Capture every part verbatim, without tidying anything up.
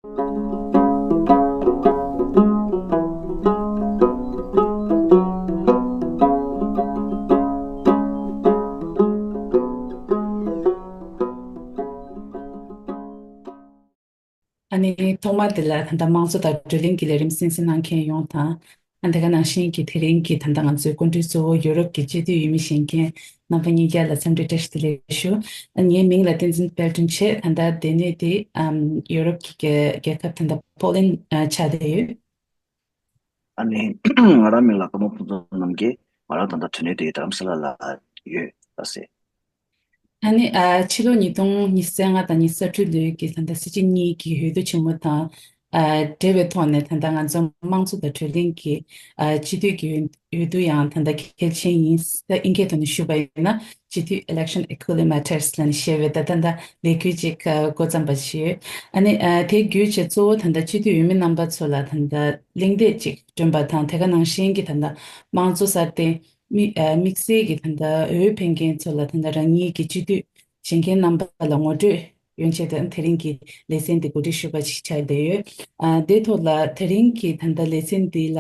ཨ་ནི་ཐོག་མར་དེ་ལ་ད་ལྟ་དམངས་གཙོ་དང་བགྲོ་གླེང་གི་ལས་རིམ་གསན་གཟིགས་གནང་མཁན་ཡོངས་དང་། ཨ་དེ་ག་ནང་བཞིན་གྱི་དེ་རིང་གི་ད་ལྟ་ང་ཚོའི་སྐུ་མགྲོན་གཙོ་བོ་ཡུ་རོབ་ཀྱི་སྤྱི་འཐུས་འོས་མི་གཞོན་སྐྱེས་རྣམ་པ་གཉིས་ཀ་ལ་འཚམས་འདྲི་བཀྲ་ཤིས་བདེ་ལེགས་ཞུ། ཨ་ངའི་མིང་ལ་བསྟན་འཛིན་དཔལ་སྒྲོན་བྱས། ད་ལྟ་སྡོད་གནས་དེ་ཨམ་ཡུ་རོབ་ཀྱི་རྒྱལ་རྒྱལ་ཁབ་ད་ལྟ་པོ་ལན་ཨ་ཆགས་བསྡད་ཡོད། ཨ་ནི་ང་རང་མིང་ལ་ཀརྨ་ཕུན་ཚོགས་རྣམ་རྒྱལ། ང་རང་ད་ལྟ་འབྲེལ་ནས་དེ་རྡ་རམ་ས་ལ་ལ་ཡོད་ལ་ཟེར། ཨ་ནི་ཨ་ཕྱི་ལོ་ཉིས་སྟོང་ཉི་ཤུ་རྩ་ལྔ་དང་ཉི་ཤུ་རྩ་དྲུག་ལོའི་གི་ད་ལྟ་སྲིད་སྤྱི་གཉིས་ཀྱི་འོས་བསྡུ་ཆེན་མོ་དང་ཨ་འབྲེལ་བའི་ཐོག་ནས་ད་ལྟ་ང་ཚོ་དམངས་གཙོ་དང་བགྲོ་གླེང་གི་ཨ་སྤྱི་འཐུས་ཀྱི་འོས་འོས་བསྡུ་ཡང་ད་ལྟ་གལ་ཆེན་ཡིན། ད་ཨིན་སྐད་ཐོག་ནས་ཞུས་པ་ཡིན་ན་སྤྱི་འཐུས་election equally matters ལབ་ནས་བཤད་པའི་ད་ལྟ་ད་ལས་འགུལ་ཅིག་ཨ་འགོ་བརྩམས་པ་ཞིག་ཡོད། ཨ་ནི་ཨ་དེའི་བརྒྱུད་བྱས་གཙོ་བོ་ད་ལྟ་སྤྱི་འཐུས་འོས་མི་རྣམ་པ་ཚོ་ལ་ད་ལྟ་གླེང་སྟེགས་ཅིག་བསྐྲུན་པ་དང་། དེ་ག་ནང་བཞིན་གྱི་ད་ལྟ་དམངས་གཙོ་སྲ་བརྟན་དམིགས་ཨ་དམིགས་བསལ་གྱི་ད་ལྟ་འོས་འཕེན་མཁན་ཚོ་ལ་ད་ལྟ་རང་ཉིད་ཀྱི་སྤྱི་འཐུས་བྱེད་མཁན་རྣམ་པ་ལ་ངོ་སྤྲོད་ཡོང་ཆེད་དུ་དེ་རིང་གི་ལེ་ཚན་འདི་གོ་སྒྲིག་ཞུས་པ་ཞིག་ཆགས་བསྡད་ཡོད། ཨ་དེ་ཐོག་ལ་དེ་རིང་གི་ད་ལྟ་ལེ་ཚན་འདི་ལ་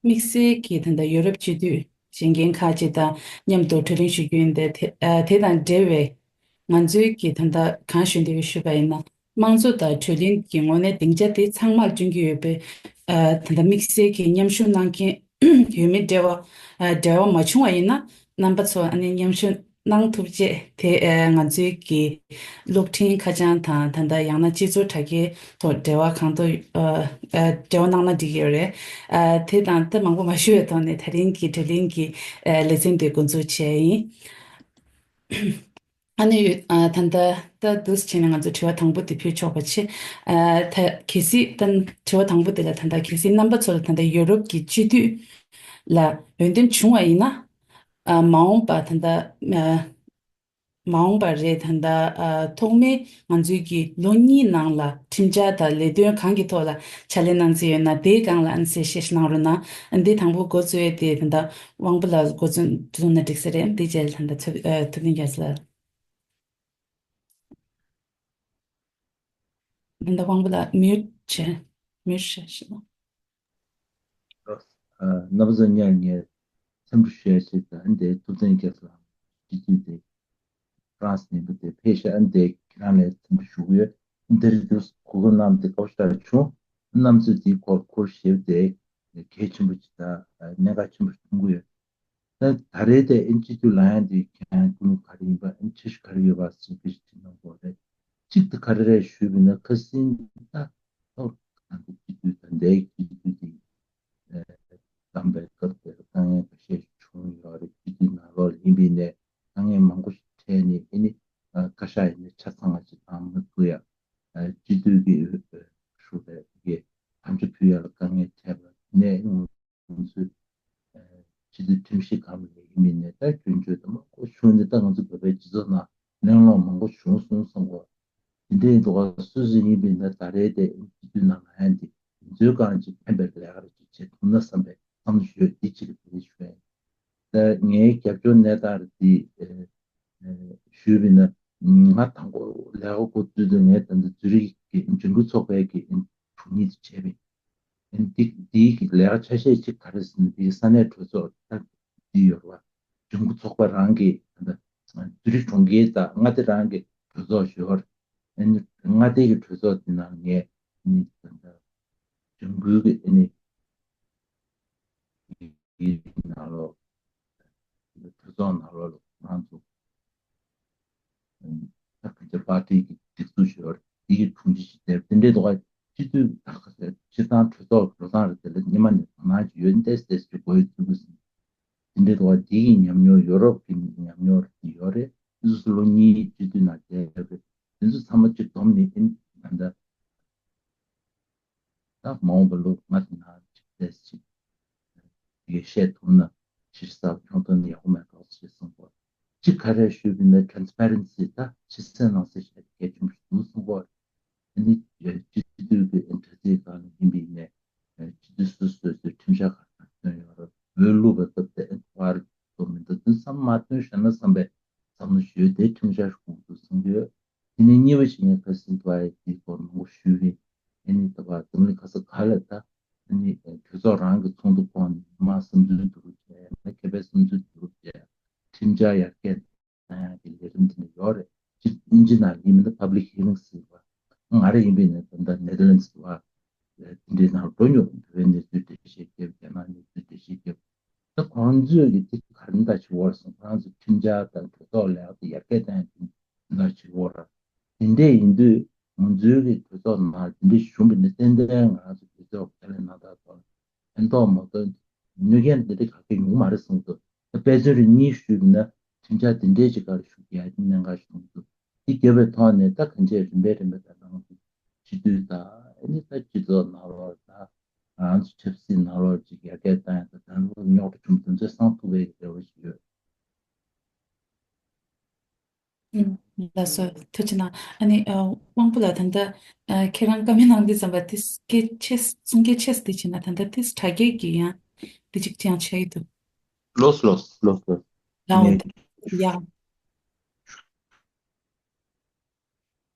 དམིགས་བསལ་གྱི་ད་ལྟ་ཡོ་རོབ་སྤྱི་འཐུས་བྱེད་མཁན་ཁག་ཅིག་དང་མཉམ་དུ་བགྲོ་གླེང་ཞུ་རྒྱུ་ཡིན་ཏེ། དེ་ཨ་དེ་དང་འབྲེལ་བའི་ང་ཚོའི་གི་ད་ལྟ་གང་ཞུ་འདོད་ཞུས་པ་ཡིན་ན། དམངས་གཙོ་དང་བགྲོ་གླེང་གི་ངོས་ནས་སྡིངས་ཆ་དེ་ཚང་མར་བསྐྲུན་གྱི་ཡོད་པས། ཨ་ད་ལྟ་དམིགས་བསལ་གྱི་མཉམ་ཞུགས་གནང་མཁན་ཡོད་མེད་འབྲེལ་བ་ཨ་འབྲེལ་བ་མ་བྱུང་བ་ཡིན་ན། རྣམ་པ་ཚོ་ཨ་ནི་མཉམ་ཞུགས་གནང་ཐུབ་ཆེད་དེ་ཨ་ང་ཚོའི་གི་གློག་འཕྲིན་ཁ་བྱང་དང་ད་ལྟ་ཡང་ན་སྤྱི་ཚོགས་དྲ་རྒྱའི་ཐོག་འབྲེལ་བ་གང་ཐུབ་ཨ་ཨ་འབྲེལ་བ་གནང་ན་འགྲིག་གི་ཡོད་རེད། ཨ་དེ་དང་ད་མང་པོ་མ་ཞུ་བའི་ཐོག་ནས་དེ་རིང་གི་བགྲོ་གླེང་གི་ཨ་ལེ་ཚན་དེ་འགོ་འཛུགས་བྱས་ཡིན། ཨ་ནི་ཨ་ད་ལྟ་ད་འདུག་སེ་བྱས་ནས་ང་ཚོ་དྲི་བ་དང་པོ་དེ་ཕུལ་ཆོག་པ་བྱེད། ཨ་ད་གལ་སྲིད་ད་དྲི་བ་དང་པོ་དེ་ལ་ད་ལྟ་གལ་སྲིད་རྣམ་པ་ཚོ་ལ་ད་ལྟ་ཡོ་རོབ་ཀྱི་སྤྱི་འཐུས་ལ་འོས་འདེམས་བྱུང་བ་ཡིན་ན། ཨ་མ་འོངས་པ་ད་ལྟ་ཨ་མ་འོངས་པ་རེད། ད་ལྟ་ཨ་ཐོག་མའི་ང་ཚོའི་གི་ལོ་གཉིས་ནང་ལ་ཁྲིམས་འཆར་དང་ལས་དོན་གང་གི་ཐོག་ལ་ཕྱག་ལས་གནང་རྩིས་ཡོད་ན་དེའི་སྒང་ལ་ཨ་ནི་གསལ་བཤད་ཞིག་གནང་རོགས་གནང་། ཨ་འདི་དང་པོ་འགོ་བཙུགས་ཡས་དེ་ད་ལྟ་དབང་པོ་ལགས་འགོ་བཙུགས་བཙུགས་ན་འགྲིག་ས་རེད། འདི་རྗེས་ལ་ད་ལྟ་ཐུབ་ཨ་ཐུབ་བསྟན་རྒྱ་མཚོ་ལགས། ད་ལྟ་དབང་པོ་ལགས་མིའུཊ་བྱས། མིའུཊ་བྱས་ཤིག་ཨ། རྣམ་པ་ཚོ་ཉར་ངས་འཚམས་འདྲི་ཞུ་ཡ་ཞིག་དང་། འདི་ཐུབ་བསྟན་རྒྱ་མཚོ་ལགས་སྤྱི་འཐུས་དེ་ཧྥ་རན་སི་ནས་འདུག་དེ་ཕེབས་ཤག་ཨ་འདི་ཁྱེད་རང་ལ་འཚམས་འདྲི་ཞུ་གི་ཡོད། འདིར་འདུག་གོ་སྐབས་གནང་སྟེ་དགའ་པོ་ཞེ་དྲག་བྱུང་། རྣམ་ཚོས་འདིའི་སྐོར་ཁུར་ཞེབ་དེ་གལ་ཆེན་པོ་ཅིག་དང་གནད་འགག་ཆེན་པོ་ཞིག་མཐོང་གི་ཡོད། ད་ད་རེས་དེ་ཨིན་སྤྱི་འཐུས་ལངས་ཡ་འདི་ཁྱེད་རང་ཀུན་ག་རེ་ཡིན་པ། ཨིན་འཆར་གཞི་ག་རེ་ཡོད་པ་ཟེར་དེ་ཞིག་དྲིས་གནང་དགོས་རེད། གཅིག་ཏུ་ག་རེ་རེད་ཞུས་པ་ཡིན་ན། ཁ་སང་ད་ཐོག་ད་ལྟ་སྤྱི་འཐུས་ད་ལྟའི་སྤྱི་འཐུས་དེ་ཨ་བདམས་པའི་སྐབས་དེར་དཀའ་ངལ་ཁ་ཤས་ཤིག་བྱུང་ཡོད་རེད། སྤྱི་འཐུས་ནང་ལོགས་ལ་ཡིན་པ་ཡིན་ནའི་དཀའ་ངལ་མང་པོ་ཞིག་འཕྲད་ནས། ཨ་ནི་ཨ་བཀའ་ཤག་ཡིན་ནའི་ཆ་ཚང་བ་ཞིག་བཏང་མ་ཐུབ་ཡ། ཨ་སྤྱི་འཐུས་ཀྱི་ཨ་ཧྲུའུ་ལས་ཀྱི་དམ་བཅའ་ཕུལ་ཡ་ལ་དཀའ་ངལ་འཕྲད་པ་ནས། ང་ཚོས་ཨ་སྤྱི་འཐུས་ཁྲིམས་ཞིབ་ཁང་ལ་ཡིན་མིན་ནས་ད་སྐྱོན་བརྗོད་དང་མང་པོ་བྱུང་ནས། ད་ང་ཚོ་བོད་པའི་སྤྱི་ཚོགས་ནང་གླེང་སློང་མང་པོ་བྱུང་སོང་བསམ་གོ། དེ་འདྲའི་འདུག་ག་སོ་སོ་ཡིན་པས་ན་ད་རེས་དེ་སྤྱི་འཐུས་ནང་ལ་ཡང་དེ་ཚོའི་སྒང་ཅིག་ཕན་པའི་ལས་ཀ་རེ་ཅིག་བྱེད་ཐུབ་ན་བསམ་པའི་བསམ་བློ་ཞུ་ཡ་འདི་ཅིག་ལ་དེ་རེད་ཞུ་ཡ་ཡིན། ད་ངའི་རྒྱབ་སྐྱོར་གནས་སྟངས་རེ་འདི་ཨ་ཨ་ཞུས་པས་ན། ང་དང་པོ་ལས་ཀ་འགོ་བཙུགས་དུས་ངས་ད་ལྟ་ཛུ་རིག་གི་འབྱུང་འགྱུར་ཚོགས་པའི་གི་དྲུང་ཡིག་དེ་བྱས་པས། འདི་འདིའི་གི་ལས་ཀ་ཆ་ཤས་གཅིག་ག་རེ་ཟེར་ན། འདིའི་ས་གནས་གྲོས་ཚོགས་ད་འདི་ཡོད་རེད་བ། འབྱུང་འགྱུར་ཚོགས་པ་རང་གི་ད་ལྟ་ཛུ་རིག་གྲོང་ཁྱེར་དང་མངའ་སྡེ་རང་གི་གྲོས་ཚོགས་ཞིག་ཡོད་རེད། མངའ་སྡེ་གི་གྲོས་ཚོགས་འདི་ནང་ངས་ནི་ད་ལྟ་འབྱུང་འགྱུར་གི་ནི་གི་ནང་ལོགས། གྲོས་ཚོགས་ནང་ལོགས་ལ་ང་ཚོ་ད་ག་ཚོད་པར་ཊི་གི་སྒྲིག་འཛུགས་ཞིག་ཡོད་རེད། དེ་གི་དྲུང་ཆེ་ཞིག་དེར་དེ་འདྲའི་ཐོག་སྤྱི་འཐུས་ད་ག་ཚོད་སྤྱིར་བཏང་གྲོས་ཚོགས་འགྲོ་སྟངས་རེད། དེ་ལ་སྔོན་མ་ནས་དོ་སྣང་ཅིག་ཡོད་འདས་ཟེར་ཞིག་གོ་ཡི་ཚུལ་གྱི་ཟིན། དེ་འདྲའི་ཐོག་དེ་གི་ཉམས་མྱོང་ཡོ་རོབ་ཀྱི་ཉམས་མྱོང་རེད་ཡོད་རེད། སོ་སོ་ལོ་གཉིས་སྤྱི་འཐུས་ནང་བསྡད་ཡོད་རེད། དེ་ཚོ་ཚང་མ་གཅིག་བསྡོམས་ནས་ཨིན་ད་ལྟ། ད་མ་འོངས་པ་ལོ་ལྔ་དེ་ནང་ཅིག་ཏེས་ཅིག་དེ་གས་བཤད་ཐུབ་ན་ཕྱིར་གསར་སྐྱོང་ཐུབ་ན་ཡག་པོ་མེད་འགྲོ་ཞེས་གསུངས་པ། གཅིག་ག་རེ་ཞུས་པ་ཡིན་ན། ཊེ་རན་སི་པེ་རེན་སི་ད་ཕྱི་གསལ་ནང་གསལ་བཤད་གལ་ཆེན་པོ་ཞིག་འདུག་གསུངས་པ། ཨ་ནི་སྤྱི་འཐུས་ཀྱི་དྲ་ཚིགས་སྒང་ལ་ཡིན་པ་ཡིན་ནའི་སྤྱི་འཐུས་སོ་སོ་སོ་སོའི་ཁྲིམས་འཆར་ག་རེ་བཏོན་ཡོད་རེད། འོས་བླུགས་པའི་སྐབས་དེ་ཨེན་ཁོ་ཝེ་རི་གཏོང་མི་འདུག་དེ་ཚང་མ་མ་བཏོན་བཞག་ན་བསམ་པའི་བསམ་བློ་ཞུས་ཏེ་ཁྲིམས་འཆར་ཞིག་དགོས་འདུག་གསུངས་ཡོད། དེ་ནས་གཉིས་པ་ཞིག་ངས་ཁ་སང་དུ་ཨའི་དེའི་སྐོར་མང་པོ་ཞུས་རེད། ཨ་ ནི་ད་བར་འཛམ་གླིང་ག་ས་ག་ལ་ད་ཨ་ནི་གྲོས་ཚོགས་རང་གི་ཚོགས་འདུ་སྐོང་ནས་མི་མང་བསམ་ཚུལ་བསྡུ་རུབ་བྱས། མཁས་པའི་བསམ་ཚུལ་བསྡུ་རུབ་བྱས། ཁྲིམས་འཆར་ཡར་རྒྱས་གནང་ཡག་གི་ལས་རིམ་དེ་འདྲ་ཡོད་རེད། སྤྱིར་དབྱིན་ཇི་ནང་ཡིན་མིན་ན་public hearings ཟེར་བ། ང་རང་ཡིན་པའི་ནས་ད་ལྟ་Netherlands ལ་དེ་འདྲའི་ནང་འགྲོ་མྱོང་། བོད་པའི་གནས་ཚུལ་འགྲེལ་བཤད་བརྒྱབ། རྒྱ་ནག་གནས་ཚུལ་འགྲེལ་བཤད་བརྒྱབ། ད་ཁོང་ཚོས་ཀྱི་དེ་ག་རེ་འདྲ་ཞིག་ཡོད་རེད་ཟེར། ཁོ་རང་ཚོ་ཁྲིམས་འཆར་དང་གྲོས་ཚོགས་ལས་ཀ་དེ་ཡར་རྒྱས་གཏོང་ཡག་དེ་འདྲ་ཞིག་ཡོད་རེད། དེ་འདྲ་ཡིན་དུས་ང་ཚོའི་གི་གྲོས་ཚོགས་ནང་དེ་འདྲ་ཞིག་བྱུང་བ་ཡིན་ན་ཏན་ཏན་ང་རང་ཚོ་གྲོས་ཚོགས་ཀྱི་ཁས་ལེན་གནང་སྟངས་ཐོག་ཕན་ཐོགས་མ་གཏོགས་གནོད་སྐྱོན་དེ་འདྲ་ག་གེ་ཡོང་གི་མ་རེད་བསམ་གྱི་འདུག་ད་དཔེ་མཚོན་རེ་གཉིས་ཞུས་པ་ཡིན་ན། ཁྲིམས་འཆར་དེ་འདྲའི་ཅིག་ག་རེ་ཞུ་རྒྱུ་ཡ་གནད་འགག་ཞིག་མཐོང་གི་འདུག་དེ་བརྒྱབ་པའི་ཐོག་ནས་ད་གང་ཅི་རིམ་པས་རིམ་པས་ད་ནང་དུ་སྤྱི་འཐུས་དང་ཨ་ནི་ད་སྤྱི་ཚོགས་ནང་ལོགས་ད་ང་རང་ཚོ་ཆབ་སྲིད་ནང་ལོགས་ཅིག་ཡར་རྒྱས་བཏང་ཡ་ད་ད་ལོ་རྙོག་དྲ་བྱུང་དོན་ཚོད་སང་ཐུབ་པའི་རེ་བ་ཞིག་ཡོད། ལགས་སོ། ཐུགས་རྗེ་གནང་། ཨ་ནི་ཨ་དབང་པོ་ལགས། ད་ལྟ་ཨ་ཁྱེད་རང་བཀའ་མོལ་གནང་དུས་ཙམ་པ་དེ་སྐད་ཆ་གསུང་སྐད་ཆ་དེ་བྱས་ན་ད་ལྟ་དེ་དྲ་རྒྱའི་གི་ཡང་དེ་ཅིག་ཅང་ཆགས་ཡི་འདུག་ལོས་ལོས་ལོས་ལོས། ལའོ་ནས་ཡ།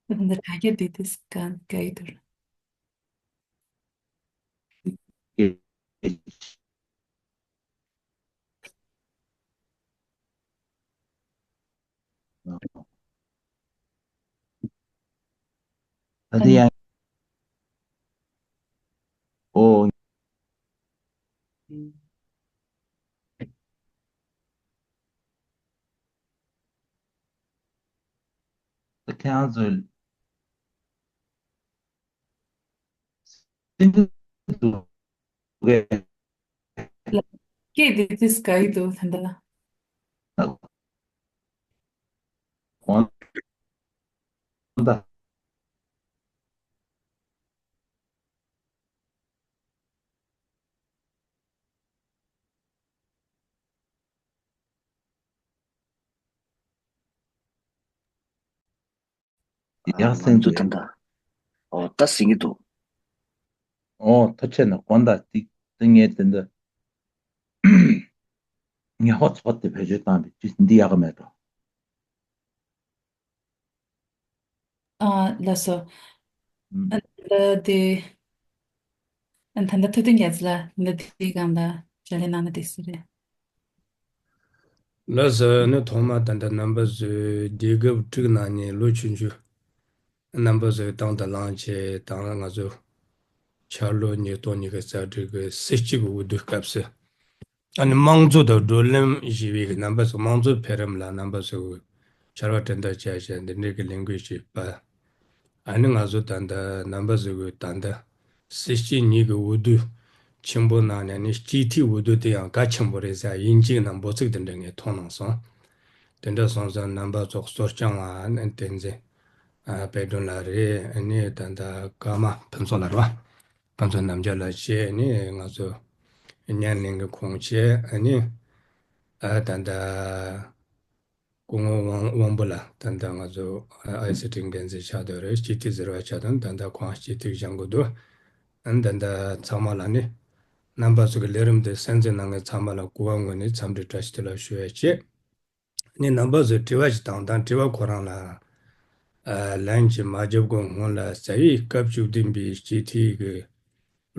ད་ལྟ་དྲ་རྒྱ་དེ་དེ་སྐད་སྐད་ཡི་འདུག་ད་དེ་ཡང་། ཨོ། ད་ཁྱེད་རང་ཚོས་སེམས་འདུག་གས། སྐད་དེ་དེ་སྐད་ཡི་འདུག་ད་ལྟ། གང་ལྟར། ཡང་སེང་ང་ཚོ་ཚོ་ད་ལྟ། ཨོ་ད་ཟིན་གྱི་འདུག་ཨོ་ཐུགས་རྗེ་གནང་། དགོངས་དག་ཏིག་ཏིག་ངས་དེ་འདི་ངས་ཧོ་ཚོགས་དེ་བེད་སྤྱོད་བཏང་བའི་ཅི་འདི་ཡག་ག་མེད་འགྲོ། ཨ་ལགས་སོ། ཨ་ལ་དེ། ཨ་ད་ལྟ་ཐུབ་བསྟན་རྒྱ་མཚོ་ལགས་འདི་དེའི་སྒང་ལ་ཕྱག་ལས་གནང་ན་འགྲིག་ས་རེད། ལགས་སོ། ནི་ཐོག་མ་ད་ལྟ་རྣམ་པ་ཚོས་དུས་སྐབས་དྲུག་ནང་ནས་ལོ་ཆུང་ཆུང་རྣམ་པ་ཚོས་དང་དུ་བླངས་བྱས་དང་ང་ཚོ་འཆར་ལོ་ཉིས་སྟོང་ཉི་ཤུ་རྩ་དྲུག་གི་སྲིད་སྤྱི་གི་འོས་བསྡུའི་སྐབས་སུ། ཨ་ནི་དམངས་གཙོ་དང་བགྲོ་གླེང་ཞེས་པའི་གི་རྣམ་པ་ཚོ་དམངས་གཙོ་འཕེལ་རིམ་ལ་རྣམ་པ་ཚོ་གི་ཕྱར་བ་གྲུ་འདེགས་བྱས་བྱས་འདི་འདྲའི་གི་ལས་འགུལ་ཞིག་སྤེལ། ཨ་ནི་ང་ཚོ་ད་ལྟ་རྣམ་པ་ཚོ་གི་ད་ལྟ་སྲིད་སྤྱི་གཉིས་ཀྱི་འོས་བསྡུ་ཆེན་པོ་ནང་ནས་ནི་སྤྱི་འཐུས་འོས་བསྡུ་དེ་ཡང་གལ་ཆེན་པོ་རེད་ཟེར་དབྱིན་ཇིའི་ནང་འབོད་ཚིག་དེ་འདྲ་ངས་མཐོང་གནང་སོང་། དེ་འདྲ་སོང་ཙང་རྣམ་པ་ཚོ་གཙོ་སྐྱོང་བ་ནི་བསྟན་འཛིན་ཨ་དཔལ་སྒྲོན་ལགས་རེད། ཨ་ནི་ད་ལྟ་ཀརྨ་ཕུན་ཚོགས་ལགས་རེད་བ། ཕུན་ཚོགས་རྣམ་རྒྱལ་ལགས་བྱས། ཨ་ནི་ང་ཚོ་བརྙན་ལེན་གྱི་ཁོང་བྱས། ཨ་ནི་ཨ་ད་ལྟ་སྐུ་ངོ་དབང་དབང་པོ་ལགས་ད་ལྟ་ང་ཚོ་ཨའི་སི་ཊི་འགན་འཛིན་ཆགས་བསྡད་རེད། སྤྱི་འཐུས་ཟུར་པ་ཆགས་དང་ད་ལྟ་ཁོང་སྤྱི་འཐུས་བཞེངས་དགོས་འདུག་ཨ་ནི་ད་ལྟ་ཚང་མ་ལ་ནི་རྣམ་པ་ཚོ་གི་ལས་རིམ་དེ་གསན་གཟིགས་གནང་མཁན་ཚང་མ་ལ་སྐུ་ངོ་ངོས་ནས་འཚམས་འདྲི་བཀྲ་ཤིས་བདེ་ལེགས་ཞུ་ཡ་བྱེད། ནི་རྣམ་པ་ཚོས་དྲི་བ་ཞིག་བཏང་དང་དྲི་བ་ཁོ་རང་ལ་ཨ་ལན་ཅིག་མ་བརྒྱབ་གོང་སྔོན་ལ་རྩ་བའི་སྐབས་བཅུ་བདུན་པའི་སྤྱི་འཐུས་ཀྱི་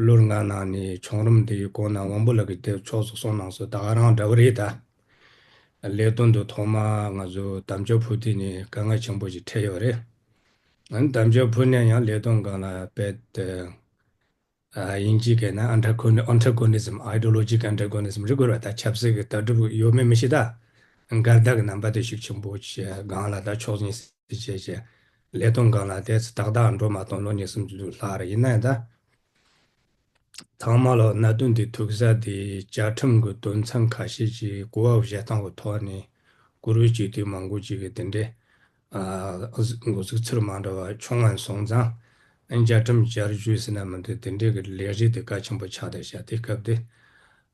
ལོ་ལྔ་ནང་ནས་ཆོག་རིམ་དེ་གོང་ན་དབང་པོ་ལགས་ཀྱིས་དེ་ཕྱོགས་སུ་གསུངས་གནང་སོང་། ད་ག་རང་འདྲ་བོ་རེད། ད་ལས་དོན་དུ་ཐོག་མ་ང་ཚོ་དམ་བཅའ་ཕུལ་དུས་ནས་དཀའ་ངལ་ཆེན་པོ་ཞིག་འཕྲད་ཡོད་རེད། ཨ་ནི་དམ་བཅའ་ཕུལ་ནས་ཡང་ལས་དོན་སྒང་ལ་དཔེ་དེ། ཨ་དབྱིན་ཇིའི་སྐད་ན་ཨན་ཊ་གོ་ནི་ཨན་ཊ་གོ་ནི་ཟམ། ཨའི་ཌི་ཡོ་ལོ་ཇི་ཀལ་ཨན་ཊ་གོ་ནི་ཟམ་རེད་དགོས་རེད་བ། ད་ཆབ་སྲིད་ཀྱི་ལྟ་གྲུབ་ཡོད་མེད་མི་ཤེས། ད་འགལ་ཟླ་གི་རྣམ་པ་དེ་ཤུགས་ཆེན་པོ་བྱས་སྒང་ལ་ད་ཕྱོགས་གཉིས་སུ་བྱས་བྱས་ལས་དོན་སྒང་ལ་དེ་ཏག་ཏག་འགྲོ་མ་བཏང་ལོ་ཉི་ཤུ་ཙམ་ལྷག་རེད། ཡིན་ན་ཡང་ད་ཚང་མ་ལོ་གནད་དོན་དེ་ཐུག་ས་དེ་བཅའ་ཁྲིམས་ཀྱི་དོན་ཚན་ཁ་ཤས་ཀྱི་གོ་བ་བཞེས་སྟངས་ཀྱི་ཐོག་ནས་བཀུར་འོས་སྤྱི་འཐུས་མང་པོ་ཅིག་གིས་དེ་འདྲའི་ཨ་གཟིགས་ཚུལ་མ་འདྲ་བ་བྱུང་བ་སོང་ཙང་། བཅའ་ཁྲིམས་བསྐྱར་བཅོས་ཟེར་ན་མི་འདུག་དེ་འདྲའི་གི་ལས་རིགས་དེ་གལ་ཆེན་པོ་ཆགས་བསྡད་ཤག་དེ་སྐབས་དེ་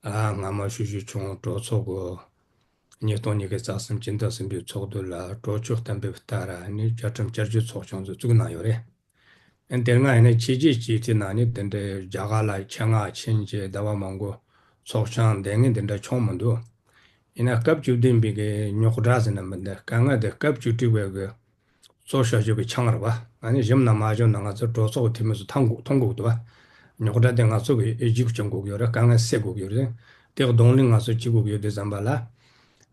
ཨ་སྔ་མ་ཞུ་རྒྱུ་བྱུང་། གྲོས་ཚོགས་ཀྱི་ཉིས་སྟོང་ཉི་ཤུ་རྩ་གསུམ་སྤྱི་ཟླ་གསུམ་པའི་ཚོགས་འདུ་ལ་གྲོས་ཆོད་གཏན་འབེབས་ལྟར་ནི་བཅའ་ཁྲིམས་བསྐྱར་བཅོས་ཚོགས་ཆུང་ཚོ་བཙུགས་གནང་ཡོད་རེད། ཨ་དེ་སྔ་ཡིན་ན་ཕྱི་རྒྱལ་སྤྱི་འཐུས་ནང་ནས་དེ་འདྲའི་རྒྱ་གར་ལ་ཆེད་མངགས་ཕྱིན་བྱས་ཟླ་བ་མང་པོ་ཚོགས་ཆུང་བསྡད་མཁན་དེ་འདྲ་བྱུང་མི་འདུག་ཡིན་ན་སྐབས་བཅུ་བདུན་པའི་གི་རྙོག་དྲ་ཟེར་ན་མི་འདུག་དཀའ་ངལ་དེ་སྐབས་བཅུ་དྲུག་པའི་གི་གཙོ་བྱ་རྒྱུ་གི་ཆང་རེད་བ། ཨ་ནི་ཞིམ་ན་མ་ཞིམ་ན་ང་ཚོ་གྲོས་ཚོགས་ཀྱི་འཐུས་མི་ཚོ་མཐོང་དགོས་མཐོང་དགོས་འདུག་བ། རྙོག་དྲ་དེ་ང་ཚོ་གི་རྒྱུག་སྤྱོད་དགོས་ཀྱི་ཡོད་རེད། དཀའ་ངལ་སེལ་དགོས་ཀྱི་ཡོད་རེད། དེ་གདོང་ལེན་ང་ཚོ་བྱེད་དགོས་ཀྱི་ཡོད་དུས་ཙམ་པ་ལ།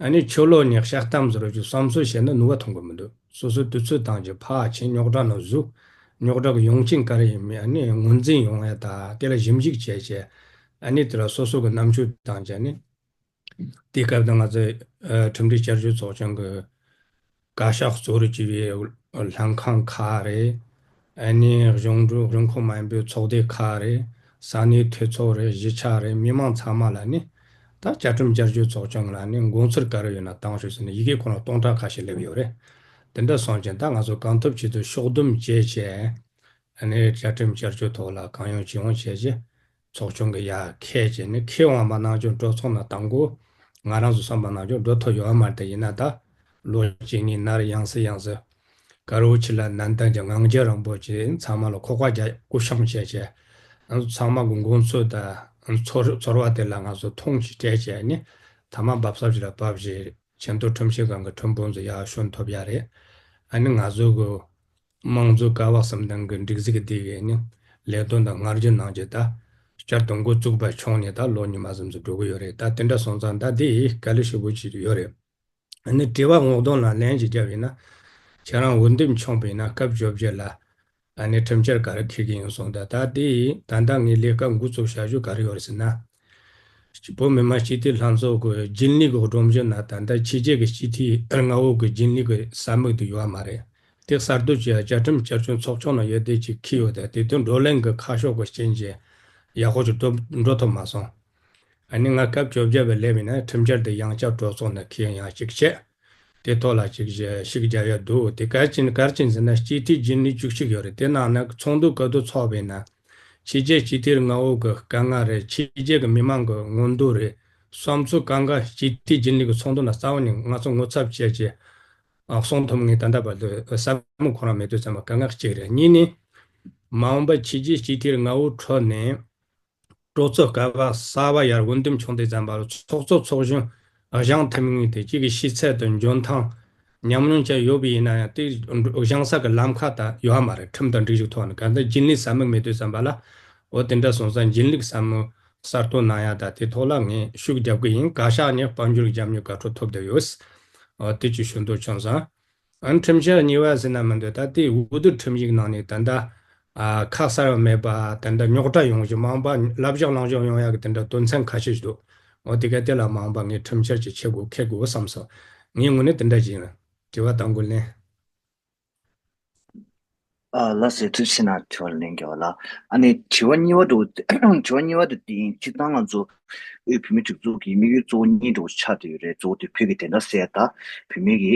ཨ་ནི་ཕྱི་ལོགས་ནས་བཤད་གཏམ་བཟོ་རྒྱུ་བསམ་ཚུལ་བཤད་ན་ནུས་པ་ཐོན་གི་མི་འདུག་སོ་སོའི་དུས་ཚོད་བཏང་རྒྱུ་ཕར་ཕྱིན་རྙོག་དྲ་ནང་ཟུག་རྙོག་དྲ་གི་ཡོང་རྐྱེན་ག་རེ་ཡིན་མིན་ཨ་ནི་ངོས་འཛིན་ཡོང་ཡ་ད་དེ་ལ་ཞིབ་འཇུག་བྱས་བྱས་ཨ་ནི་དེ་ལ་སོ་སོ་གི་རྣམ་དཔྱོད་བཏང་བྱས་ནི། དེའི་སྐབས་དུ་ང་ཚོས་ཨ་ཁྲིམས་སྒྲིག་བསྐྱར་བཅོས་ཚོགས་ཆུང་གི་བཀའ་ཤག་གཙོ་བོར་གྱུར་པའི་ལྷན་ཁང་ཁག་རེད། ཨ་ནི་གཞུང་འབྲེལ་གཞུང་ཁོངས་མ་ཡིན་པའི་ཚོགས་སྡེ་ཁག་རེད། ས་གནས་འཐུས་ཚོགས་རེད། གཞིས་ཆགས་རེད། མི་མང་ཚང་མ་ལ་ནི་ད་བཅའ་ཁྲིམས་བསྐྱར་བཅོས་ཚོགས་ཆུང་ལ་ནི་མགོ་འཚོས་ག་རེ་ཡོད་ན་བཏང་ཤོག་ཟེར་ནས་ཡི་གེ་ཁོ་ན་སྟོང་ཕྲག་ཁ་ཤས་སླེབས་ཡོད་རེད། དེ་འདྲ་སོང་ཙང་ད་ང་ཚོ་གང་ཐུབ་ཅི་ཐུབ་ཕྱོགས་བསྡོམས་བྱས་བྱས། ཨ་ནི་བཅའ་ཁྲིམས་བསྐྱར་བཅོས་ཐོག་ལ་གང་ཡོང་ཅི་ཡོང་བྱས་རྗེས་ཚོགས་ཆུང་གི་ཡར་འཁྱེར་བྱས་ནས་འཁྱེར་འོང་བ་ནང་བཞིན་འགྲོ་ཚོགས་ནང་བཏང་དགོས། ང་རང་ཚོ་བསམ་པ་ནང་བཞིན་འགྲོ་ཐུབ་ཡོད་མ་རེད། དེ་ཡིན་ན་ད་ལོ་གཅིག་གཉིས་ནར་ཡང་སེ་ཡང་སེ་དཀར་པོ་ཆུ་ལ་ནན་ཏན་གྱི་ངང་རྒྱུད་རིང་པོ་བྱས་ཚང་མ་ལ་ཁོག་པ་རྒྱག་སྐུ་བཤངས་བྱས་བྱས་ང་ཚོ་ཚང་མ་གི་མགོ་འཚོས་དང་ཚོར་ཚོར་བ་དེ་ལ་ང་ཚོ་མཐོང་ཆེན་སྤྲད་བྱས་ནས་ཐ་མ་འབབ་ས་ཅིག་ལ་བབས་བྱས་ཆེས་མཐོའི་ཁྲིམས་ཞིབ་ཁང་གི་ཁྲིམས་དཔོན་ཚོ་ཡར་བྱོན་ཐུབ་ཡ་རེད། ཨ་ནི་ང་ཚོ་གི་དམངས་གཙོའི་ཀ་བ་གསུམ་ལྡན་གྱི་སྒྲིག་འཛུགས་འདི་གའི་ནི་ལས་དོན་དང་སྔར་རྒྱུན་གནང་རྒྱུ་ད་བསྐྱར་དུ་འགོ་བཙུགས་པ་བྱུང་ནས་ད་ལོ་ཉི་མ་ཙམ་ཞིག་འགྲོ་གི་ཡོད་རེད། ད་དེ་འདྲ་སོང་ཙང་ད་དེ་དཀའ་ལས་ཞེ་པོ་ཅིག་ཡོད་རེད། ཨ་ནི་དྲི་བ་ངོ་གདོང་ལ་ལན་ཞིག་བརྒྱབ་ཡིན་ན། ཁྱེད་རང་འོས་འདེམས་བྱུང་བ་ཡིན་ན་སྐབས་བཅོ་བརྒྱད་ལ་ཨ་ནི་ཁྲིམས་འཆར་ག་རེ་འཁྱེར་གྱི་ཡིན་གསུངས། ད་ད་དེ་ད་ལྟ་ངས་ལས་ཀ་འགོ་བཙུགས་བྱ་རྒྱུ་ག་རེ་ཡོད་རེད་ཟེར་ན། བོད་མི་མང་སྤྱི་འཐུས་ལྷན་ཚོགས་ཀྱི་རྒྱུན་ལས་ཀྱི་སྒྲོམ་གཞི་ནང་ད་ལྟ་ཕྱི་རྒྱལ་གྱི་སྤྱི་འཐུས་ལྔ་པོ་གི་རྒྱུན་ལས་ཀྱི་ས་མིག་དེ་ཡོད་མ་རེད། དེ་གསར་གཏོད་བྱས་བཅའ་ཁྲིམས་བསྐྱར་བཅོས་ཚོགས་ཆུང་ནང་ཡོད་དེ་ཅིག་འཁྱེར་ཡོད་དེ་དེ་དོན་བགྲོ་གླེང་གི་ཁ་ཕྱོགས་ཀྱི་རྐྱེན་གྱིས་ཡག་པོ་ཅིག་འགྲོ་འགྲོ་ཐུབ་མ་སོང་། ཨ་ནི་ང་སྐབས་བཅོ་བརྒྱད་པའི་སླེབས་ཡིན་ན་ཁྲིམས་འཆར་དེ་ཡང་བསྐྱར་གྲོས་ཚོགས་ནང་འཁྱེར་ཡང་གཅིག་བྱས། དེ་ཐོག་ལ་ཅིག་ཞིག་རྒྱག་ཡ་འདུག་དེ་གལ་ཆེན་གལ་ཆེན་ཟེར་ན་སྤྱི་འཐུས་རྒྱུན་ལས་བཅུ་གཅིག་ཡོད་རེད། དེ་ནང་ན་ཚོགས་འདུ་ག་དུས་ཚོགས་པ་ཡིན་ན། ཕྱི་རྒྱལ་སྤྱི་འཐུས་ལྔ་པོ་གི་དཀའ་ངལ་རེད། ཕྱི་རྒྱལ་གི་མི་མང་གི་མངོན་འདོད་རེད། བསམ་ཚུལ་གང་ག་སྤྱི་འཐུས་རྒྱུན་ལས་ཀྱི་ཚོགས་འདུ་ན་རྩ་བ་ནས་ང་ཚོ་ངོ་ཚབ་བྱས་བྱས་ཨ་གསུང་ཐུབ། ངས་ད་ལྟ་བར་དུ་བསམ་བློ་ཁོ་རང་མེད་དུས་ཙམ་པ་དཀའ་ངལ་གཅིག་རེད། གཉིས་ནི་མ་འོངས་པ་ཕྱི་རྒྱལ་སྤྱི་འཐུས་ལྔ་པོ་ཁྲོད་ནས། གྲོས་ཚོགས་སྐབས་གསར་པ་ཡར་འོས་འདེམས་བྱུང་དུས་ཙམ་པ་ལ་ཚོགས་གཙོ་ཚོགས་གཞོན་བཞེངས་ཐུབ་མིན་དེ་གཅིག་གི་ཤེས་ཚད་དང་འཇོན་ཐང་ཉམས་མྱོང་ཅན་ཡོད་པ་ཡིན་ན་ཡང་དེ་བཞེངས་ས་གི་ལམ་ཁ་ད་ཡོད་མ་རེད། ཁྲིམས་དང་སྒྲིག་གཞི་ཐོག་ནས་གང་ལྟར་རྒྱུན་ལས་ས་མིག་མེད་དུས་ཙམ་པ་ལ་འོ་དེ་འདྲ་སོང་ཙང་རྒྱུན་ལས་ས་མིག་གསར་གཏོད་གནང་ཡ་ད་དེ་ཐོག་ལ་ངས་ཤུགས་རྒྱབ་གི་ཡིན། བཀའ་ཤག་ནས་དཔལ་འབྱོར་རྒྱབ་མྱུར་བཀའ་འཁྲོལ་ཐོབ་བསྡད་ཡོད། འོ་དེ་ཅིག་ཞུ་འདོད་བྱུང་སོང་། ཨ་ནི་ཁྲིམས་འཆར་གཉིས་པ་ཟེར་ན་མི་འདུག་ད་ལྟའི་འོས་བསྡུ་ཁྲིམས་ཡིག་ནང་ནས་ད་ལྟ་ཨ་ཁ་གསལ་བ་མེད་པ་ད་ལྟ་རྙོག་དྲ་ཡོང་བཞིན་མང་པ་ལབ་བཞག་ལངས་བཞག་ཡོང་ཡག་གི་དེ་འདྲ་དོན་ཚན་ཁ་ཤས་ཤིག་འདུག་འོ་དེ་ག་དེ་ལ་མང་པ་ངས་ཁྲིམས་འཆར་ཅིག་ཆེ་དགོས་ཁེ་དགོས་བསམ་སོང་། ངའི་ངོས་ནས་དེ་འདྲ་ཅིག་ཡིན། དྲི་བ་དང་པོ་ལན། ཨ་ལགས་སེ་ཐུགས་རྗེ་ཆེ་གནང་། དྲི་བ་ལན་རྒྱག་པ་ལ། ཨ་ནི་དྲི་བ་གཉིས་པ་འདུག་དྲི་བ་གཉིས་པ་དེ་དེ་ཡིན། སྤྱིར་བཏང་ང་ཚོ་དབུས་བོད་མིའི་སྒྲིག་འཛུགས་ཀྱི་དམིགས་ཡུལ་གཙོ་བོ་གཉིས་འདྲ་བོ་ཆགས་བསྡད་ཡོད་རེད། གཙོ་བོ་དེ་བོད་ཀྱི་བདེན་མཐའ་གསལ་ཡ་དང་བོད་མིའི་གི་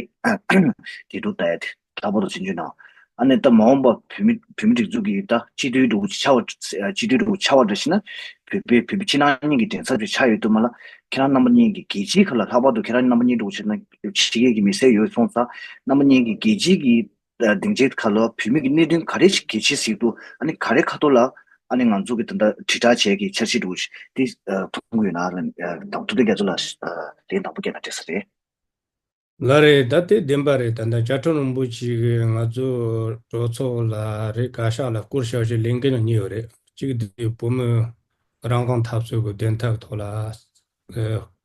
བདེ་སྡུག་ལྟ་ཡ་དེ་ལྷག་པར་དུ་ཕྱིན་ཆོད་ནང་། ཨ་ནི་ད་མ་འོངས་པ་བོད་མི་བོད་མིའི་སྒྲིག་འཛུགས་ཀྱི་ད་སྤྱི་འཐུས་འདྲ་བོ་ཆགས་པ་སྤྱི་འཐུས་འདྲ་བོ་ཆགས་པ་འདྲ་ཞིག་ན་བོད་པའི་བོད་པའི་ཕྱི་ནང་གཉིས་ཀྱི་འགྲན་ས་དེ་ཆགས་ཡོད་དུས་མ་ལ། ཁྱེད་རང་རྣམ་པ་གཉིས་ཀྱི་རྒྱལ་སྤྱིའི་ཁ་ལ་ལྷག་པར་དུ་ཁྱེད་རང་རྣམ་པ་གཉིས་འདྲ་བོ་བྱས་ན་ཕྱི་རྒྱལ་གྱི་མི་སེར་ཡོད་སོང་ཙང་རྣམ་པ་གཉིས་ཀྱི་རྒྱལ་སྤྱིའི་གི་སྡིངས་ཆའི་ཁ་ལ་བོད་མི་གི་གནད་དོན་ག་རེ་ཞིག་གལ་ཆེ་ཟིག་འདུག་ཨ་ནི་ག་རེ་ཁ་ཐོག་ལ་ཨ་ནི་ང་ཚོ་གི་ད་ལྟ་དྲིལ་བསྒྲགས་བྱས་ཀྱི་འཆར་གཞི་འདྲ་བོ་ཞིག་དེ་མཐོང་གི་ཡོད་ན་ལ་དང་ཐུབ་བསྟན་རྒྱ་མཚོ་ལ་ལན་དང་པོ་བསྐྱལ་ན་འགྲིག་ས་རེད། ལགས་རེད། ད་དེ་བདེན་པ་རེད། ད་ལྟ་བཅའ་ཁྲིམས་རིན་པོ་ཆེ་གིས་ང་ཚོ་གྲོས་ཚོགས་ལ་རེད་བཀའ་ཤག་ལ་སྐོར་ཞབས་ཞུ་ལས་འགན་གཉིས་ཡོད་རེད། གཅིག་དེ་བོད་མི་རང་དབང་འཐབ་རྩོད་ཀྱི་བདེན་མཐའ་ཐོག་ལ་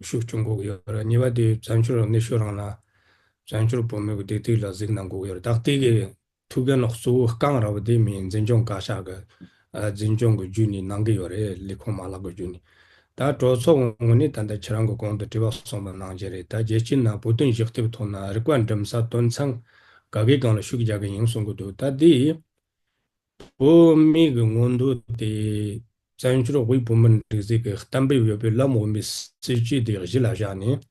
ཤུགས་སྐྱོན་དགོས་ཀྱི་ཡོད་རེད། གཉིས་པ་དེ་བཙན་བྱོལ་གནས་ཤུལ་རང་ལ་བཙན་བྱོལ་བོད་མི་གི་བདེ་སྡུག་ལ་གཟིགས་གནང་དགོས་ཀྱི་ཡོད་རེད། ད་ལྟའི་གི་ཐུགས་འགན་གཙོ་བོ་རྐང་ར་བ་དེ་མིན་འཛིན་སྐྱོང་བཀའ་ཤག་གི་འཛིན་སྐྱོང་གི་བརྒྱུད་ནས་གནང་གི་ཡོད་རེད། ལས་ཁུངས་མ་ལག་གི་བརྒྱུད་ནས། ད་གྲོས་ཚོགས་ངོས་ནས་ད་ལྟ་ཁྱེད་རང་གི་གོང་དུ་དྲི་བ་གསུངས་པ་ནང་བཞིན་རེད། ད་རྒྱལ་སྤྱིའི་ནང་བོད་དོན་ཞི་བདེའི་ཐོག་ན་རིག་པ་འགྲིམ་ས་དོན་ཚན་ག་གེ་སྒང་ལ་ཤུགས་རྒྱག་གི་ཡིན་གསུང་གི་འདུག་ད་དེ་བོད་མི་གི་མངོན་འདོད་དེ་བཙན་བྱོལ་དབུས་བོད་མིའི་སྒྲིག་འཛུགས་ཀྱི་གཏན་འབེབས་ཡོད་པའི་ལམ་འོག་མའི་སྲིད་བྱུས་དེ་གཞི་ལ་བཞག་ནས།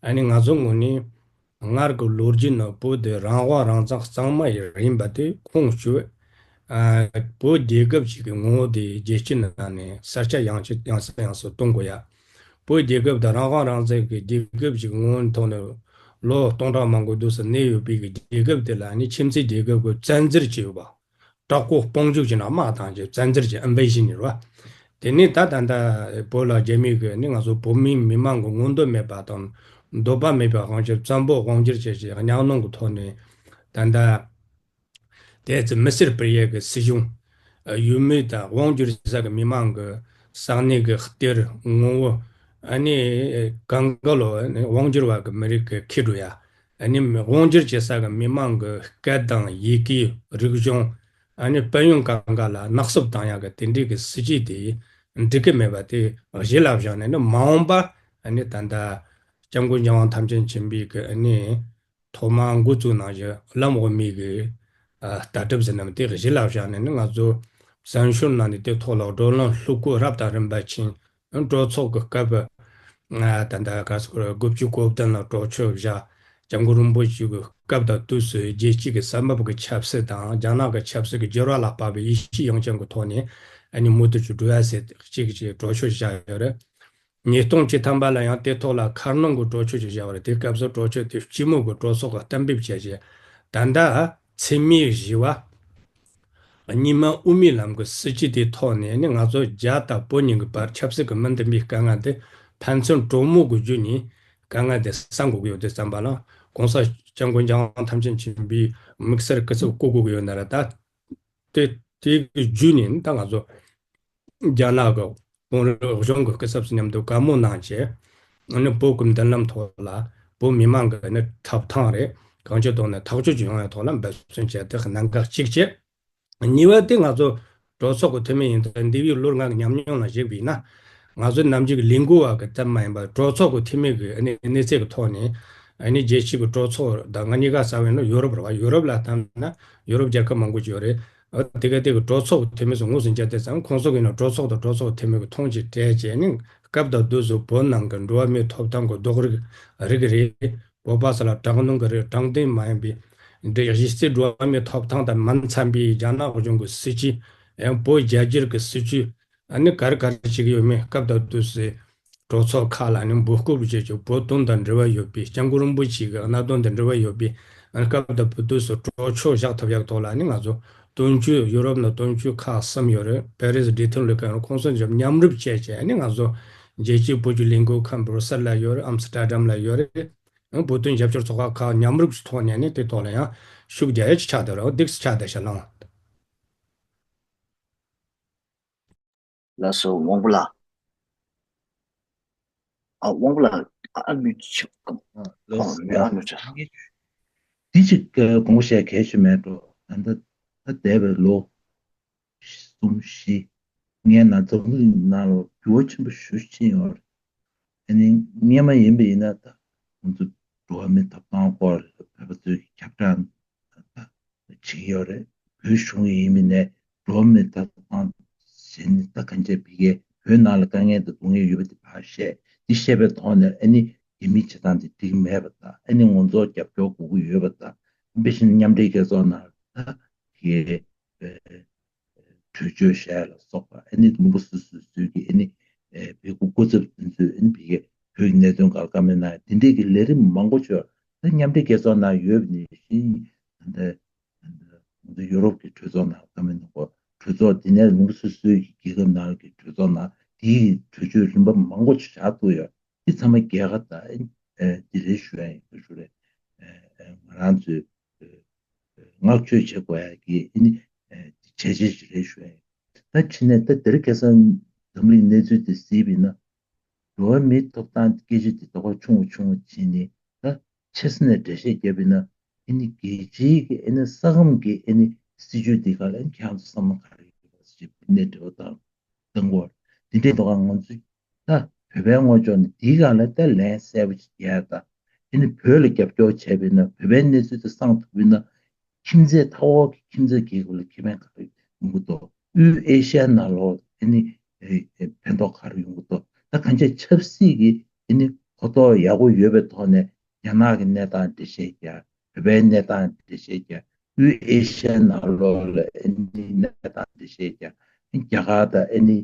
ཨ་ནི་ང་ཚོ་ངོས་ནས་སྔར་གྱི་ལོ་རྒྱུས་ནང་བོད་དེ་རང་དབང་རང་བཙན་གཙང་མ་ཡིན་པ་དེ་ཁུངས་བཅོལ། ཨ་བོད་རྒྱལ་ཁབ་ཅིག་གི་ངོ་བོ་དེ་རྒྱལ་སྤྱིའི་ནང་ནས་གསལ་ཆ་ཡང་ཅི་ཡང་སེ་ཡང་སེ་གཏོང་དགོས་ཡ། བོད་རྒྱལ་ཁབ་དང་རང་དབང་རང་བཙན་གྱི་རྒྱལ་ཁབ་ཅིག་ངོ་བོའི་ཐོག་ནས་ལོ་སྟོང་ཕྲག་མང་པོ་འདུག་སེ་གནས་ཡོད་པའི་གི་རྒྱལ་ཁབ་དེ་ལ་ནི་ཁྱིམ་མཚེས་རྒྱལ་ཁབ་ཀྱི་བཙན་འཛུལ་བྱས་ཡོད་པ། དྲག་པོ་དཔུང་འཇུག་བྱས་ནས་དམག་བཏང་རྗེས་བཙན་འཛུལ་གྱི་ཨིན་ཝེ་ཤན་ཡིན་རོ། དེ་ནས་ད་ད་ལྟ་བོད་ལ་རྒྱ་མི་གིས་ནི་ང་ཚོ་བོད་མིའི་མི་མང་གི་མངོན་འདོད་མེད་པ་དང་འདོད་པ་མེད་པའི་དབང་ཆ་བཙན་པོ་དབང་སྒྱུར་བྱས་རྗེས་གཉའ་གནོན་གྱི་ཐོག་ནས་ད་ལྟ་ དེ་ཚོ་མི་སེར་སྤེལ་ཡས་ཀྱི་སྲིད་གཞུང་ཡུལ་མི་དང་དབང་སྒྱུར་ས་གི་མི་མང་གི་ས་གནས་ཀྱི་གཏེར་དངོས་པོ་ཨ་ནི་གང་ག་ལོ་དབང་སྒྱུར་བ་གི་མི་རིགས་ཀྱི་ཁེ་འགྲོ་ཡ། ཨ་ནི་དབང་སྒྱུར་བྱེད་ས་གི་མི་མང་གི་སྐད་དང་ཡི་གེ་རིག་གཞུང་ཨ་ནི་དཔལ་ཡོན་གང་ག་ལ་ནག་སུབ་བཏང་ཡ་གི་དེ་འདྲའི་གི་སྲིད་ཇུས་དེ་འགྲིག་གི་མེད་པ་དེ་གཞི་ལ་བཞག་ནས་ནི་མ་འོངས་པ་ཨ་ནི་ད་ལྟ་སྐྱབས་མགོན་རྒྱལ་དབང་ཐམས་ཅད་མཁྱེན་པའི་གི་ཨ་ནི་ཐོག་མར་འགོ་བཙུགས་གནང་རྒྱུ་ལམ་འོག་མའི་གི་ལྟ་གྲུབ་ཟེར་ན་དེ་གཞི་ལ་བཞག་ནས་ནི་ང་ཚོ་བཙན་བྱོལ་ནང་ནས་དེ་ཐོག་ལ་བགྲོ་གླེང་ལྷུག་པོ་རབ་དང་རིམ་པ་ཕྱིན། གྲོས་ཚོགས་ཀྱི་སྐབས་ད་ལྟ་ག་ཚོད་དགུ་བཅུ་གོ་བདུན་ལ་གྲོས་ཆོད་བཞག་སྐྱབས་མགོན་རིན་པོ་ཆེ་གི་སྐབས་དང་དུས་སུ་རྒྱལ་སྤྱི་གི་ས་བབ་ཀྱི་ཆབ་སྲིད་དང་རྒྱ་ནག་གི་ཆབ་སྲིད་ཀྱི་འགྱུར་བ་ལ་དཔག་པའི་ཡེ་ཤུ་ཡང་ཅན་གྱི་ཐོག་ནས་ཨ་ནི་མུ་མཐུད་ཀྱི་འགྲོ་བ་ཟེར་གཅིག་གཅིག་གྲོས་ཆོད་བཞག་ཡོད་རེད། ཉིས་སྟོང་བཅུ་ཐམ་པ་ལ་ཡང་དེ་ཐོག་ལ་མཁར་ནང་གི་གྲོས་ཆོད་ཅིག་བཞག་པ་རེད། དེ་སྐབས་སུ་གྲོས་ཆོད་དེ་སྤྱི་མོས་ཀྱི་གྲོས་ཚོགས་ཀྱིས་གཏན་འབེབས་བྱས་རྗེས་ད་ལྟ་འཚེ་མེད་ཞི་བ་གཉིས་སྨན་དབུ་མའི་ལམ་གྱི་སྲིད་ཇུས་དེའི་ཐོག་ནས་ནི་ང་ཚོ་རྒྱ་དང་བོད་གཉིས་ཀྱི་བར་ཆབ་སྲིད་ཀྱི་མི་མཐུན་པའི་དཀའ་ངལ་དེ་ཕན་ཚུན་གྲོས་མོལ་གྱི་བརྒྱུད་ནས་དཀའ་ངལ་དེ་སེལ་དགོས་ཀྱི་ཡོད་དེ་བསམ་པ་ལ་༸གོང་ས་༸སྐྱབས་མགོན་རྒྱལ་དབང་ཐམས་ཅད་མཁྱེན་པའི་དམིགས་བསལ་སྐུ་ཚབ་བསྐོ་དགོས་ཀྱི་ཡོད་ན་ར་ད། དེ་དེ་གི་བརྒྱུད་ནས་ད་ང་ཚོ་རྒྱ་ནག་གི་གོང་རིམ་གཞུང་གི་སྐུ་ཚབ་ཚོ་མཉམ་དུ་བཀའ་མོལ་གནང་བྱས་ཨ་ནི་བོད་ཀྱི་མདུན་ལམ་ཐོག་ལ་བོད་མི་མང་གི་ནི་ཐོབ་ཐང་རེད་གང་ཅི་ཐོག་ནས་ཐག་གཅོད་ཅིག་ཡོང་ཡ་ཐོག་ལ་འབད་བརྩོན་བྱས་ཏེ་གནད་འགག་གཅིག་བྱས། གཉིས་པ་དེ་ང་ཚོ་གྲོས་ཚོགས་ཀྱི་འཐུས་མི་ཡིན་ཙང་འདས་པའི་ལོ་ལྔ་གི་ཉམས་མྱོང་ལ་གཞིགས་པ་ཡིན་ན། ང་ཚོ་ནམ་རྒྱུན་གྱི་ལས་འགུལ་བ་གི་ཙམ་མ་ཡིན་པར་གྲོས་ཚོགས་ཀྱི་འཐུས་མི་གི་གནས་གནས་ཚད་ཀྱི་ཐོག་ནས་ཨ་ནི་རྒྱལ་སྤྱི་གི་གྲོས་ཚོགས་དང་ང་གཉིས་ཀ་གསར་བ་ཡིན་ན་ཡོ་རོབ་རེད་བ། ཡོ་རོབ་ལ་བལྟས་ན་ཡོ་རོབ་རྒྱལ་ཁབ་མང་པོ་ཅིག་ཡོད་རེད། ཨ་དེ་ག་དེ་གི་གྲོས་ཚོགས་ཀྱི་འཐུས་མི་ཚོ་ངོས་ཟིན་བྱས་ཏེ་ཙང་ཁོང་ཚོ་གི་ནང་གྲོས་ཚོགས་དང་གྲོས་ཚོགས་ཀྱི་འཐུས་མི་གི་ཐོང་ཅིག་སྤྲད་བྱས་ནས་སྐབས་དང་དུས་སུ་བོད་ནང་གི་འགྲོ་བ་མིའི་ཐོབ་ཐང་གི་རྡོག་རིགས་རིགས་རེད། བོད་པ་ཚོ་ལ་དྲག་གནོན་གྱི་རིགས་དྲང་བདེན་མ་ཡིན་པའི་འདི་གཞི་རྩའི་འགྲོ་བ་མིའི་ཐོབ་ཐང་དང་མ་འཚམ་པའི་རྒྱ་ནག་གཞུང་གི་སྲིད་ཇུས་ཡང་བོད་རྒྱ་སྒེར་གྱི་སྲིད་ཇུས་ཨ་ནི་ག་རེ་ག་རེ་བྱེད་ཀྱི་ཡོད་མེད་སྐབས་དང་དུས་སུ་གྲོས་ཚོགས་ཁག་ལ་ནི་འབོད་སྐུལ་བྱེད་ཆོག་བོད་དོན་དང་འབྲེལ་བ་ཡོད་པའི་སྐྱབས་མགོན་རིན་པོ་ཆེ་གི་གནད་དོན་དང་འབྲེལ་བ་ཡོད་པའི་ཨ་ནི་སྐབས་དང་དུས་སུ་གྲོས་ཆོད་བཞག་ཐུབ་ཡག་ཐོག་ལ་ནི་ང་ཚོ་དོན་གཅོད་ཡུ་རོབ་ནང་དོན་གཅོད་ཁག་གསུམ་ཡོད་རེད། པེ་རི་སི་འབྲེལ་མཐུན་ལྷན་ཁང་ཁོང་ཚོ་མཉམ་རུབ་བྱས་བྱས་ནི་ང་ཚོ་རྒྱལ་སྤྱིའི་བོད་ཀྱི་ལས་འགུལ་ཁང་བྷུ་རུ་སེལ་ལ་ཡོད་རེད། ཨམ་སི་ཏྲ་ཌམ་ལ་ཡོད་རེད། ཡང་བོད་དོན་རྒྱབ་སྐྱོར་ཚོགས་པ་ཁག་མཉམ་རུབ་ཀྱི་ཐོག་ནས་ནི་དེ་ཐོག་ལ་ཡང་ཤུགས་རྒྱག་ཡ་ཆགས་བསྡད་རེད། འདུག་སེ་ཆགས་བསྡད་ཤག་ལགས། ལགས་སོ་དབང་པོ་ལགས། ཨ་དབང་པོ་ལགས་ཨ་མི་ཆོག་གམ། ཨ་ལགས་སོ་ཨ་མི་ཨ་མི་ཆོག་འདི་ཅིག་དགོངས་པ་བཞེས་གལ་ཆེ་མེད་འགྲོ། ད་ལྟ་ད་འདས་པའི་ལོ་གསུམ་བཞི་ངའི་ནང་འཛམ་གླིང་ནང་ལ་འགྱུར་བ་ཆེན་པོ་ཞེ་པོ་ཕྱིན་ཡོད་རེད། ཨ་ནི་སྔོན་མ་ཡིན་པ་ཡིན་ན་ད་ང་ཚོ་འགྲོ་བ་མིའི་ཐོབ་ཐང་སྐོར་ལ་བོད་པ་ཚོས་ཀྱི་ཁྱབ་བསྒྲགས་བྱེད་ཀྱི་ཡོད་རེད། བོད་གཞུང་ཡིན་མིན་ནས་འགྲོ་བ་མིའི་ཐོབ་ཐང་ཟེར་ནས་ད་གང་བྱས་བི་གས་བོད་ནང་ལ་དཀའ་ངལ་དང་སྡུག་བསྔལ་ཡོད་པ་དེ་ཕར་བཤད་དེ་བཤད་པའི་ཐོག་ནས་ཨ་ནི་རྒྱ་མིའི་བྱེད་སྟངས་དེ་འགྲིག་མེད་པ་དང་ཨ་ནི་ང་ཚོ་རྒྱབ་སྐྱོར་དགོས་ཀྱི་ཡོད་པ་དང་དཔེ་བཞིན་མཉམ་འབྲེལ་རྒྱལ་ཚོགས་ནང་ད་བི་གས་གྲོས་ཆོད་བཞག་ལ་སོགས་པ་ཨ་ནི་ལུང་པ་སོ་སོ་སོའི་གི་ཨ་ནི་བི་གུ་སྐུ་ཚབ་དེ་ཚོས་ཨ་ནི་བི་གས་བོད་ཀྱི་གནད་དོན་སྒང་ལ་བཀའ་མོལ་གནང་ཡ་དེ་འདྲས་ཀྱི་ལས་རིམ་མང་པོ་ཅིག་ད་མཉམ་འབྲེལ་རྒྱལ་ཚོགས་ནང་ཡོད་པ་ནང་བཞིན་ད་ད་ང་ཚོ་ཡོ་རོབ་ཀྱི་གྲོས་ཚོགས་ནང་བཀའ་མོལ་གནང་གོ་གྲོས་ཚོགས་དེ་ནས་ལུང་པ་སོ་སོའི་གི་རྒྱལ་ཁབ་ནང་གི་གྲོས་ཚོགས་ནང་དེའི་གྲོས་ཆོད་རིམ་པ་མང་པོ་ཅིག་བཞག་ཐུབ་ཡོད། དེ་ཚང་མ་རྒྱལ་ཁ་དང་ཨ་ནི་དེ་རེད་ཞུ་ཡ་ཡིན་ཞུ་རེད། ང་རང་ཚོས་བསྔགས་བརྗོད་བྱེད་དགོས་ཡ་གི་ཨ་ནི་བྱས་རྗེས་ཅིག་རེད་ཞུ་ཡ་ཡིན། ད་ཕྱི་ནས་ད་དེ་རིང་ཁ་སང་འཛམ་གླིང་གནས་ཚུལ་དེ་གཟིགས་པ་ཡིན་ན། འགྲོ་བ་མིའི་ཐོབ་ཐང་སྐད་ཆ་དེ་དོ་ཁུར་ཆུང་ངུ་ཆུང་ངུ་བྱས་ནས་ད་ཆེ་ས་ནས་འགྲེལ་བཤད་བརྒྱབ་པ་ཡིན་ན་ཨ་ནི་རྒྱལ་སྤྱིའི་གི་ཨ་ནི་ས་ཁམས་ཀྱི་ཨ་ནི་སྲིད་བྱུས་འདི་ག་ལ་ཨ་ནི་ཁྱེད་རང་ཚོ་བསམ་བློ་ག་རེ་ཡོད་པ་ཞེས་ཕྱི་ནས་འབྲེལ་བ་དང་། གཏང་དགོས། དེ་འདྲའི་ཐོག་ང་ཚོས་ད་བོད་པའི་ངོས་ཕྱོགས་ནས་དེའི་སྒང་ལ་ད་ལན་གསལ་པོ་ཞིག་རྒྱག་ཡ་ད། ཨ་ནི་བོད་ལ་རྒྱབ་སྐྱོར་བྱས་པ་ཡིན་ན་བོད་པའི་གནས་ཚུལ་དེ་གསང་ཐུབ་པ་ཡིན་ན་ཁྱིམ་མཚེས་མཐའ་འཁོར་གྱི་ཁྱིམ་མཚེས་རྒྱལ་ཁབ་ལ་ཁེ་ཕན་ག་རེ་ཡོང་གི་འདུག་དབུས་ཨེ་ཤ་ཡ་ནང་ལོགས་ཨ་ནི་ཕན་ཐོགས་ག་རེ་ཡོང་གི་འདུག་ད་གང་ཅི་ཆབ་སྲིད་ཀྱི་ཨ་ནི་གོ་རྟོགས་ཡག་པོ་ཡོད་པའི་ཐོག་ནས་རྒྱ་ནག་གི་གནས་སྟངས་འགྲེལ་བཤད་རྒྱག་བོད་པའི་གནས་སྟངས་འགྲེལ་བཤད་རྒྱག་དབུས་ཨེ་ཤ་ཡའི་ནང་ལོགས་ལ་ཨ་ནི་གནས་སྟངས་འགྲེལ་བཤད་རྒྱག་རྒྱ་གར་དང་ཨ་ནི་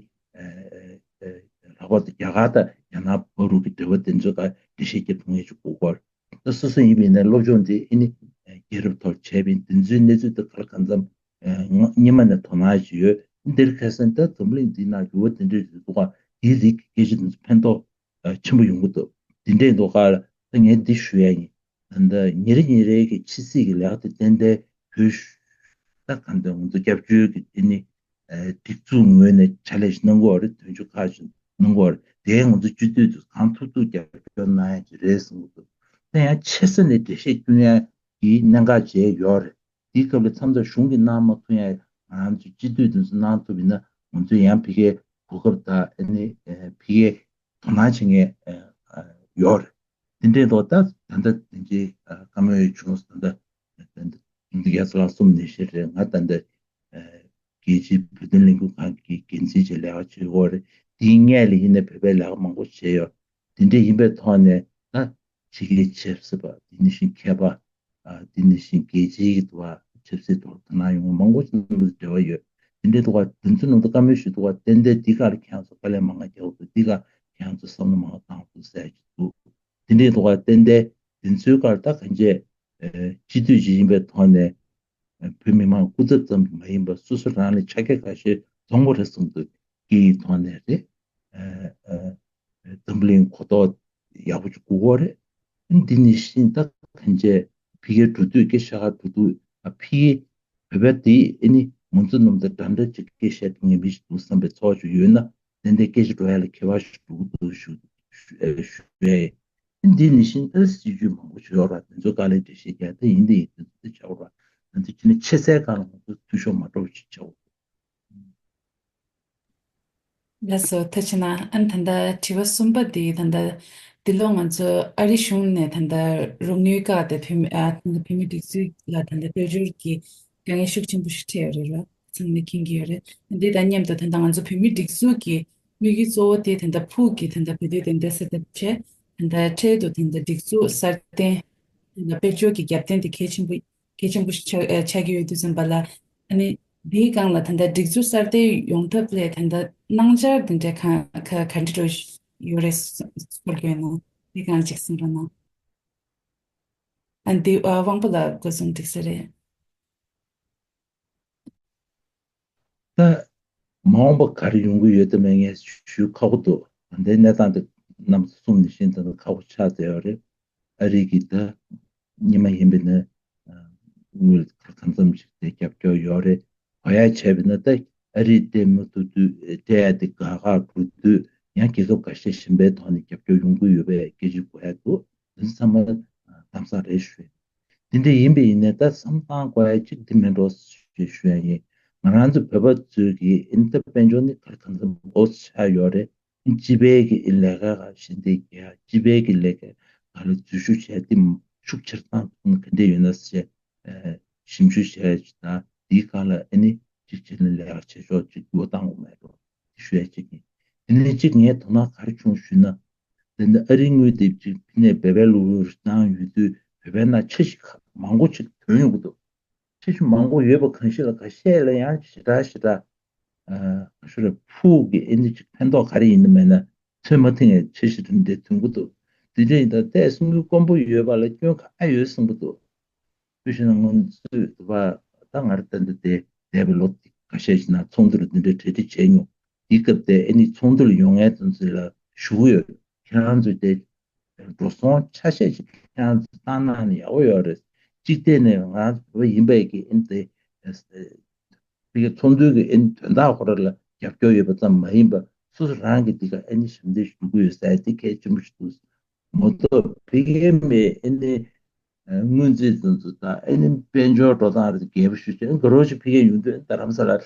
ལྷག་པར་དུ་རྒྱ་གར་དང་རྒྱ་ནག་བར་དུ་གི་འབྲེལ་བ་དེ་ཚོ་ག་འགྲེལ་བཤད་རྒྱག་ཐུབ་མཁན་ཞིག་དགོས་སྐོར། ད་སོ་སོ་ཡིན་པ་ཡིན་ན་སློབ་སྦྱོང་དེ་ཨ་ནི་རྒྱལ་རབས་ཐོག་བྱས་པ་ཡིན་དེ་ཚོའི་གནས་ཚུལ་དེ་ག་ལ་གང་འཚམ་སྔོན་མ་ནས་དོ་སྣང་ཞིག་ཡོད། འདིར་ཁ་སང་ད་འཛམ་གླིང་འདི་ནང་འགྱུར་བ་དེ་འདྲ་ཞིག་འདུག་ག་དེའི་རིགས་ཀྱི་སྐད་ཆ་དེ་ཚོ་ཕན་ཐོགས་ཆེན་པོ་ཡོང་གི་འདུག་དེ་འདྲའི་འདུག་ག་ལ་ད་ངས་འདི་ཞུ་ཡ་ཡིན། ད་ཉིན་རེ་ཉིན་རེ་གི་ཕྱི་སྲིད་ཀྱི་ལས་ཀ་དེ་ཏན་ཏན་བོད་གཞུང་ ད་གང་ལྟར་ང་ཚོ་སྐྱབས་བཅོལ་གྱི་ཨ་ནི་སྒྲིག་འཛུགས་ངོས་ནས་ཕྱག་ལས་ཤིག་གནང་གི་ཡོད་རེད། དོན་གཅོད་ཁག་ཅིག་གནང་གི་ཡོད་རེད། དེ་ང་ཚོ་སྤྱི་འཐུས་ཚོས་གང་ཐུབ་ཐུབ་རྒྱབ་སྐྱོར་གནང་ཡ་ཅིག་རེད་བསམ་གྱི་འདུག་དེ་ཡང་ཆེ་ས་ནས་འགྲེལ་བཤད་སྐྱོན་ཡ་གི་གནད་འགག་ཅིག་ཡོད་རེད། དེའི་སྐབས་ལ་མཚམས་མཚམས་གཞུང་གིས་གནང་མ་ཐུབ་ཡ་ང་རང་ཚོ་སྤྱི་འཐུས་དེ་ཚོ་གནང་ཐུབ་ཡིན་ན་ང་ཚོས་ཡང་ཕ་གིའི་གོ་སྐབས་དང་ཨ་ནི་ཕ་གིའི་དོ་སྣང་བྱེད་མཁན་ཡོད་རེད། དེ་འདྲའི་ཐོག་ད་ད་ལྟ་དེ་འདྲའི་བཀའ་མོལ་བྱུང་སོང་། ད་ལྟ་ད་ལྟ་རྒྱ་ཚ་ལགས་གསུམ་ནས་བཤད་རེད། ང་ད་ལྟ་རྒྱལ་སྤྱིའི་བོད་དོན་ལས་འགུལ་ཁང་གི་འགན་འཛིན་གྱི་ལས་ཀ་བྱེད་ཀྱི་ཡོད་རེད། དེའི་སྔོན་ལ་ཡིན་ན་བོད་པའི་ལས་ཀ་མང་པོ་བྱས་ཡོད། དེ་འདྲ་ཡིན་པའི་ཐོག་ནས་ད་ཕྱི་རྒྱལ་ཆབ་སྲིད་པ་དེ་ནང་བཞིན་མཁས་པ་དེ་ནང་བཞིན་རྒྱལ་སྤྱིའི་དུ་བ་ཆབ་སྲིད་ཐོག་དོ་སྣང་ཡོང་མཁན་མང་པོ་ཞིག་ནང་དུ་འབྲེལ་བ་ཡོད། དེ་འདྲའི་ཐོག་དེ་ཚོ་ནང་དུ་བཀའ་མོལ་ཞུས་འདུག་པ། ཏན་ཏན་འདི་ག་ལ་ཁྱེད་ཚོ་དཀའ་ལས་མང་བ་རྒྱག་འདུག་འདི་ག་ཁྱེད་ཚོ་བསམ་བློ་མང་བ་བཏང་འདུག་ཟེར་གྱི་འདུག་དེ་འདྲའི་ཐོག་ཏན་ཏན་དེ་ཚོའི་སྐོར་ད་གང་ཅི་སྤྱི་འཐུས་ཅིག་ཡིན་པའི་ཐོག་ནས་བོད་མི་མང་སྐུ་ཚབ་ཙམ་གྱིས་མ་ཡིན་པར་སོ་སོ་རང་ལ་ཕྱག་འཁྱེར་ཁ་ཤས་འཛོམས་པ་རེད་བསམ་འདུག་སྐད་ཡིག་ཐོག་ནས་རེད། འཛམ་བུ་གླིང་གོ་རྟོགས་ཡག་པོ་ཅིག་དགོས་ཀྱི་ཡོད་རེད། འདི་ནང་བཞིན་ད་ཕན་ཆད་ཕ་གིར་འགྲོ་དུས་སྐད་ཆ་འགྲོ་དུས་ཨ་ཕ་གི་བོད་པ་དེ་ཨ་ནི་ང་ཚོ་རྣམས་དང་འདྲ་འདྲ་ཅིག་སྐད་བཤད་ཐུབ་མཁན་མི་ཞིག་འདུག་བསམ་པའི་ཚོར་བ་ཅིག་ཡོད་ན་ཏན་ཏན་སྐད་ཆ་འགྲོ་ཡ་ལ་ཁྱད་པར་ཞིག་འགྲོ་གི་འདུག་ཞུ་ཞུ་ཨ་ཞུ་ཡ་ཡིན། འདི་ནང་བཞིན་ཨ་སྲིད་ཇུས་མང་པོ་ཞིག་ཡོད་རེད། དེ་ཚོ་ག་ལེར་འགྲེལ་བཤད་རྒྱག་ད་ཡིན་དེ་ཡིན། དེ་ཚོ་དེ་བྱ་བ་རེད། ང་ཚོ་ཕྱི་ནས་ཆེ་སའི་སྒང་ལ་ང་ཚོ་འཐུས་ཤོར་མ་འགྲོ་བ་ཞིག་བྱ་བ། ལགས་སོ། ཐུགས་རྗེ་གནང་། ཨ་ནི་ད་ལྟ་དྲི་བ་གསུམ་པ་འདི་ད་ལྟ་འདི་ལོ་ང་ཚོ་ཨ་རི་གཞུང་ནས་ད་ལྟ་རོགས་དངུལ་བཀག་སྟེ་བོད་མི་ཨ་ད་ལྟ་བོད་མིའི་སྒྲིག་འཛུགས་ལ་ད་ལྟ་དཔལ་འབྱོར་གྱི་དཀའ་ངལ་ཤུགས་ཆེན་པོ་ཞིག་འཕྲད་ཡོད་རེད་བ། ཚང་མས་མཁྱེན་གྱི་ཡོད་རེད། འདི་དང་མཉམ་དུ་ད་ལྟ་ང་ཚོ་བོད་མིའི་སྒྲིག་འཛུགས་ཀྱི་དམིགས་ཡུལ་གཙོ་བོ་དེ་ད་ལྟ་ཕུགས་ཀྱི་ད་ལྟ་བོད་དོན་བདེན་མཐའ་གསལ་ཐབས་བྱས། ད་ལྟ་འཕྲལ་དུ་ད་ལྟ་སྒྲིག་འཛུགས་གསར་བརྟན། ད་ལྟ་དཔལ་འབྱོར་གྱི་རྒྱབ་རྟེན་དེ་གལ་ཆེན་པོ་གལ་ཆེན་པོ་ཞིག་ཆགས་ཨ་ཆགས་ཀྱི་ཡོད་དུས་ཙམ་པ་ལ། ཨ་ནི་འདིའི་སྒང་ལ་ད་ལྟ་སྒྲིག་འཛུགས་གསར་བརྟན་ཡོང་ཐབས་ལ་ད་ལྟ་གནང་འཆར་འདི་འདྲ་གང་ག་ག་འདྲ་འགྲོ་ཡོད་རེད་སྐོར་གྱི་ཡོད་ན་འདི་སྒང་ཅིག་གསུང་རོགས་གནང་། ཨ་འདི་ཨ་དབང་པོ་ལགས་སྐུ་གསུང་འགྲིག་ས་རེད། ད་མ་འོངས་པ་ག་རེ་ཡོང་གི་ཡོད་དམ་ངས་ཞུ་ཁག་པོ་འདུག་ད་ལྟའི་གནས་སྟངས་དེ་གནམ་ས་གསུམ་ནས་ཤིན་ཏུ་ཁག་པོ་ཆགས་བསྡད་ཡོད་རེད། ཨ་རི་གི་ད་སྔོན་མ་ཡིན་པ་ཡིན་ན་དངུལ་གང་འཚམ་ཞིག་དེ་རྒྱབ་སྐྱོར་ཡོད་རེད། གོ་ཡ་བྱས་པ་ཡིན་ན་ད་ཨ་རིས་སྤྲད་མ་ཐུབ་དུས་སྤྲད་ཡ་དེ་དཀའ་ཁག་འགྲོ་དུས་ཡང་རྒྱལ་ཁབ་ཁ་ཤས་གཞན་པའི་ཐོག་ནས་རྒྱབ་སྐྱོར་ཡོང་གི་ཡོད་པའི་སྐད་ཆ་གོ་ཡ་འདུག་དེ་ཚང་མ་གཏམ་བཟང་རེད་ཞུ། དེ་འདྲ་ཡིན་པ་ཡིན་ནའི་ད་བསམ་བློ་བཏང་དགོས་ཡ་གཅིག་དེ་མིན་འགྲོ་ཞེས་ཞུ་ཡ་ཡིན། ང་རང་ཚོ་བོད་པ་ཚོས་ཀྱི་ཨིན་ད་དཔལ་འབྱོར་ནི་ག་རེ་གང་འཚམ་འོ་ཆགས་ཡོད་རེད། སྤྱི་པའི་གི་ལས་ཀ་ག་ཞིག་འདི་རྒྱ་སྤྱི་པའི་གི་ལས་ཀ་ག་ལ་འཛུལ་ཞུགས་བྱས་ཏེ་ཤུགས་ཆེར་བཏང་ཐུབ་ན་ག་འདྲ་ཡོད་ན་ཞེས་ཞིབ་འཇུག་བྱས་ཡ་ཅིག་དང་དེའི་སྒང་ལ་ཨ་ནི་གཅིག་བྱས་ན་ལས་ཀ་བྱེད་ཕྱོགས་གཅིག་འགྱུར་བ་བཏང་དགོས་མེད་འགྲོ་དེ་ཞུ་ཡ་གཅིག་ཡིན། དེ་ནས་གཅིག་ངས་དོ་སྣང་ག་རེ་བྱུང་ཞུས་ན། དེ་འདི་ཨ་རིའི་དངུལ་དེ་གཅིག་ཕི་ནས་བེ་བེ་ལུ་ལུ་བཏང་ཡོད་དུས་བོད་པའི་ནང་ཆ་ཞིག་མང་པོ་ཅིག་ཐོན་ཡོང་གི་འདུག་ཆ་ཞིག་མང་པོ་ཡོད་པ་གང་ཞིག་ལ་ཁ་ཤས་ལ་ཡང་ཞེ་དྲག་ཞེ་དྲག་ཨ་ཞུ་རེ་ཕུགས་ཀྱི་ཨེ་འདི་ཅིག་ཕན་ཐོགས་ག་རེ་ཡིན་ནི་མེད་ན་ཚོད་མ་ཐིང་ངེ་ཆ་ཞིག་རིན་འདྲེ་ཐོན་གི་འདུག་དེ་འདྲ་ཡིན་ད་ལྟའི་སེམས་འགུལ་དཀོན་པོ་ཡོད་པ་ལ་སྐྱོན་ག་ཨ་ཡོད་གསུང་གི་འདུག་དཔེ་བཞག་ན་ང་ཚོས་དུ་བ་ད་ང་རེ་ད་འདི་དེ་འདས་པའི་ལོ་ཁ་ཤས་ཤིག་ནང་ཚོགས་འདུ་ལ་འདི་འདྲ་གྲ་སྒྲིག་བྱས་མྱོང་། དེའི་སྐབས་དེ་ཨེ་ནི་ཚོགས་འདུ་ལ་ཡོང་མཁན་དེ་ཚོ་ལ་ཞུ་གི་ཡོད། ཁྱེད་རང་ཚོས་དེ་འགྲོ་སོང་ཆ་ཤས་ཤིག་ཁྱེད་རང་ཚོས་བཏང་གནང་ནས་ཡག་པོ་ཡོད་རེད། གཅིག་བལྟས་ནས་ང་རང་ཚོ་བོད་པ་ཡིན་པའི་གི་ཨེ་ནི་དེ་དེ་གི་ཚོགས་འདུའི་གི་ཨེ་ནི་དོན་དག་ཁོ་ར་ལ་རྒྱབ་སྐྱོར་ཡོད་པ་ཙམ་མ་ཡིན་པར་སོ་སོ་རང་གི་དེ་ག་ཨེ་ནི་ཞབས་འདེགས་ཞུ་གི་ཡོད་ཟེར་དེ་གལ་ཆེན་པོ་ཞིག་འདུག་མ་གཏོགས་ཕ་གིའི་མི་ཨེ་ནི་སྔོན་རྩིས་དེ་ཚོ་དང་ཨེ་ནི་དཔལ་འབྱོར་འགྲོ་སྟངས་རེད་རྒྱས་པོ་ཞུ་བྱས་ག་རོ་ཞིག་ཕ་གིར་ཡོང་དུས་རྡ་རམ་ས་ལ་ད་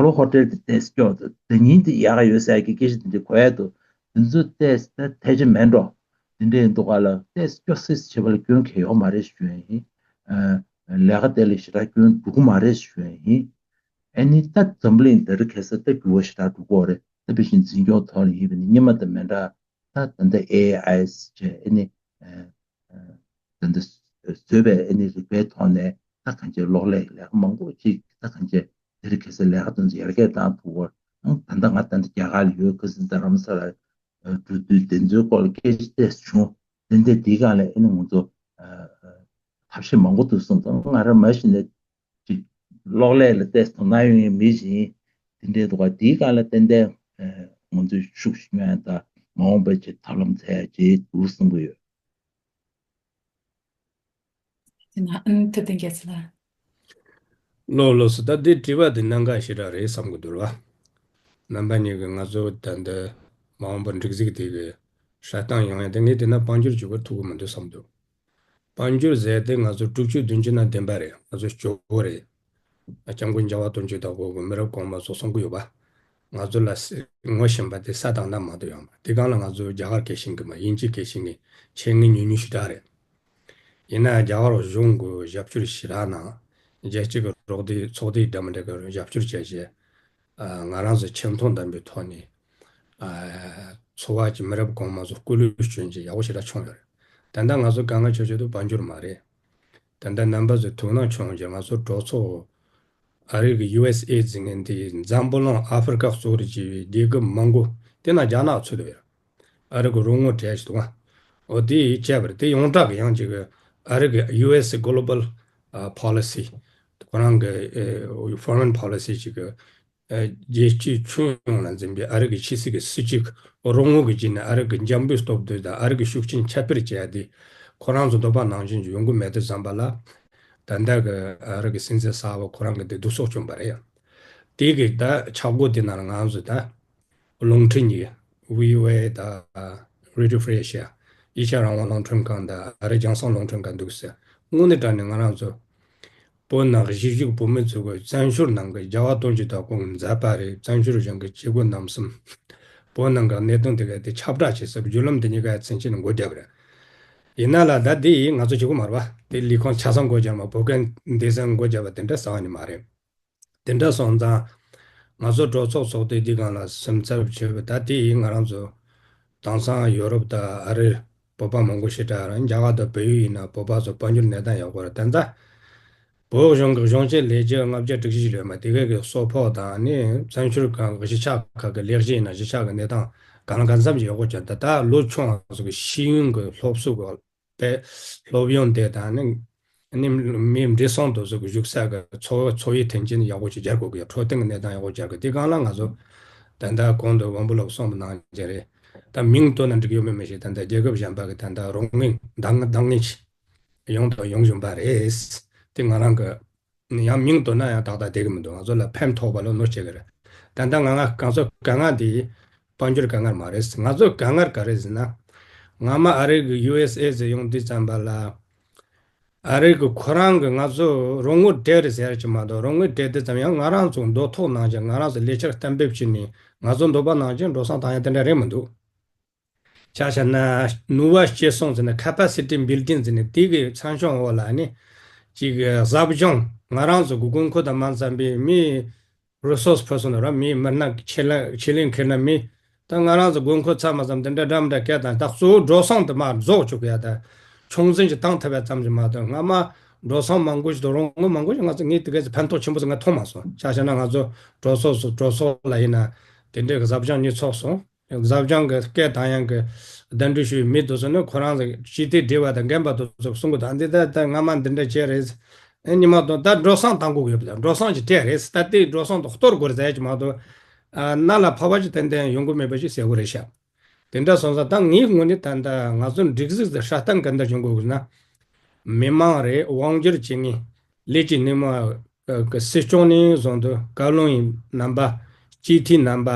ལོ་ཧོ་ཊེལ་དེ་ཏོག་ཙམ་སྐྱོ་འདུག་ད་ཉིན་དེ་ཡག་ག་ཡོད་ཟེར་གི་སྐད་ཆ་དེ་འདྲ་གོ་ཡ་འདུག་དེ་ཚོ་ཏོག་ཙམ་ད་ཐལ་ཆ་མེད་འགྲོ་དེ་འདྲ་ཡིན་འདུག་ག་ལ་ཏོག་ཙམ་སྐྱོ་སེ་སེ་བྱེད་པ་ལ་སྐྱོན་གང་ཡོད་མ་རེད་ཞུ་ཡ་ཡིན། ལས་ཀ་དེ་ལ་ཞེ་དྲག་སྐྱོན་འགྲོ་གི་མ་རེད་ཞུ་ཡ་ཡིན། ཨེ་ནི་ད་འཛམ་གླིང་འདིར་ཁ་སང་ད་འགྱུར་བ་ཞེ་དྲག་འགྲོ་གི་ཡོད་རེད། ད་དཔེ་བཞིན་འཛིན་སྐྱོང་ཐོག་ལ་ཡིན་པ་ནི་སྔོན་མ་དང་མི་འདྲ། ད་ད་ལྟ་ཨེ་ཨའི་བྱས་ཨེ་ནི་ད་ལྟ་བཟོས་པའི་ཨེ་ནི་རིག་པའི་ཐོག་ནས་ད་གང་ཅི་གློག་ཀླད་ལས་ཀ་མང་པོ་ཅིག་ད་གང་ཅི་དེ་རིང་ཁ་སང་ལས་ཀ་དེ་ཚོ་ཡར་རྒྱས་བཏང་ཐུབ་པ། ད་ལྟ་ང་ད་ལྟ་རྒྱ་གར་ལ་ཡོད། ཁ་སང་རྡ་རམ་ས་ལ་འགྲོ་དུས་དེ་ཚོའི་སྐོར་ལ་སྐད་ཆ་ཏོག་ཙམ་བྱུང་། དེ་འདྲ་དེའི་སྒང་ལ་ཨེ་ནི་ང་ཚོ་ཐབས་ཤེས་མང་པོ་འདུག་གསུངས་སོང་། ང་རང་མ་གཞི་ནས་ཅིག་གློག་ཀླད་ལ་ཏོག་ཙམ་དོ་སྣང་ཡོད་མཁན་མི་ཞིག་ཡིན། དེ་འདྲའི་འདུག་ག་དེའི་སྒང་ལ་ཏན་ཏན་ང་ཚོས་ཤུགས་ཤིག་ཉོ་ཡ་དང་མ་འོངས་པའི་ཆེད་ཐབས་ལམ་འཚོལ་ཡ་བྱེད་འདུག་བསམ་གྱི་ཡོད། དེ་ན་ཨ་ནི་ཐུབ་བསྟན་རྒྱལ་མཚན་ལགས། ལོ་ལོ་སུ་ད་འདི་དྲི་བ་འདི་གནད་འགག་ཞེ་དྲག་རེད་བསམ་གི་འདུག་བ། རྣམ་པ་གཉིས་ཀྱིས་ང་ཚོ་ད་འདི་མ་འོངས་པར་འགྲིག་འཛུགས་དེ་གི་སྲ་བཏང་ཡོང་ཡ་དེ་ངས་དེ་ན་དཔལ་འབྱོར་བཅུག་པར་ཐུབ་གི་མི་འདུག་བསམ་འདུག་དཔལ་འབྱོར་ཟེར་དེ་ང་ཚོ་དྲུག་ཅུ་བདུན་ཅུ་ན་བདེན་པ་རེད། ང་ཚོ་སྐྱོ་བོ་རེད། སྐྱབས་མགོན་རྒྱལ་བ་དོན་གྱི་བདག་པོ་གི་མི་རབས་གོང་མ་ཚོ་གསུང་གི་ཡོད་པ། ང་ཚོ་ལ་སེ་ངོ་ཤེས་པ་དེ་ས་དང་གནམ་མ་གཏོགས་ཡོད་མ་རེད། དེ་གང་ལ་ང་ཚོ་རྒྱ་གར་གལ་ཆེན་གི་མ་དབྱིན་ཇི་གལ་ཆེན་གི་ཆེད་མངགས་ཉུང་ཉུང་ཞིག་རག་རེད། ཡིན་ན་རྒྱ་གར་གཞུང་གི་རྒྱབ་སྐྱོར་ཞེ་དྲག་གནང་། རྒྱལ་སྤྱི་གི་རོགས་ཟླའི་ཚོགས་སྡེ་འདྲ་མི་འདྲ་གི་རྒྱབ་སྐྱོར་བྱས་རྗེས། ཨ། ང་རང་ཚོ་ཆེ་མཐོང་ལྡན་པའི་ཐོག་ནས། ཨ། འཚོ་བ་གྱི་མི་རབས་གོང་མ་ཚོ་སྐུ་ལུས་སྐྱོན་གྱི་ཡག་པོ་ཞེ་དྲག་བྱུང་ཡོད་རེད། ད་ལྟ་ང་ཚོ་དཀའ་ངལ་ཆེ་ཤོས་དེ་དཔལ་འབྱོར་མ་རེད། ད་ལྟ་རྣམ་པ་ཚོས་ཐུགས་སྣང་བྱུང་རྗེས་ང་ཚོ་གྲོས་ཚོགས་ཨ་རི་གི་ཡུ་ཨེས་ཨེ་ཟེར་མཁན་དེ་འཛམ་བུ་གླིང་ཨ་ཧྥེ་རི་ཁ་གཙོ་བོར་བྱས་པའི་རྒྱལ་ཁབ་མང་པོ་དེ་ན་རྒྱ་ནག་ཚུད་ཡོད་རེད། ཨ་རི་གི་རོགས་དངུལ་སྤྲད་ཅིག་འདུག་ག་འོ་དེ་བྱས་པ་རེད། དེ་ཡོངས་གྲགས་ཀྱི་ཡང་ཅིག་ཨ་རི་གི་ཡུ་ཨེས་གོ་ལོ་བལ་ཕོ་ལི་སི་ཁོ་རང་གི་ཨེ་ཕོ་རེན་ཕོ་ལི་སི་ཅིག་གི་ཨེ་རྒྱལ་སྤྱིའི་ཁྱོན་ཡོངས་ལ་འཛིན་པའི་ཨ་རི་གི་ཕྱི་སྲིད་ཀྱི་སྲིད་ཇུས་རོགས་དངུལ་གྱི་བརྒྱུད་ནས་ཨ་རི་གི་འཇམ་པོའི་སྟོབས་འདོན་དང་ཨ་རི་གི་ཤུགས་རྐྱེན་ཁྱབ་སྤེལ་བྱེད་ཡ་དེ་ཁོ་རང་ཚོ་འདོད་པ་ནང་བཞིན་གྱི་ཡོང་གི་མེད་དུས་ཙམ་པ་ལ། ད་ལྟ་གི་ཨ་རི་གི་སྲིད་འཛིན་གསར་པ་ཁོ་རང་གི་དེ་སྡུག་སོག་བྱུང་བ་རེད། དེ་གི་ད་ཆག་སྒོ་དེ་ནང་ང་ཚོ་ད་རླུང་འཕྲིན་གཉིས་ཀ་བྷི་ཨོ་ཨེ་དང་Radio Free Asia། ཨེ་ཤ་ཡ་རང་དབང་རླུང་འཕྲིན་ཁང་དང་ཨ་རི་རྒྱང་སྲིང་རླུང་འཕྲིན་ཁང་འདུག་ཟེར། དངོས་གནས་དྲང་གནས་ང་རང་ཚོ་བོད་ནང་གཞིས་བཞུགས་བོད་མི་ཚོ་གི་བཙན་བྱོལ་ནང་གི་རྒྱལ་བ་དོན་གྱི་བདག་པོ་མཛད་པ་རེད། བཙན་བྱོལ་གཞུང་གི་བྱེད་སྒོ་རྣམ་གསུམ། བོད་ནང་གི་གནད་དོན་དེ་ག་དེ་ཁྱབ་བསྒྲགས་བྱེད་ས་བརྒྱུད་ལམ་དེ་གཉིས་ཀ་མཚན་ཆེན་འགོད་རྒྱབ་རེད། ཡིན་ན་ལ་ད་དེ་ཡིས་ང་ཚོ་བྱེད་སྒོ་མ་རེད་པ། དེ་ལས་ཁུངས་ཆ་ཚང་འགོད་རྒྱབ་མ་བོད་སྐད་འདི་ཚང་འགོད་རྒྱབ་པ་དེ་འདྲ་ཟ་བ་ནི་མ་རེད། དེ་འདྲ་སོང་ཙང་། ང་ཚོ་གྲོས་ཚོགས་ཚོགས་དུས་འདི་སྒང་ལ་སེམས་འཚབ་བྱེད་པ་ད་དེ་ཡིས་ང་རང་ཚོ་དེང་སང་ཡོ་རོབ་དང་ཨ་རི་བོད་པ་མང་པོ་ཞེ་དྲག་རང་རྒྱ་གར་དང་བལ་ཡུལ་ཡིན་ན་བོད་པ་ཚོ་དཔལ་འབྱོར་གནས་སྟངས་ཡག་པོ་རེད། དེ་ཚ་བོད་གཞུང་གི་གཞུང་ཆེན་ལས་བྱེད་ལྔ་བརྒྱ་དྲུག་ཅུ་ཞིག་ཡོད་མ་དེ་ག་གི་གསོལ་ཕོགས་དང་ནི་བཙན་བྱོལ་གང་གི་གཞིས་ཆགས་ཁག་གི་ལས་བྱེད་ཡིན་ན་གཞིས་ཆགས་ཀྱི་གནས་སྟངས་གང་ལ་གང་འཚམ་ཞིག་ཡག་པོ་བྱུང་། ད་ལྟ་ལོ་ཆུང་བ་ཚོ་གི་ཤེས་ཡོན་གྱི་སློབ་གསོ་གི་པའི་སློབ་ཡོན་དེ་དང་ནི། ནི་མི་འབྲེལ་ཟུང་དུ་ཟུག་གི་བཞུགས་ས་གི་འཚོ་འཚོ་བའི་མཐུན་རྐྱེན་ཡག་པོ་ཅིག་སྦྱར་དགོས་ཀྱི་ཡོད། འཕྲོད་བསྟེན་གྱི་གནས་སྟངས་ཡག་པོ་སྦྱར་དགོས། དེ་གང་ལ་ང་ཚོ་ད་ལྟ་གོང་དུ་བོན་པོ་ལགས་གསུངས་པ་ནང་བཞིན་རེད། ད་མིང་བཏོན་ན་འགྲིག་ཡོད་མེད་མི་ཤེས། ད་ལྟ་རྒྱལ་ཁབ་གཞན་པ་གི་ད་ལྟ་རོགས་དངུལ་འདང་འདང་ངེས་ཅིག་ཡོང་དང་ཡོང་བཞིན་པ་རེད། དེ་ང་རང་གི་ཡང་མིང་བཏོན་ན་ཡང་ཏག་ཏག་བསྡད་ཀྱི་མི་འདུག་ང་ཚོ་ལ་ཕན་ཐོགས་པ་ལ་གནོད་བྱེད་ཀྱི་རེད། ད་ལྟ་ང་ང་ང་ཚོ་དཀའ་ངལ་འདི་དཔལ་འབྱོར་དཀའ་ངལ་མ་རེད། ང་ཚོ་དཀའ་ངལ་ག་རེ་ཟེར་ན། སྔ་མ་ཨ་རི་གི་ཡུ་ཨེས་ཨེ་ཟེར་ཡོང་དུས་ཙམ་པ་ལ། ཨ་རི་གི་ཁོ་རང་གི་ང་ཚོ་རོགས་དངུལ་སྤྲད་རེད་ཟེར་གྱི་མ་གཏོགས་རོགས་དངུལ་སྤྲད་དུས་ཙམ་ཡང་ང་རང་ཚོ་འདོད་ཐོག་ནང་བཞིན་ང་རང་ཚོ་ལས་འཆར་གཏན་འབེབས་བྱས་ནས་ང་ཚོ་འདོད་པ་ནང་བཞིན་འགྲོ་སོང་བཏང་ཡ་དེ་འདྲ་རེད་མི་འདུག་ཆ་བཞག་ན་ནུས་པ་སྐྱེད་སྲིང་ཟེར་ན་capacity building ཟེར་ན་དེ་གི་མཚན་བྱང་འོག་ལ་ནི་ཅིག་གཟབ་སྦྱོང་ང་རང་ཚོ་གི་དགོས་མཁོ་དང་མ་འཚམ་པའི་མི་resource person ར་མི་མི་སྣ་ཆེད་ལས་ཆེད་ལས་མཁས་སྣ་མི་ད་ང་རང་ཚོ་དགོས་མཁོ་ཚང་མ་ཙམ་དེ་འདྲ་འདྲ་མི་འདྲ་སྐད་དང་ད་གཙོ་བོ་འགྲོ་སོང་དུ་མ་རྫོགས་བཅུག་ཡ་ད་ཆུང་འཛིན་གྱི་བཏང་ཐུབ་ཡ་ཙམ་གྱི་མ་གཏོགས་སྔ་མ་འགྲོ་སོང་མང་པོ་ཞིག་དང་རོགས་དངུལ་མང་པོ་ཞིག་ང་ཚོ་ངས་དེ་ག་ཚོད་ཕན་ཐོགས་ཆེན་པོ་ཞིག་ང་མཐོང་མ་སོང་། ཆ་བཞག་ན་ང་ཚོ་གྲོས་ཚོགས་སུ་གྲོས་ཚོགས་ལ་ཡིན་ན་དེ་འདྲའི་གཟབ་སྦྱོང་གཉིས་ཚོགས་སོང་། གཟབ་སྦྱོང་གི་སྐད་བཏང་ཡང་གི་གདན་འདྲེན་ཞུས་མི་དེ་ཚོ་ནི་ཁོ་རང་ཚོ་ཅི་སྟེ་བྲེལ་བ་དང་རྒན་པ་དེ་ཚོ་གསུང་གི་འདུག་འདི་ལྟ་ལྟ་སྔ་མ་འདི་འདྲ་བྱས་རེད། ཨེ་ཉི་མ་དང་ད་འགྲོ་སོང་བཏང་དགོས་ཀྱི་ཡོད་པ་དང་འགྲོ་སོང་ཅིག་སྤྲད་རེད། ད་ལྟའི་འགྲོ་སོང་དེ་གཏོར་དགོས་རེད་ཟེར་གྱི་མ་གཏོགས། ཨ་གནད་ལ་ཕབ་པ་ཅིག་ཏན་ཏན་ཡོང་གི་མེད་པ་ཅིག་གསལ་པོ་རེད་ཤག་དེ་འདྲ་སོང་ཙང་ད་ངའི་ངོས་ནས་ད་ལྟ་ང་ཚོ་འགྲིག་གཟིགས་དེ་སྲ་བརྟན་ག་འདྲ་བྱུང་དགོས་ན། མི་མང་རེད། དབང་སྒྱུར་བྱེད་མཁན་ལས་ཀྱི་སྣེ་མོ་གི་སྲིད་སྐྱོང་ནས་བཟུང་སྟེ་བཀའ་བློན་རྣམ་པ། སྤྱི་འཐུས་རྣམ་པ།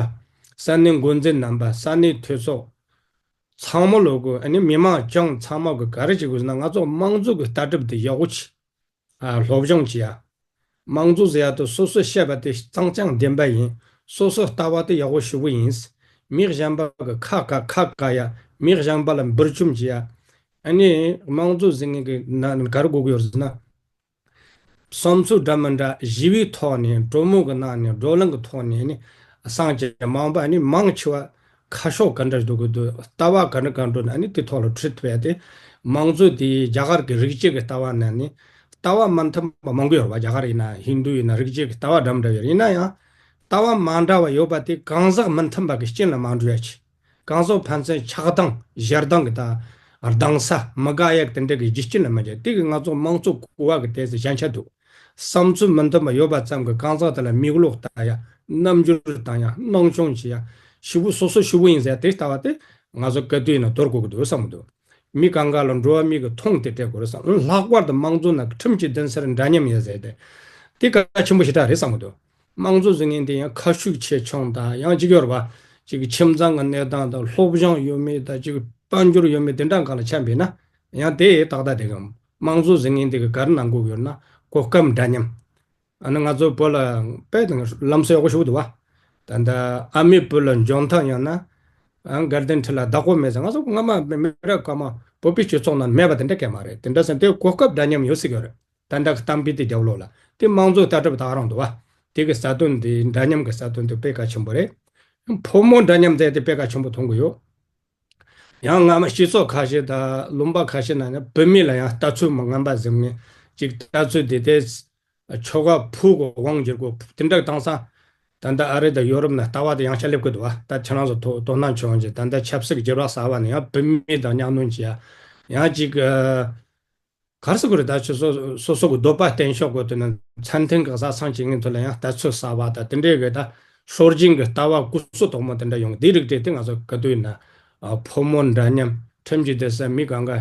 ས་གནས་འགོ་འཛིན་རྣམ་པ། ས་གནས་འཐུས་ཚོགས་ཚང་མ་ལོ་དགོས། ཨ་ནི་མི་མང་ཅང་ཚང་མ་གི་ག་རེ་བྱེད་དགོས་ཟེར་ན་ང་ཚོ་དམངས་གཙོ་གི་ལྟ་གྲུབ་དེ་ཡག་པོ་བྱེད། ཨ་སློབ་སྦྱོང་བྱེད་ཡ། དམངས་གཙོ་ཟེར་ཡ་དེ་སོ་སོས་བཤད་པ་དེ་གཙང་རྐྱང་བདེན་པ་ཡིན། སོ་སོའི་ལྟ་བ་དེ་ཡག་པོ་ཞེ་པོ་ཡིན། མི་གཞན་པ་གི་ཁ་བཀག་ཁ་བཀག་ཡ། མི་གཞན་པ་ལ་འབུར་བཅོམ་བྱེད་ཡ། ཨ་ནི་དམངས་གཙོ་ཟེར་མཁན་གི་ནང་ག་རེ་དགོས་ཀྱི་ཡོད་རེད་ཟེར་ན། བསམ་ཚུལ་འདྲ་མི་འདྲ་ཞི་བའི་ཐོག་ནས་གྲོས་མོལ་གྱི་ནང་ནས་བགྲོ་གླེང་གི་ཐོག་ནས་ནི་སངས་རྒྱས་མང་པོ་ནི་མང་ཆེ་བ་ཁ་ཕྱོགས་ག་འདྲ་འགྲོ་གི་འདུག་ལྟ་བ་ག་འདྲ་ག་འགྲོ་ན་ནི་དེ་ཐོག་ལ་ཁྲིད་ཐུབ་ཡ་དེ། དམངས་གཙོ་དེ་རྒྱ་གར་གྱི་རིག་བྱེད་ཀྱི་ལྟ་བ་ནང་ནས་ལྟ་བ་མི་མཐུན་པ་མང་པོ་ཡོད་རེད་པ། རྒྱ་གར་ཡིན་ན་ཧིན་རྡུ་ཡིན་ན་རིག་བྱེད་ཀྱི་ལྟ་བ་འདྲ་མི་འདྲ་ཡོད་རེད། ཡིན་ན་ཡང་ལྟ་བ་མ་འདྲ་བ་ཡོད་པ་དེ་གང་ཟག་མི་མཐུན་པ་གི་རྐྱེན་ལ་མ་འགྲོ་ཡ་ཆེད། གང་ཟག་ཕན་ཚུན་ཆགས་སྡང་ཞེ་སྡང་གི་དང་སྡང་ས་མི་དགའ་ཡག་དེ་འདྲ་གི་རྒྱུ་རྐྱེན་ལ་མ་བྱེད། དེ་གི་ང་ཚོ་དམངས་གཙོ་གོ་བ་གི་དེ་ཚོ་ཞན་ཆ་འདུག་བསམ་ཚུལ་མི་མཐུན་པ་ཡོད་པ་ཙམ་གི་གང་ཟག་དེ་ལ་མིག་ལོག་ལྟ་ཡ། རྣམ་འགྱུར་བཏང་ཡ། སྣང་ཆུང་བྱེད་ཡ། ཞེ་པོ་སོ་སོ་ཞེ་པོ་ཡིན་ཟེར་དེ་ལྟ་བ་དེ་ང་ཚོ་ག་དུས་ཡིན་ན་དོར་དགོས་ཀྱི་འདུག་བསམ་གི་འདུག་མི་གང་ག་ལ་འགྲོ་བ་མི་གི་མཐོང་དེ་སྤྲད་དགོས་རེད་བསམ། ལྷག་པར་དུ་དམངས་གཙོ་ནང་གི་ཁྲིམས་ཀྱི་འདུན་སར་འདྲ་མཉམ་ཡོད་ཟེར་ཏེ། དེ་གལ་ཆེན་པོ་ཞེ་དྲག་རེད་བསམ་གི་འདུག་དམངས་གཙོ་ཟེར་མཁན་དེ་ཡང་ཁ་ཤུགས་ཆེ་ཆུང་དང་ཡང་ཅིག་ཡོད་རེད་བ། ཅིག་ཁྱིམ་ཚང་གི་གནས་སྟངས་དང་སློབ་སྦྱོང་ཡོད་མེད་དང་ཅིག་དཔལ་འབྱོར་ཡོད་མེད་དེ་འདྲ་སྒང་ལ་ཆ་འབད་ན་ཡང་དེ་ཏག་ཏག་དེ་གི་དམངས་གཙོ་ཟེར་མཁན་དེ་གི་ག་རེ་གནང་དགོས་ཡོད་ན་གོ་སྐབས་འདྲ་མཉམ། ཨ་ནི་ང་ཚོ་བོད་ལ་དཔེ་དང་ལམ་སྲོལ་ཡག་པོ་ཞིག་འདུག་བ། ད་ལྟ་ཨ་མའི་བུ་ལ་འཇོན་ཐང་ཡོད་ན། ཨ་དགའ་ལྡན་ཁྲི་ལ་བདག་པོ་མེད་ཟེར། ང་ཚོ་སྔ་མ་མི་མི་རབས་སྐར་མ་བོད་པའི་སྤྱི་ཚོགས་ནང་མེད་པ་དེ་འདྲ་གང་མ་རེད། དེ་འདྲ་ཟེར་དེ་གོ་སྐབས་འདྲ་མཉམ་ཡོད་སྲིད་ཀྱི་རེད། ད་ལྟ་གི་གཏམ་དཔེ་དེ་རྒྱབ་ལོགས་ལ་དེ་དམངས་གཙོའི་ལྟ་གྲུབ་ད་ག་རང་འདུག་བ། དེ་གི་རྩ་དོན་དེ་འདྲ་མཉམ་གི་རྩ་དོན་དེ་དཔེ་གལ་ཆེན་པོ་རེད། ཕོ་མོ་འདྲ་མཉམ་ཟེར་དེ་དཔེ་གལ་ཆེན་པོ་མཐོང་གི་ཡོད། ཡང་སྔ་མ་སྤྱི་ཚོགས་ཁ་ཤས་དང་ལུང་པ་ཁ་ཤས་ནང་ནས་བུད་མེད་ལ་ཡང་ལྟ་ཚུལ་མི་ངན་པ་ཟེར་མཁན་ཅིག་ལྟ་ཚུལ་དེ་དེ་ཆོ་ག་ཕུག་གི་དབང་བསྒྱུར་དགོས་དེ་འདྲ་བཏང་ས། ད་ལྟ་ཨ་རི་དང་ཡོ་རོབ་ནང་ལྟ་བ་དེ་ཡང་ཆ་སླེབས་ཀྱི་འདུག་བ། ད་ཁྱེད་རང་ཚོ་དོ་དོ་སྣང་བྱུང་རྗེས་ད་ལྟ་ཆབ་སྲིད་བསྒྱུར་བ་གསར་བ་ནས་ཡང་བུད་མེད་དང་གཉའ་གནོན་བྱེད་ཡ། ཡང་ཅིག་ག་རེ་ཟེར་དགོས་རེད། ད་ཆོས་སོ་སོ་སོ་གི་འདོད་པ་བརྟན་ཤོག་དགོས་དོན་ན་མཚན་ཐིན་གི་བཟའ་ཚང་བྱེད་མཁན་ཚོ་ལ་ཡང་ལྟ་ཚུལ་གསར་བ་དང་དེ་འདྲའི་གི་ད་སྲོལ་རྒྱུན་གི་ལྟ་བ་ཀུ་སུ་དོག་མོ་དེ་འདྲ་ཡོང་གི་དེ་རིགས་དེ་དེ་ང་ཚོ་ག་དུས་ཡིན་ན་ཕོ་མོ་འདྲ་མཉམ་ཁྲིམས་ཀྱི་སྡེ་ས་མི་གང་ག་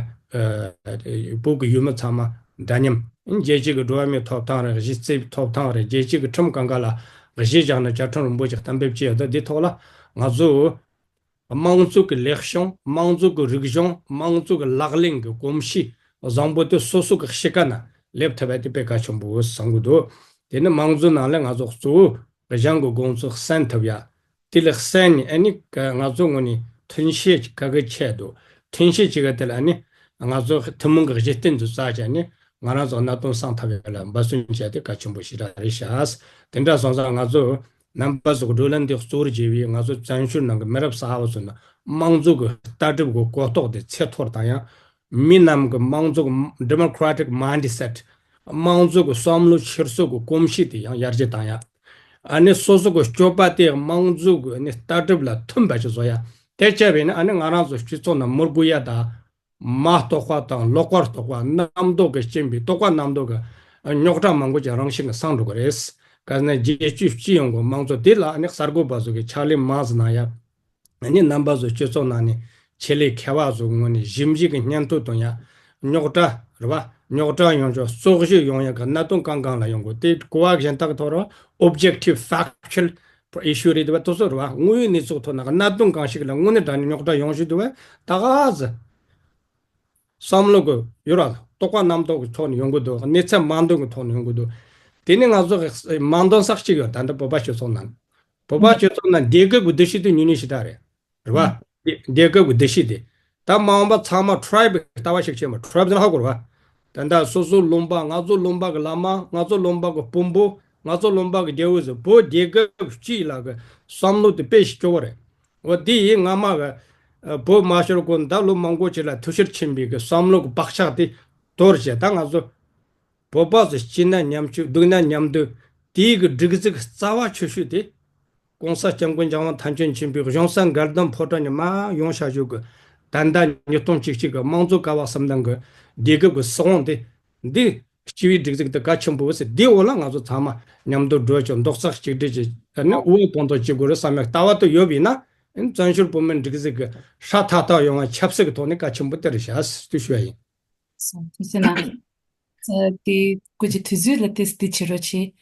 བོད་ཀྱི་ཡུལ་མི་ཚང་མ་འདྲ་མཉམ། རྒྱལ་སྤྱི་གི་འགྲོ་བ་མིའི་ཐོབ་ཐང་རེད། གཞི་རྩའི་ཐོབ་ཐང་རེད། རྒྱལ་སྤྱི་གི་ཁྲིམས་གང་ག་ལ་གཞི་བཞག་ནས་བཅའ་ཁྲིམས་རིན་པོ་ཆེ་གཏན་འབེབས་བྱས་ཡོད། ད་འདི་ཐོག་ལ་ང་ཚོ་དམངས་གཙོ་གི་ལེགས་བྱུང་། དམངས་གཙོ་གི་རིག་གཞུང་། དམངས་གཙོ་གི་ལག་ལེན་གི་གོམས་གཤིས་བཟང་པོ་དེ་སོ་སོ་གི་གཤིས་ཀ་ན་སླེབས་ཐུབ་པ་དེ་དཔེ་གལ་ཆེན་པོ་བསམ་གི་འདུག་དེ་ནི་དམངས་གཙོའི་ནང་ལ་ང་ཚོ་གཙོ་བོ་གཞན་གྱི་དགོངས་ཚུལ་གསན་ཐུབ་ཡ། དེ་ལ་གསན་ནས་ཨ་ནི་ང་ཚོ་ངོས་ནས་མཐུན་ཤེས་ག་གི་ཆེད་དུ་མཐུན་ཤེས་བྱེད་ག་དེ་ལ་ཨ་ནི་ང་ཚོ་ཐུན་མོང་གི་གཞི་རྟེན་དུ་བཙལ་བྱས་ནས་ང་རང་ཚོ་གནད་དོན་སེལ་ཐབས་ཡོད་ལ་འབད་བརྩོན་བྱས་ཏེ་གལ་ཆེན་པོ་ཞིག་ར་རེད་ཤག་དེ་འདྲ་སོང་ཙང་ང་ཚོ་རྣམ་པ་ཚོ་བགྲོ་གླེང་འདི་གཙོ་བོར་བྱས་པའི་ང་ཚོ་བཙན་བྱོལ་ནང་གི་མི་རབས་གསར་བ་ཚོ་ནི་དམངས་གཙོ་གི་ལྟ་གྲུབ་ཀྱི་གོ་རྟོགས་དེ་ཚད་མཐོར་བཏང་ཡང་། མི་རྣམས་ཀྱི་དམངས་གཙོ་གི་democratic mindset། དམངས་གཙོ་གི་བསམ་བློ་འཁྱེར་སོ་གི་གོམས་གཤིས་དེ་ཡང་ཡར་རྒྱས་བཏང་ཡ། ཨ་ནི་སོ་སོ་གི་སྤྱོད་པ་དེ་དམངས་གཙོ་གི་ཨ་ནི་ལྟ་གྲུབ་ལ་མཐུན་པ་ཞིག་བཟོ་ཡ། དེ་བྱས་པས་ན་ཨ་ནི་ང་རང་ཚོ་སྤྱི་ཚོགས་ནང་མི་དགོས་ཡ་དང་། མ་རྟོགས་པ་དང་ལོག་པར་རྟོག་པ་རྣམ་རྟོག་གི་རྐྱེན་པས་རྟོག་པ་རྣམ་རྟོག་གི་རྙོག་དྲ་མང་པོ་ཅིག་རང་བཞིན་གྱིས་སངས་འགྲོ་གི་རེད། གལ་སྲིད་རྒྱལ་སྤྱི་སྤྱི་ཡོངས་ཀྱི་དམངས་གཙོ་དེ་ལ་ཨ་ནི་གསར་འགོད་པ་ཚོ་གིས་ཕྱག་ལས་མང་ཙམ་གནང་ཡ། ཨ་ནི་རྣམ་པ་ཚོ་སྤྱི་ཚོགས་ནང་ནས་ཆེད་ལས་མཁས་པ་ཚོའི་ངོས་ནས་ཞིབ་འཇུག་གི་སྙན་ཐོ་བཏོན་ཡ། རྙོག་དྲ་རེད་བ། རྙོག་དྲ་ཡོང་ཆོག་རྩོད་གཞི་ཡོང་ཡ་གི་གནད་དོན་གང་གང་ལ་ཡོང་དགོས་དེ་གོ་བ་གཞན་དག་ཐོག་རེད་བ། Objective factual issue རེད་བ། དེ་ཚོ་རེད་བ། དངོས་ཡོད་གནས་ཚུལ་ཐོག་ནས་གནད་དོན་གང་ཞིག་ལ་དངོས་གནས་དྲང་གནས་རྙོག་དྲ་ཡོང་བཞིན་འདུག་བ། ད་ག་ཟེ། བསམ་བློ་གི་ཡོད་ར། རྟོག་པ་རྣམ་རྟོག་གི་ཐོག་ནས་ཡོང་གི་འདུག་གནས་ཚད་མང་འདོན་གི་ཐོག་ནས་ཡོང་གི་འདུག་དེ་ནི་ང་ཚོ་གི་མང་འདོན་ས་གཅིག་ཡོད། ད་ལྟ་བོད་པ་སྤྱི་ཚོགས་ནང་། བོད་པ་སྤྱི་ཚོགས་ནང་རྒྱལ་ཁབ་ཀྱི་འདུ་ཤེས་དེ་ཉུང་ཉུང་ཞེ་དྲག་རེད། རེད་བ། རྒྱལ་ཁབ་ཀྱི་འདུ་ཤེས་དེ། ད་མ་འོངས་པ་ཚང་མ་ཁྲའིབ་ཀྱི་ལྟ་བ་ཞིག་བྱེད་མ། ཁྲའིབ་ཟེར་ན་ཧ་གོ་རེད་བ། ད་ལྟ་སོ་སོའི་ལུང་པ། ང་ཚོའི་ལུང་པ་གི་བླ་མ། ང་ཚོའི་ལུང་པ་གི་དཔོན་པོ། ང་ཚོའི་ལུང་པ་གི་རྒྱལ་པོ་ཟེར། བོད་རྒྱལ་ཁབ་སྤྱི་ལ་གི་བསམ་བློ་དེ་དཔེ་ཞིག་སྐྱོ་བོ་རེད། འོ་དེ་ཡིན་སྔ་མ་གི་ཨ་བོད་མ་ཤོར་གོང་ད་ལོ་མང་པོ་ཅིག་ལ་འཐུས་ཤོར་ཕྱིན་པའི་གི་བསམ་བློ་གི་བག་ཆགས་དེ་དོར་བྱས། ད་ང་ཚོ་བོད་པ་ཚོ་སྐྱིད་ན་མཉམ་སྐྱིད། སྡུག་ན་མཉམ་སྡུག་དེའི་གི་སྒྲིག་འཛུགས་རྩ་བ་ཆེ་ཤོས་དེ། ༸གོང་ས་༸སྐྱབས་མགོན་ཆེན་པོ་མཐའ་འཁྱོངས་ཕྱིན་པའི་གཞུང་ས་མགལ་ལྡུམ་ཕོ་བྲང་ནས་མར་ཡོང་བྱ་རྒྱུ་གི་ད་ལྟ་ཉིས་སྟོང་བཅུ་གཅིག་གི་དམངས་གཙོ་ཀ་བ་གསུམ་ལྡན་གི་རྒྱལ་ཁབ་གི་སྲིད་དབང་དེ། འདི་སྤྱི་པའི་སྒྲིག་འཛུགས་དེ་གལ་ཆེན་པོ་ཟེར། འདི་འོག་ལ་ང་ཚོ་ཚང་མ་མཉམ་དུ་འགྲོ་ཆོག་རྡོག་རྩ་གཅིག་སྒྲིལ་གྱིས་ཨ་ནི་དབུ་འོག་གཏོང་ཐབས་བྱེད་དགོས་རེད་བསམ་ཡག་ལྟ་བ་དེ་ཡོད་པ་ཡིན་ན། བཙན་བྱོལ་བོད་མིའི་སྒྲིག་འཛུགས་ཀྱི་སྲ་ཐག་ཐག་ཡོང་བ་ཆབ་སྲིད་ཀྱི་ཐོག་ནས་གལ་ཆེན་པོ་དེ་རེད་ཤག་ཟེར་ཞུ་ཡ་ཡིན། སོ་ཐུགས་རྗེ་གནང་། ཨ་དེ་སྐུ་མཁྱེན་དུས་ཚོད་ལ་ཏོག་ཙམ་དེ་བྱེད་རོགས་བྱེད།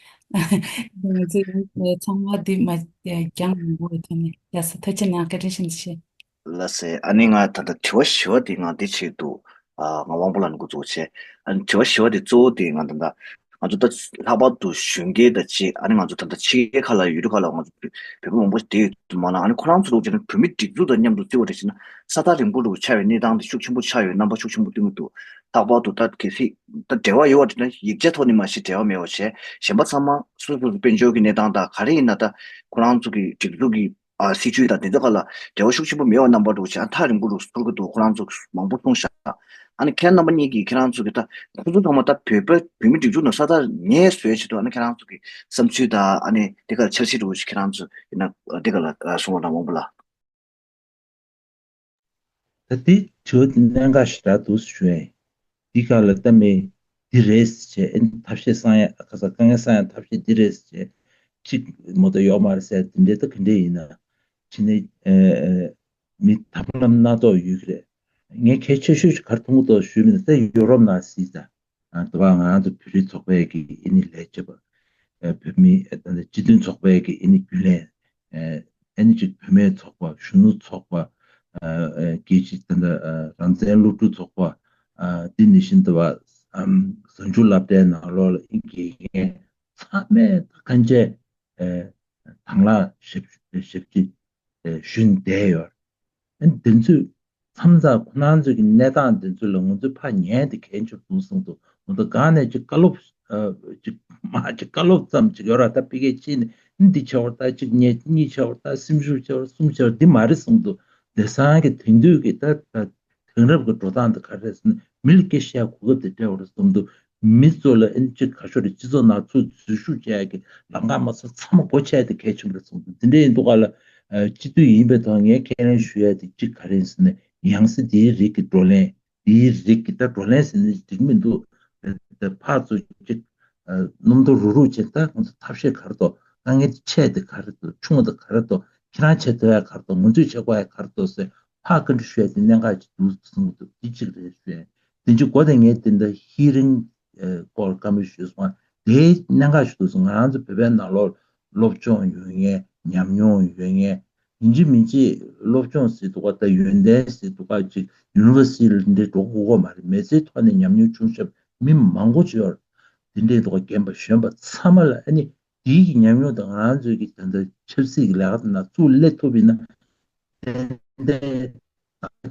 ང་ཚོ་ཡང་ཚང་མ་དེ་མ་རྒྱང་མང་པོ་ཐོན་ནས། ཡ་ས་ཐུགས་རྗེ་གནང་། བཀའ་དྲིན་ཆེན་པོ་ཞུ། ལགས་སེ། ཨ་ནི་ང་ད་ལྟ་དྲི་བ་བཞི་པ་དེ་ང་འདི་བྱེད་འདུག་ཨ་ང་དབང་པོ་ལགས་ནས་འགོ་འཛུགས་བྱས། ཨ་ནི་དྲི་བ་བཞི་པ་དེ་གཙོ་བོ་དེ་ང་ད་ལྟ་ང་ཚོ་ད་ལྷག་པར་དུ་གཞོན་སྐྱེས་དང་བཅས། ཨ་ནི་ང་ཚོ་ད་ལྟ་ཕྱི་རྒྱལ་ཁག་ལ་ཡུལ་གྲུ་ཁག་ལ་ང་ཚོ་བོད་པ་མང་པོ་བསྡད་ཡོད་དུ་མ་ལ། ཨ་ནི་ཁོ་རང་ཚོ་ལོག་བྱས་ན་བོད་མི་སྒྲིག་འཛུགས་དང་མཉམ་དུ་བརྩི་བ་རེད་བྱས་ན་ས་ཐག་རིང་པོ་རུ་ཆགས་པའི་གནས་སྟངས་དེ་ཤུགས་ཆེན་པོ་ཆགས་ཡོད། རྣམ་པ་ཤུགས་ཆེན་པོ་སྟོན་གྱི་འདུག་ལྷག་པར་དུ་ད་གལ་སྲིད་ད་འབྲེལ་བ་ཡོད་པ་དེ་ན་ཡིག་ཆ་ཐོག་ནས་མ་གཞི་འབྲེལ་བ་མེད་པ་བྱས། གཞན་པ་ཚང་མ་སོ་སོ་སོ་དཔལ་འབྱོར་གྱི་གནས་སྟངས་དང་ག་རེ་ཡིན་ན་ད་ཁོ་རང་ཚོ་གི་སྒྲིག་འཛུགས་ཀྱི་ཨ་སྲིད་བྱུས་དང་དེ་ཚོ་ག་ལ་འབྲེལ་བ་ཤུགས་ཆེན་པོ་མེད་པ་རྣམ་པ་འདྲ་བོ་ཞིག་ཨ་ཐག་རིང་པོ་རུ་ཚུར་གི་འདུག་ཁོ་རང་ཚོ་མང་པོ་གསུངས་ཤག་ཨ་ནི་ཁྱེད་རྣམ་པ་གཉིས་ཀྱིས་ཁྱེད་རང་ཚོ་གི་ད་ཁོ་ཚོ་ཚང་མ་ད་བོད་པ་བོད་མི་སྒྲིག་འཛུགས་ནང་ས་ཐག་ཉེ་བཟོས་ཆེད་དུ་ཨ་ནི་ཁྱེད་རང་ཚོ་གི་བསམ་ཚུལ་དང་ཨ་ནི་དེ་ག་ལ་འཆར་གཞི་འདྲ་བོ་ཞིག་ཁྱེད་རང་ཚོ་ཡིན་ན་དེ་ག་ལ་གསུང་རོགས་གནང་། དབང་པོ་ལགས། ད་འདི་དྲི་བ་འདི་གནད་འགག་ཞེ་དྲག་འདུག་ཞུ་ཡ་ཡིན། འདི་ག་ལ་ལྟ་མེད་འདི་རེད་ཟེར་བྱས། ཨེ་ཐབས་ཤེས་བསམ་ཡ་ག་ས་དཀའ་ངལ་བསམ་ཡ་ཐབས་ཤེས་འདི་རེད་ཟེར་བྱས། གཅིག་མོ་ད་ཡོག་མ་རེད་ཟེར་དེ་འདྲའི་ད་ག་འདྲས་ཡིན་ན། ཕྱི་ནས་ཨེ་མི་ཐབས་ལམ་སྣ་ཚོགས་ཡོད་ཀྱི་རེད། ངས་གལ་ཆེ་ཤོས་ཤིག་ག་རེ་མཐོང་གི་འདུག་ཞུས་པ་ཡིན་ན། ད་ཡོ་རོབ་ནང་གཟིགས་དང་། ཨ་དེ་བ་ང་རང་ཚོ་བོད་རིགས་ཚོགས་པའི་གི་ཨེ་ནི་ལས་བྱེད་པ། ཨ་བོད་མི་ཨ་ད་ལྟ་སྤྱི་མཐུན་ཚོགས་པའི་གི་ཨ་ནི་རྒྱུན་ལས། ཨ་ཨ་ནི་ཅིག་བུད་མེད་ཚོགས་པ། གཞོན་ནུ་ཚོགས་པ། ཨ་ཨ་རྒྱལ་སྤྱི་ད་ལྟ་ཨ་རང་བཙན་སློབ་ཕྲུག་ཚོགས་པ། ཨ་འདི་ནི་བཞིན་དུ་བ་ཨམ་གཟའ་མཇུག་སློབ་གྲྭའི་ནང་ལོགས་ལ་ཨིན་དགེ་རྒན་ཚང་མས་ད་གང་བྱས་ཨ་དང་བླངས་ཞབས་ཞབས་ཕྱི་ཨ་ཞུས་བསྡད་ཡོད། ཨ་འདི་ཚོས་མཚམས་མཚམས་ཁོ་རང་ཚོའི་གི་གནས་སྟངས་འདི་ཚོ་ལ་ང་ཚོས་ཕར་ཉན་དེ་གལ་ཆེན་པོ་འདུག་བསམ་འདུག་མ་གཏོགས་གང་ནས་ཅིག་བཀའ་སློབ་ཨ་ཅིག་མ་ཅིག་བཀའ་སློབ་ཙམ་ཅིག་ཡོད་ར། ད་ཕ་གིར་ཕྱིན་ནས་འདི་བྱས་པ་ད་གཅིག་ཉེས་གཉིས་བྱས་པ་ད་སེམས་ཤུགས་བྱས་པ་གསུམ་བྱས་པ་འདི་མ་རེད་བསམ་འདུག་དེང་སང་གི་དེང་དུས་ཀྱི་ད་ད་དེང་རབས་ཀྱི་འགྲོ་སྟངས་འདི་ག་རེ་རེད་ཟེར་ན་མི་ལ་སྐད་ཆ་བཤད་གོ་སྐབས་དེ་སྤྲད་པ་རེད་བསམ་འདུག་མི་ཚོ་ལ་ཨ་ནི་ཅིག་ག་ཤོར་རེད། སྤྱི་ཚོགས་ནང་ཚུར་འཛུལ་ཞུགས་བྱས་ཀྱི་ལམ་ཁ་མ་ཚང་ཚང་མ་སྒོ་ཕྱེ་དེ་གལ་ཆེན་པོ་རེད་བསམ་འདུག་དེ་འདྲ་ཡིན་དུས་ག་ལ་ཨ་སྤྱི་འཐུས་ཡིན་པའི་ཐོག་ངས་ཁས་ལེན་ཞུ་ཡ་དེ་གཅིག་ག་རེ་ཡིན་ཟེར་ན་ཡང་སྲིད་དེའི་རིགས་ཀྱི་བགྲོ་གླེང་། དེའི་རིགས་ཀྱི་ད་བགྲོ་གླེང་ཟེར་ནས་འགྲིག་མི་འདུག་ད་ཕར་ཚུར་གཅིག་ཨ་སྣུམ་དུ་རུག་རུག་བྱས། ད་ང་ཚོ་ཐབས་ཤེས་ག་རེ་འདུག་དཀའ་ངལ་ཆེ་དེ་ག་རེ་འདུག་ཆུང་དེ་ག་རེ་འདུག་ཁྱེད་རང་བྱེད་ཐུབ་ཡ་ག་རེ་འདུག་ང་ཚོས་བྱེད་དགོས་ཡ་ག་རེ་འདུག་ཟེར་ཕར་བཀའ་འདྲི་ཞུ་ཡ་དེ་གནད་འགག་ཅིག་འདུག་གསུངས་འདུག་དེ་གཅིག་རེད་ཞུ་ཡ། དེ་འདྲའི་སྒོ་དེ་ངས་དེ་འདྲ་ཧི་རིང་སྐོར་བཀའ་མོལ་ཞུས་སོང་། དེའི་གནད་འགག་ཞིག་འདུག་སོང་། ང་རང་ཚོ་བོད་པའི་ནང་ལོགས་སློབ་སྦྱོང་ཡོད་མཁན། ཉམས་མྱོང་ཡོད་མཁན། ཡིན་གཅིག་མིན་གཅིག་སློབ་སྦྱོང་ཟེར་འདུག་ག་ད་ཡོན་ཏན་ཟེར་འདུག་ག་ཅིག་ཡུ་ནི་ཝར་སི་ཊི་འདྲ་འགྲོ་དགོས་ཀྱི་མ་རེད། མི་ཚེའི་ཐོག་ནས་ཉམས་མྱོང་ཆུང་ཤོས་མི་མང་པོ་ཅིག་ཡོད་རེད། དེ་འདྲའི་འདུག་ག་རྒན་པ་གཞོན་པ་ཚང་མ་ལ་ཨ་ནི་དེའི་གི་ཉམས་མྱོང་དང་ང་རང་ཚོའི་གི་ད་ལྟ་ཆབ་སྲིད་ཀྱི་ལས་ཀ་དེ་ནང་ཚུར་སླེབས་ཐུབ་ཡིན་ན། ཏན་ཏན་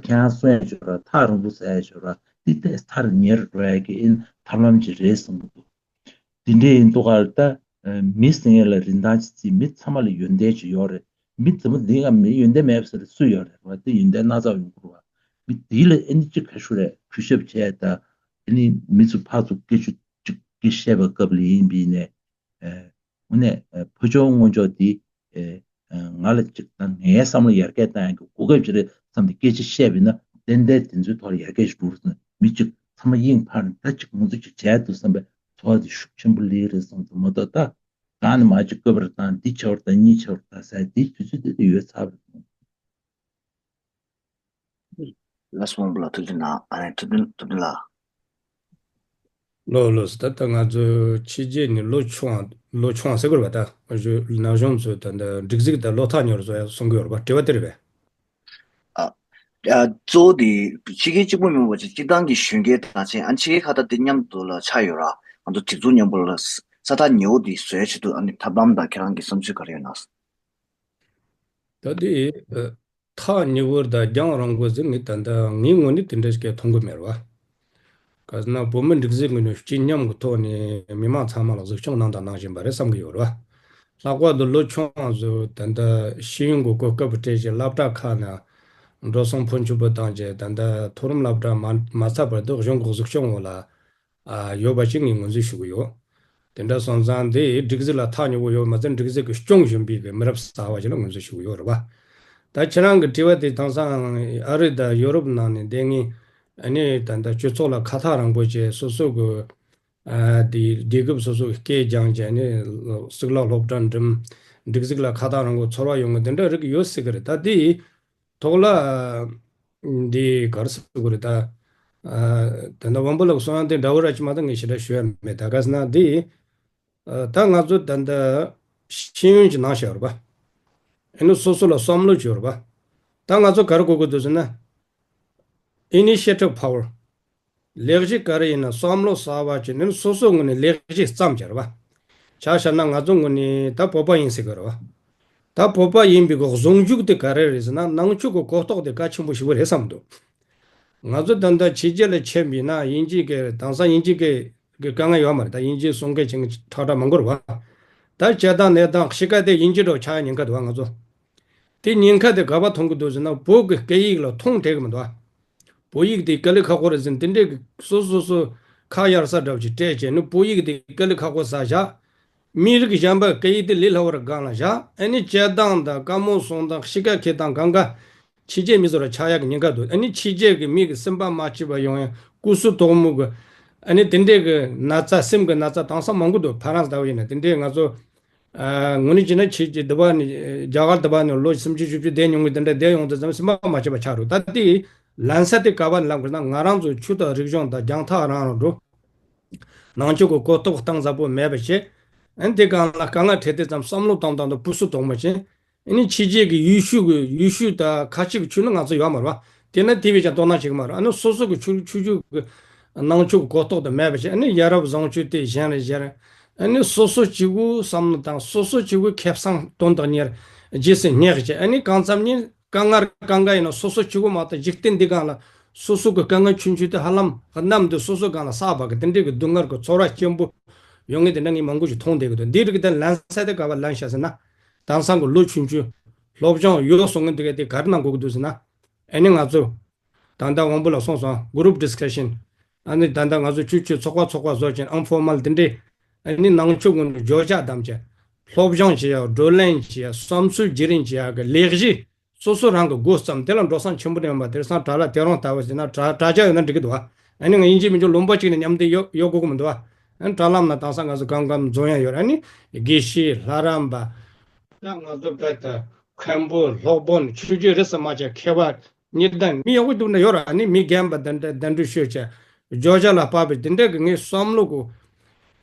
ཁྱེད་རང་གསོན་ཡ་ཤོར་ར། ཐག་རིང་པོ་ཟ་ཡ་ཤོར་ར། འདི་ཏོག་ཙམ་ཉེ་རུ་འགྲོ་ཡ་གི་ཨིན་ཐབས་ལམ་ཅིག་རེད་བསམ་གྱི་འདུག་དེ་འདྲའི་ཡིན་དུས་ག་ལ་ད་མི་ཟེར་མཁན་ལ་རིན་ཐང་ཅིག་བརྩི། མི་ཚང་མ་ལ་ཡོན་ཏན་ཅིག་ཡོད་རེད། མི་རྫུན་མ་འདི་ང་མི་ཡོན་ཏན་མེད་པ་ཟེར་སུ་ཡོད་རེད་བ། དེ་ཡོན་ཏན་སྣ་ཚོགས་ཡོང་གི་རེད་བ། མི་དེ་ལ་ཨ་ནི་ཅིག་ག་ཞུ་རེད། གུས་ཞབས་བྱས། ད་ཨ་ནི་མི་ཚོ་ཕར་ཚུར་སྐད་ཆ་ཅིག་སྐད་བཤད་པའི་སྐབས་ལ་ཡིན་པ་ཡིན་ནའི། ཨ་དངོས་གནས་ཨ་ཕོ་ཕྱོགས་སྔོན་ཕྱོགས་འདི་ཨ་ང་ལ་ཅིག་ད་ངའི་བསམ་བློ་ཡར་རྒྱས་གཏང་ཡག་གི་གོ་སྐབས་ཅིག་རེད་བསམ་སྟེ་སྐད་ཆ་བཤད་པ་ཡིན་ན་ཏན་ཏན་དེ་ཚོའི་ཐོག་ལ་ཡར་རྒྱས་ཤིག་འགྲོ་གི་རེད་ཟེར་ན། མི་གཅིག་ཚང་མ་དབྱིངས་འཕར་ནས་ད་ཅིག་ང་ཚོ་ཅིག་བྱས་འདུག་བསམ་པའི་ཚོར་བ་དེ་ཤུགས་ཆེན་པོ་སླེབས་རེད་བསམ་འདུག་མ་གཏོགས་ད་གང་ནས་མར་ཅིག་བཀོད་པ་རེད་དང་འདི་བྱས་པ་རེད་དང་གཉིས་བྱས་པ་རེད་དང་ཟེར་དེའི་དུས་ཚོད་དེ་ཡོལ་ཚར་བ་རེད། ལགས་སོ། མང་པོ་ལ་ཐུགས་རྗེ་གནང་། ཨ་ནེ་ཐུབ་བསྟན། ཐུབ་བསྟན་ལགས། ལགས་ལགས་སོ། ད་ལྟ་ང་ཚོ་ཕྱི་རྒྱལ་ནས་ལོ་ཆུང་བ། ལོ་ཆུང་བ་ཟེར་དགོས་རེད་པ། ད་ང་ཚོ་ན་གཞོན་ཚོ་ད་ལྟ་སྒྲིག་འཛུགས་དང་ལོ་ཐག་ཉེ་བ་ཚོ་ཡང་གསུང་གི་ཡོད་རེད་པ། དྲི་བ་དེ་རེད་པས། ཨ། ཨ། གཙོ་བོ་དེ་ཕྱི་རྒྱལ་གཅིག་པུ་མིན་པ་ཅིག་སྤྱིར་བཏང་གི་གཞོན་སྐྱེས་དང་ཆེན་ཨ་ཕྱི་རྒྱལ་ཁག་ད་དེ་མཉམ་དུ་ལ་ཆགས་ཡོད་ར། ང་ཚོ་སྒྲིག་འཛུགས་མཉམ་པོ་ལ་ས་ཐག་ཉེ་བོ་དེ་བཟོ་ཡ་ཆེད་དུ་ཨ་ནི་ཐབས་ལམ་དང་ཁྱེད་རང་གི་བསམ་ཚུལ་ག་རེ་ཡོད་ན། ད་དེ་ཨ་ཐག་ཉེ་བོ་དང་རྒྱང་རིང་བོ་ཟེར་ངས་ད་ལྟ་ངའི་ངོས་ནས་དེ་འདྲ་ཞིག་མཐོང་གི་མེད་ར་བ། ག་ཟེར་ན་བོད་མི་སྒྲིག་འཛུགས་ངོས་ནས་སྤྱི་མཉམ་གྱི་ཐོག་ནས་མི་མང་ཚང་མ་ལ་གཟིགས་སྐྱོང་གནང་དང་གནང་བཞིན་པ་རེད་བསམ་གྱི་ཡོད་ར་བ། ལྷག་པར་དུ་ལོ་ཆུང་བ་ཚོ་ད་ལྟ་ཤེས་ཡོན་གྱི་གོ་སྐབས་སྤྲད་བྱས་སློབ་གྲྭ་ཁག་ནང་འགྲོ་སོང་ཕོན་ཆེན་པོ་བཏང་བྱས་ད་ལྟ་མཐོ་རིམ་སློབ་གྲྭ་མ་མ་ཚར་བར་དུ་གཞུང་གི་གཟིགས་སྐྱོང་འོག་ལ་ཨ་ཡོད་པ་ཞིག་ངས་ངོས་འཛིན་ཞུ་གི་ཡོད། དེ་འདྲ་སོང་ཙང་དེ་སྒྲིག་འཛུགས་ལ་ཐག་ཉེ་བོ་ཡོད་མ་ཚད་སྒྲིག་འཛུགས་ཀྱིས་སྐྱོང་བཞིན་པའི་གི་མི་རབས་གསར་བ་ཞིག་ལ་ངོས་འཛིན་ཞུ་གི་ཡོད་རེད་བ། ད་ཁྱེད་རང་གི་དྲི་བ་དེ་དེང་སང་ཨ་རི་དང་ཡོ་རོབ་ནང་ནས་བསྡད་མཁན་ཨ་ནི་ད་ལྟ་སྤྱི་ཚོགས་ལ་ཁ་ཐག་རིང་པོ་བྱས་སོ་སོ་གི་ཨ་དེ་དེ་སྐབས་སོ་སོ་གི་སྐད་སྦྱངས་བྱས་ནས་གཙུག་ལག་སློབ་གྲྭ་འགྲིམས། སྒྲིག་འཛུགས་ལ་ཁ་ཐག་རིང་པོ་ཚོར་བ་ཡོང་གི་དེ་འདྲ་རིགས་ཡོད་སྲིད་གི་རེད། ད་དེ་ཐོག་ལ་འདི་ག་རེ་ཟེར་དགོས་རེད་ད། ད་ལྟ་དབང་པོ་ལགས་གསུང་ཡང་དེ་འདྲ་བོ་ར་ཅིག་མ་གཏོགས་ངས་ཞེ་དྲག་ཞུ་ཡ་མེད། ད་ག་ཟེར་ན་འདི་ད་ང་ཚོ་ད་ལྟ་ཤེས་ཡོན་གྱི་ནང་བཞིན་རེད་པ། ཨ་ནི་སོ་སོ་ལ་བསམ་བློ་ཅིག་ཡོད་རེད་པ། ད་ང་ཚོ་ག་རེ་དགོས་ཀྱི་འདུག་ཟེར་ན། Initiative power། ལས་གཞི་ག་རེ་ཡིན་ན་བསམ་བློ་གསར་བ་བྱས་ནས་སོ་སོའི་ངོས་ནས་ལས་གཞི་བརྩམས་བྱས་རེད་པ། ཆ་བཞག་ན་ང་ཚོ་ངོས་ནས་ད་བོད་པ་ཡིན་ཟེར་གི་རེད་པ། ད་བོད་པ་ཡིན་པའི་གི་གཟུང་འཇུག་དེ་ག་རེ་རེད་ཟེར་ན་ནང་ཆོས་ཀྱི་གོ་རྟོགས་དེ་གལ་ཆེན་པོ་ཞིག་རེད་བསམ་འདུག་ང་ཚོ་ད་ལྟ་ཕྱི་རྒྱལ་ལ་ཕྱིན་པ་ཡིན་ན་དབྱིན་ཇི་གི་དེང་སང་དབྱིན་ཇི་གི་གི་དཀའ་ངལ་ཡོད་མ་རེད། ད་དབྱིན་ཇི་གསུང་མཁན་བྱེད་མཁན་ཁྲག་ཁྲག་མང་པོ་རེད་པ། ད་སྤྱིར་བཏང་གནས་སྟངས་གཤིས་ཀ་དེ་དབྱིན་ཇི་འདྲ་བོ་ཆགས་ཡ་ཉེན་ཁ་འདུག་པ། ང་ཚོ་དེ་ཉེན་ཁ་དེ་ག་པར་མཐོང་གི་འདུག་ཟེར་ན་བོད་ཀྱི་སྐད་ཡིག་ལ་མཐོང་བསྡད་གི་མི་འདུག་པ། བོད་ཡིག་དེ་དཀའ་ལས་ཁག་པོ་རེད་ཟེར་ནས་དེ་འདྲའི་གི་སོ་སོ་སོ་ཁ་གཡར་ས་འདྲ་བོ་ཅིག་སྤྲད་བྱས་ནས་བོད་ཡིག་དེ་དཀའ་ལས་ཁག་པོ་ཟ་བཞག་མི་རིགས་གཞན་པ་སྐད་ཡིག་དེ་ལས་སླ་པོ་ར་སྒང་ལ་བཞག་ཨ་ནི་སྤྱིར་བཏང་དང་བཀའ་མོལ་གསུང་སྟངས་གཤིས་ཀ་འཁྱེར་སྟངས་གང་ག་ཕྱི་རྒྱལ་མི་ཚོ་ལ་ཆགས་ཡག་གི་ཉེན་ཁ་འདུག་ཨ་ནི་ཕྱི་རྒྱལ་གྱི་མི་གི་སེམས་པ་མ་སྐྱིད་པ་ཡོང་ཡ། སྐུ་གཟུགས་དོག་མོ་གི་ཨ་ནི་དེ་འདྲའི་གི་ན་ཚ་སེམས་གི་ན་ཚ་དེང་སང་མང་པོ་འདུག་ཕ་རན་སི་ལྟ་བུ་ཡིན་ན་དེ་འདྲའི་ང་ཚོ་ཨ་ངོས་ནས་བྱས་ན་ཕྱི་རྒྱལ་འདི་པ་ནས་རྒྱ་གར་འདི་པ་ནས་ལོ་སུམ་ཅུ་བཞི་བཅུ་བསྡད་མྱོང་གི་དེ་འདྲ་བསྡད་ཡོང་དུས་ཙམ་སེམས་པ་མ་སྐྱིད་པ་ཆགས་འདུག་ད་དེ་ལན་ས་དེ་ག་པར་ལབ་དགོས་ན་ང་རང་ཚོའི་ཆོས་དང་རིག་གཞུང་དང་རྒྱང་ཐག་རིང་རུ་འགྲོ། ནང་ཆོས་ཀྱི་གོ་རྟོགས་གཏིང་ཟབ་པོ་མེད་པ་བྱས། ཨ་ནི་དེ་སྒང་ལ་དཀའ་ངལ་འཕྲད་དུས་ཙམ་བསམ་བློ་གཏོང་སྟངས་དང་སྤུ་སུ་གཏོང་མ་བྱེད། ཨ་ནི་ཕྱི་རྒྱལ་གྱི་ཡུལ་ཤུལ་གྱི་ཡུལ་ཤུལ་དང་ཁ་ཆེ་གི་ཆུ་ནི་ང་ཚོ་ཡོད་མ་རེད་བ། དེ་ན་དེ་བས་ཀྱང་དོ་སྣང་བྱེད་ཀྱི་མ་རེད། ཨ་ནི་སོ་སོ་གི་ཆུ་ཆུ་རྒྱུད་ཀྱི་ནང་ཆོས་ཀྱི་གོ་རྟོགས་དང་མེད་པ་བྱས། ཨ་ནི་ཡ་རབས་བཟང་སྤྱོད་དེ་གཞན་ལ་གཞན། ཨ་ནི་སོ་སོ་གཅིག་པུ་བསམ་བློ་དང་སོ་སོ་གཅིག་པུ་ཁེ་བཟང་དོན་དང་གཉེར་རྗེས་སུ་སྙེག་བྱས། ཨ་ནི་གང་འཚམ་ཉིན་དཀའ་ངལ་གང་ག་ཡིན་ན་སོ་སོ་གཅིག་པུ་མ་གཏོགས། འཇིག་རྟེན་འདི་སྒང་ལ་སོ་སོ་གི་དཀའ་ངལ་ཆུང་ཆུང་དེ་ཧ་ལམ་གནམ་དུ་སོ་སོ་སྒང་ལ་བསགས་པ་གི་དེ་འདྲའི་གི་སྡུག་བསྔལ་གི་ཚོར་བ་སྐྱེན་པོ་ཡོང་ངེས་དེ་འདྲ་ངས་མང་པོ་ཞིག་མཐོང་བསྡད་ཀྱི་འདུག་འདི་རིགས་དེ་ལན་ས་དེ་ག་བ་ལན་ཤ་ཟེར་ན། དེང་སང་གི་ལོ་ཆུང་ཆུང་སློབ་སྦྱོང་ཡོད་སོང་ངེས་འདུག་ག་དེ་ག་རེ་གནང་དགོས་ཀྱི་འདུག་ཟེར་ན། ཨ་ནི་ང་ཚོ་ད་ལྟ་དབང་པོ་ལ་གསུངས་སོང་། group discussion། ཨ་ནི་ད་ལྟ་ང་ཚོ་ཆུ་ཆུ་ཚོགས་པ་ཚོགས་པ་བཟོ་ཅིང་informal དེ་འདྲའི། ཨ་ནི་ནང་ཆོས་ངོས་ནས་བརྗོད་བྱ་བདམས་བྱས། སློབ་སྦྱོང་བྱེད་ཡག་བགྲོ་གླེང་བྱེད་ཡག་བསམ་ཚུལ་བརྗེ་རེས་བྱེད་ཡག་གི་ལས་གཞི་སོ་སོ་རང་གི་སྒོ་བརྩམས། དེ་ལ་འགྲོ་སོང་ཆེན་པོ་ཡོད་མ་རེད། དེང་སང་དྲ་ལམ་དེ་རང་ལྟ་བུ་བྱས་ན་དྲ་དྲ་རྒྱ་ཡོད་ན་འགྲིག་གི་འདུག་བ། ཨ་ནི་ང་ཡིན་གཅིག་མིན་གཅིག་ལུང་པ་གཅིག་ནས་མཉམ་དུ་ཡོད་ཡོད་དགོས་ཀྱི་མི་འདུག་བ། ཨ་ནི་དྲ་ལམ་ན་དེང་སང་ང་ཚོ་གང་གང་འཛོམས་ཡག་ཡོད་རེད། ཨ་ནི་དགེ་བཤེས་ལྷ་རམས་པ། ད་ང་ཚོ་བོད་དུ་མཁན་པོ་སློབ་དཔོན་ཆོས་བརྒྱུད་རིས་སུ་མ་ཆད་མཁས་པ་གཉིས་ལྡན་མི་ཡག་པོ་འདུག་ན་ཡོད་ར། ཨ་ནི་མི་རྒན་པ་གདན་གདན་འདྲེན་ཤོད་བྱས། བརྗོད་བྱ་ལ་དཔག་པའི་དེ་འདྲ་གི་ངའི་བསམ་བློ་གོ།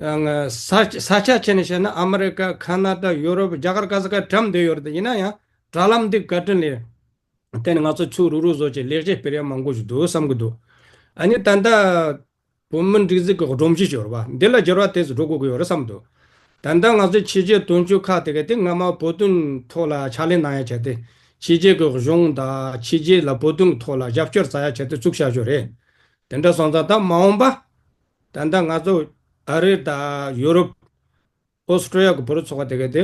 ཨ་ང་ས་ས་ཆ་ཆེ་ནས་བཤད་ན་ཨ་མི་རི་ཀ་ཁ་ན་ཌ་ཡུ་རོབ་རྒྱ་གར་ག་ས་ག་གྲམ་བསྡད་ཡོད་རེད། ཡིན་ན་ཡང་དྲ་ལམ་འདི་བཀའ་དྲིན་ལས་བརྟེན་ནས་ང་ཚོ་ཚུར་རུག་རུག་བཟོ་བྱས་ལེགས་སྐྱེས་སྤེལ་ཡག་མང་པོ་ཞིག་འདུག་བསམ་གི་འདུག་ཨ་ནི་ད་ལྟ་བོད་མི་སྒྲིག་འཛུགས་ཀྱི་སྒྲོམ་གཞི་ཡོད་རེད་བ། འདི་ལ་འགྱུར་བ་དེ་ཚོ་འགྲོ་དགོས་ཀྱི་ཡོད་རེད་བསམ་འདུག་ད་ལྟ་ང་ཚོའི་ཕྱི་རྒྱལ་དོན་གཅོད་ཁག་དེ་ག་དེ་སྔ་མ་བོད་དོན་ཐོག་ལ་ཕྱག་ལས་གནང་ཡག་བྱས་ཏེ། ཕྱི་རྒྱལ་གྱི་གཞུང་དང་ཕྱི་རྒྱལ་ལ་བོད་དོན་ཐོག་ལ་རྒྱབ་སྐྱོར་བྱ་ཡག་བྱས་ཏེ་བཙུགས་བཞག་རྒྱུ་རེད། དེ་འདྲ་སོང་ཙང་ད་མ་འོངས་པ་ད་ལྟ་ང་ཚོ་ཨ་རི་དང་ཡུ་རོབ། ཨོ་སི་ཀྲོ་ལི་ཡ་གི་བོད་རིགས་ཚོགས་པ་དེ་ག་དེ་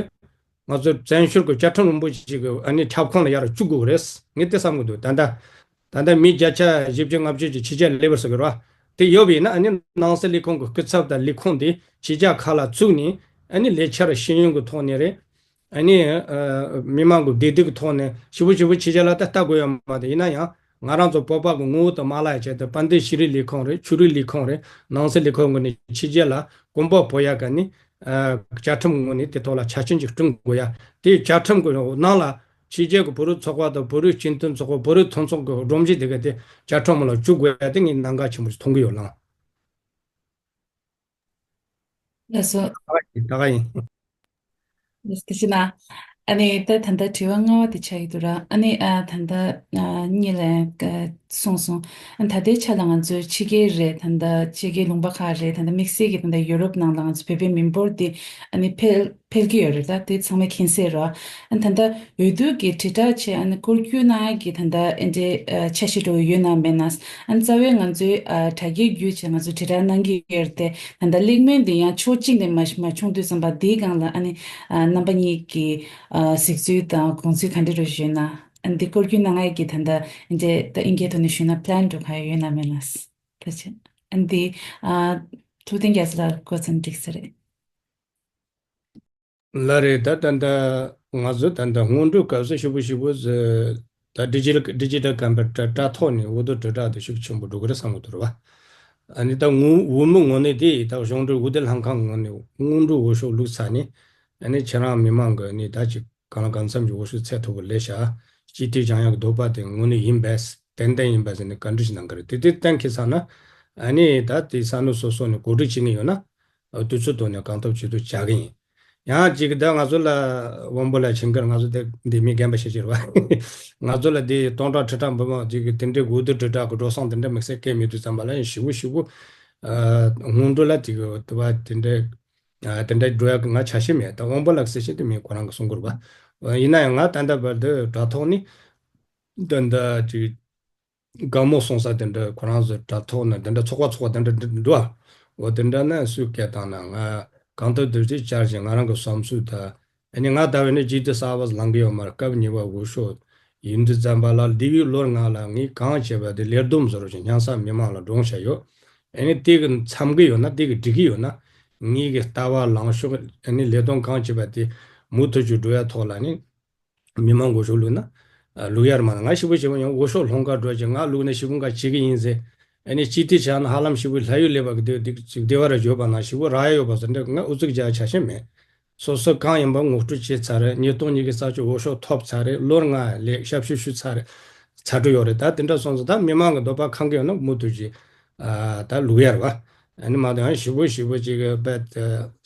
ང་ཚོ་བཙན་བྱོལ་གྱི་བཅའ་ཁྲིམས་རིན་པོ་ཆེ་གི་ཨ་ནི་ཁྱབ་ཁོངས་ལ་ཡར་བཅུག་དགོས་རེད། ངས་དེ་བསམ་གི་འདུག་ད་ལྟ་ད་ལྟ་མི་བརྒྱ་ཆ་བཞི་བཅུ་ལྔ་བཅུ་ཅིག་ཕྱི་རྒྱལ་སླེབས་པ་ཟེར་གི་རེད་བ། དེ་ཡོད་པ་ཡིན་ན་ཨ་ནི་ནང་སྲིད་ལས་ཁུངས་ཀྱི་སྐུ་ཚབ་དང་ལས་ཁུངས་དེ་ཕྱི་རྒྱལ་ཁག་ལ་བཙུགས་ནས་ཨ་ནི་ལས་འཆར་ཤེས་ཡོན་གྱི་ཐོག་ནས་རེད། ཨ་ནི་ཨ་མི་མང་གི་བདེ་སྡུག་གི་ཐོག་ནས་ཞིབ་པོ་ཞིབ་པོ་ཕྱི་རྒྱལ་ལ་ད་ལྟ་དགོས་ཡོད་མ་རེད། ཡིན་ན་ཡང་ང་རང་ཚོ་བོད་པ་གི་ངོ་བོ་དེ་མ་བརླག་ཡག་ཆེད་དུ་དཔལ་ལྡན་ཤེས་རིག་ལས་ཁུངས་རེད། ཆོས་རིག་ལས་ཁུངས་རེད། ནང་སྲིད་ལས་ཁུངས་ཀྱི་ནས་ཕྱི་རྒྱལ་ལ་གོམ་པ་སྤོ་ཡག་གི་ནི། ཨ་བཅའ་ཁྲིམས་ངོས་ནས་དེ་ཐོག་ལ་ཆ་རྐྱེན་ཅིག་བསྐྲུན་དགོས་ཡ། དེ་བཅའ་ཁྲིམས་ཀྱི་ནང་ལ་ཕྱི་རྒྱལ་གྱི་བོད་རིགས་ཚོགས་པ་དང་བོད་རིགས་སྤྱི་མཐུན་ཚོགས་པ། བོད་རིགས་མཐུན་ཚོགས་ཀྱི་སྒྲོམ་གཞི་དེ་ག་དེ་བཅའ་ཁྲིམས་ལ་བཅུག་དགོས་ཡ་དེ་ངས་གནད་འགག་ཆེན་པོ་ཞིག་མཐོང་གི་ཡོད་ལགས། ལགས་སོ། ད་ག་ཡིན། ལགས་སོ། དེ་བྱས་ན། ཨ་ནི་ད་ད་ལྟ་དྲི་བ་ལྔ་པ་དེ་ཆགས་ཀྱི་འདུག་ར། ཨ་ནི་ཨ་ད་ལྟ་ཨ་གཉིས་ལ་ཨ་གསུངས་སོང་། ཨ་ད་ལྟའི་ཆ་ལ་ང་ཚོའི་ཕྱི་རྒྱལ་རེད། ད་ལྟ་ཕྱི་རྒྱལ་ལུང་པ་ཁག་རེད། ད་ལྟ་དམིགས་བསལ་གྱི་ད་ལྟ་ཡུ་རོབ་ནང་ལ་ང་ཚོ་བོད་པའི་མི་འབོར་དེ་ཨ་ནི་འཕེལ་འཕེལ་གྱི་ཡོད་རེད། ད་དེ་ཚང་མས་མཁྱེན་གསལ་རེད། ཨ་ད་ལྟ་འོས་བསྡུ་གི་དྲིལ་བསྒྲགས་ཆེད་ཨ་ནི་སྐོར་སྐྱོད་གནང་ཡག་གི་ད་ལྟ་ཨེ་འདྲའི་ཨ་འཆར་གཞི་འདྲ་བོ་ཡོད་ན་མེད་ན། ཨ་ནི་རྩ་བའི་ང་ཚོའི་ཨ་དྲ་རྒྱའི་བརྒྱུད་བྱས་ང་ཚོ་དྲིལ་བསྒྲགས་གནང་གི་ཡོད་རེད་དེ། ད་ལྟ་གླེང་མོལ་འདི་ཡང་ཕྱོགས་གཅིག་ནས་མ་མ་བྱུང་དུས་ཙམ་པ་འདིའི་སྒང་ལ་ཨ་ནི་ཨ་རྣམ་པ་གཉིས་ཀྱི་ཨ་གཟིགས་ཚུལ་དང་དགོངས་ཚུལ་ག་འདྲ་འདྲ་ཞུ་ན། ཨ་ནི་འདི་སྐོར་རྒྱུ་གནང་ཡག་གི་ད་ལྟ་འདི་ད་ཨིན་སྐད་ཐོག་ནས་ཞུས་ན་པི་ལན་འདྲ་ག་ཡོད་ན་མེད་ན། ད་ཆེ་ཨ་ནི་འདི་ཨ་ཐུབ་བསྟན་རྒྱ་མཚོ་ལགས་གོ་ཚོད་འགྲིག་ས་རེད། ལགས་རེད། ད་ད་ལྟ་ང་ཚོ་ད་ལྟ་སྔོན་འགྲོའི་སྐབས་སུ་ཞིབ་པོ་ཞིབ་པོ་ཟེར། ད་ཌི་ཇི་ཌི་ཇི་ཊལ་ཀམ་པུ་ཊར་དྲ་ཐོག་ནས་འོས་བསྡུ་དྲིལ་བསྒྲགས་དེ་ཤུགས་ཆེན་པོ་འགྲོ་གི་རེད་བསམ་གི་འདུག་རེད་བ། ཨ་ནི་ད་ངོ་འོས་མི་ངོས་ནས་དེ་ད་གཞུང་འབྲེལ་འོས་བསྡུ་ལྷན་ཁང་ངོས་ནས་སྔོན་འགྲོའི་འོས་ཤོག་བླུགས་ཚར་ནས། ཨ་ནི་ཁྱེད་རང་མི་མང་གི་ནི་ད་ཅིག་གང་ལ་གང་འཚམ་གྱི་འོས་ཤོག་ཚད་མཐོ་པོ་སླེབས་ཤག་སྤྱི་འཐུས་བཞེངས་ཡག་གི་འདོད་པ་དེ་དངོས་གནས་ཡིན་པས་ཏན་ཏན་ཡིན་པས་ཟེར་ནས་བཀའ་འདྲི་ཞིག་གནང་གི་རེད། དེ་དེ་གཏན་འཁེལ་ཚར་ན། ཨ་ནི་ད་དེ་ས་གནས་སོ་སོ་ནས་གོ་སྒྲིག་བྱེད་མཁན་ཡོད་ན། དུས་ཚོད་ཐོག་ནས་གང་ཐུབ་ཅི་ཐུབ་བྱ་གི་ཡིན། ཡང་གཅིག་ད་ང་ཚོ་ལ་དབང་པོ་ལགས་ཆིང་ཀར་ང་ཚོ་དེ་འདི་མི་རྒན་པ་ཞིག་ཅིག་རེད་བ། ང་ཚོ་ལ་འདི་སྟོང་ཕྲག་ཁྲི་ཕྲག་འབུམ་མ་ཅིག་གི་དེ་འདྲའི་འོས་བསྡུ་དྲིལ་བསྒྲགས་གི་འགྲོ་སོང་དེ་འདྲ་དམིགས་བསལ་སྐད་མེད་དུས་ཙམ་པ་ལ་ཡང་ཞིབ་པོ་ཞིབ་པོ། ཨ་སྔོན་འགྲོ་ལ་དེ་གི་དུ་བ་དེ་འདྲའི་ཨ་དེ་འདྲའི་འགྲོ་ཡག་གི་ང་ཆ་ཤས་མེད། ད་དབང་པོ་ལགས་ཟེར་བཤད་དེ་མི་ཁོ་རང་གི་གསུང་གི་རེད་བ། ཡིན་ན་ཡང་ང་ད་ལྟ་བར་དུ་དྲ་ཐོག་ནས་ད་ལྟ་ཅིག་དགའ་མོ་གསུང་ས་དེ་འདྲ་ཁོ་རང་ཚོ་དྲ་ཐོག་ན་དེ་འདྲ་ཚོགས་པ་ཚོགས་པ་དེ་འདྲ་འདུག་འོ་དེ་འདྲ་ན་སུས་སྐད་བཏང་ན་ང་གང་ཐུབ་ཐུབ་ཅིག་བཅར་ཞིང་ང་རང་གི་བསམ་ཚུལ་དང་། ཨ་ནི་ང་ད་བས་ནི་ཇི་ཏི་གསར་པ་ལངས་གི་ཡོད་མ་རེད། སྐབས་གཉིས་པ་འོས་ཤོག་ཡིན་དུས་ཙམ་པ་ལ་འདས་པའི་ལོ་ལྔ་ལ་ངས་གང་བྱས་པ་དེ་ལས་བསྡོམས་བཟོ་རོགས་ཞེས་སྙན་སེང་མི་མང་ལ་བསྒྲོངས་བཞག་ཡོད། ཨ་ནི་དེ་གི་འཚམ་གི་ཡོད་ན་དེ་གི་འགྲིག་གི་ཡོད་ན། ངེད་ཀྱི་ལྟ་བ་ལངས་ཕྱོགས་ཨ་ནི་ལས་དོན་གང་བྱས་པ་དེ་མུ་མཐུད་ཅིག་འགྲོ་ཡ་ཐོག་ལ་ནི། མི་མང་འོས་ཤོག་བླུགས་ན། ཨ་བླུགས་ཡར་མ་ན་ང་ཞིབ་པོ་ཞིབ་པོ་ཡང་འོས་ཤོག་སློང་ག་འགྲོ་ཅིག་ང་བླུགས་ན་ཞིབ་པོ་འགའ་བྱེད་ཀྱི་ཡིན་ཟེར། ཨ་ནི་སྤྱི་འཐུས་ཆགས་ན་ཧ་ལམ་ཞིབ་པོ་ལྷ་ཡུལ་ལས་པ་གི་དེ་དེ་ཅིག་བདེ་བ་ར་བརྗོད་པ་ན་ཞིབ་པོ་རག་ཡ་ཡོད་པ་ཟེར་འདྲ་ང་ཨུ་ཚུགས་རྒྱག་ཆ་ཤས་མེད། སོ་སོ་གང་ཡིན་པ་ངོ་སྤྲོད་བྱས་ཚར་རེད། ཉིས་སྟོང་ཉི་ཤུ་རྩ་བཞི་འོས་ཤོག་ཐོབ་ཚར་རེད། ལོ་ལྔ་ལས་ཞབས་ཞུ་ཞུས་ཚར་རེད། ཚར་འགྲོ་ཡོད་རེད། ད་དེ་འདྲ་སོང་ཙང་ད་མི་མང་གི་འདོད་པ་ཁེངས་ཀྱི་ཡོད་ན་མུ་མཐུད་ཀྱིས་ཨ་ད་བླུགས་ཡ་རེད་བ། ཨ་ནི་མ་གཏོགས་ཡང་ཞིབ་པོ་ཞིབ་པོ་ཅིག་གི་བེད་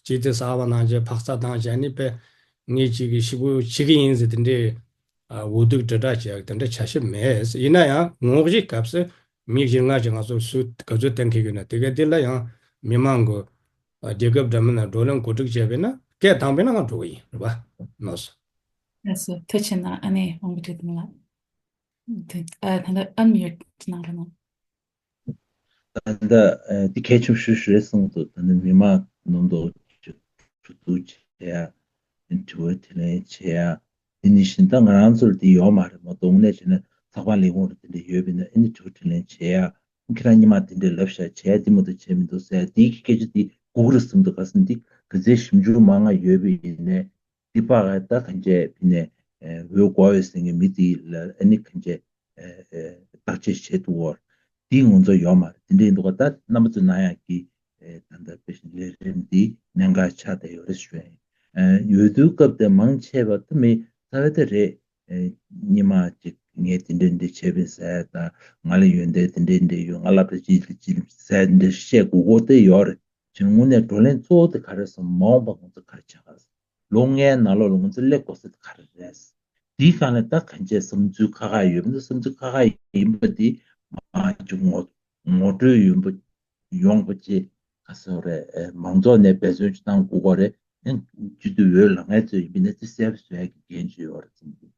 ཅི་སྟེ་གསར་པ་གནང་བྱས་ཕག་རྩལ་བཏང་བྱས་ནི་པས་ངས་ཅིག་གི་ཤི་བོ་བྱེད་ཀྱི་ཡིན་ཟེར་དེ་འདྲའི་འུ་སྡུག་དྲིལ་བསྒྲགས་བྱེད་ཡག་དེ་འདྲ་བྱ་ཤེས་མེད། ཡིན་ན་ཡང་ངོ་བཞི་སྐབས་སུ་མི་གཞན་ལྔ་ཅིག་ང་ཚོ་སུ་ག་ཚོད་གཏན་འཁེལ་གྱི་ཡོད་ན་དེ་ག་དེ་ལ་ཡང་མི་མང་གི་རྒྱལ་ཁབ་འདྲ་མིན་ན་བགྲོ་གླེང་གོ་སྒྲིག་བྱས་པས་ན་སྐད་བཏང་པས་ན་ང་འགྲོ་གི་ཡིན་རེད་པ། ལགས་སོ། ལགས་སོ། ཐུགས་རྗེ་གནང་། ཨ་ནེ་དབང་པོ་བདེ་ལྡན་ལགས། དེ་ཨ་ད་ལྟ་ཨན་མིའུ་ཊི་གནང་རོགས་གནང་། ད་ལྟ་ཨ་འདི་གལ་ཆེན་པོ་ཞེ་པོ་ཞིག་རེད་གསུངས་འདུག་ད་ནི་མི་མང་ནང་དུ་ཞུ་གཏུག་བྱེད་ཡ། དྲི་བ་དྲིས་ལན་བྱེད་ཡ། དེ་ནི་བཞིན་ད་ང་རང་ཚོར་འདི་ཡོད་མ་རེད་མ་གཏོགས་དངོས་གནས་བྱས་ན་ཚགས་པར་ལས་ཁུངས་རེ་དེ་འདྲ་ཡོད་པས་ན་ཨ་ནི་དྲི་བ་དྲིས་ལན་བྱེད་ཡ། ཁྱེད་རང་ཉི་མ་དེ་འདྲ་ལབ་ཤག་བྱས་འདི་མ་གཏོགས་བྱས་མི་འདུག་ཟེར་ཡ་འདི་གི་སྐད་ཆ་འདི་སྒུག་རེད་གསུངས་འདུག་ག་ས་འདི་ག་ཚད་ཞིབ་འཇུག་མང་ང་ཡོད་པ་ཡིན་ནའི། འདི་པ་ག་ད་གང་བྱས་ཕི་ནས་འོས་གོ་བའི་སེང་གེ་མི་དེ་ལ་ཨ་ནི་གང་བྱས་བརྟག་དཔྱད་བྱེད་ཐུབ་བོར་འདི་ང་ཚོ་ཡོད་མ་རེད། དེ་འདྲའི་འདུག་ག་ད་རྣམ་པ་ཚོ་ན་ཡག་གི་ད་ལྟ་དཔེ་བཞིན་ལས་རིམ་འདི་གནད་འགག་ཆགས་བསྡད་ཡོད་རེད་ཞུ་ཡ་ཡིན། འོས་བསྡུའི་སྐབས་དེ་མང་ཆེ་བ་ད་མི་རྩ་བའི་ད་རེད། ཉི་མ་གཅིག་ངས་དེ་འདྲ་འདྲ་བྱས་པས་ཟེར་ཡ་ད་ང་ལ་ཡོན་ཏན་དེ་འདྲ་འདྲ་ཡོད་ང་སློབ་གྲྭ་ཅིག་ལ་ཅིག་ཟེར་འདྲ་བཤད་དགོས་སྐོར་དེ་ཡོད་རེད། ཅིག་དངོས་གནས་བགྲོ་གླེང་གཙོ་བོ་དེ་ག་རེ་སོང་མ་འོངས་པ་ང་ཚོ་ག་རེ་བྱ་ག་རེ་སོང་། ལོ་ལྔའི་ནང་ལོགས་ལ་ང་ཚོ་སླེབས་དགོས་ས་དེ་ག་རེ་རེད། དེའི་སྒང་ལ་ད་གང་བྱས་བསམ་ཚུལ་ཁ་ཁ་ཡོད་མ་གཏོགས་བསམ་ཚུལ་ཁ་ཁ་ཡིན་པ་དེ་མ་ཅིག་ངོ་ངོ་སྤྲོད་ཡོང་པ་ཡོང་པ་ཅིག་ག་སོ་རེད། མང་ཚོགས་ནས་འབད་བརྩོན་ཅིག་གཏང་དགོས་ཀྱི་རེད། ཨེ་སྤྱི་འཐུས་འོས་ལངས་མཁན་ཚོ་ཡིན་པས་ན་དེ་གསལ་པོ་བཟོ་ཡ་གི་འགན་ཅིག་ཡོད་རེད་བསམ་གྱི།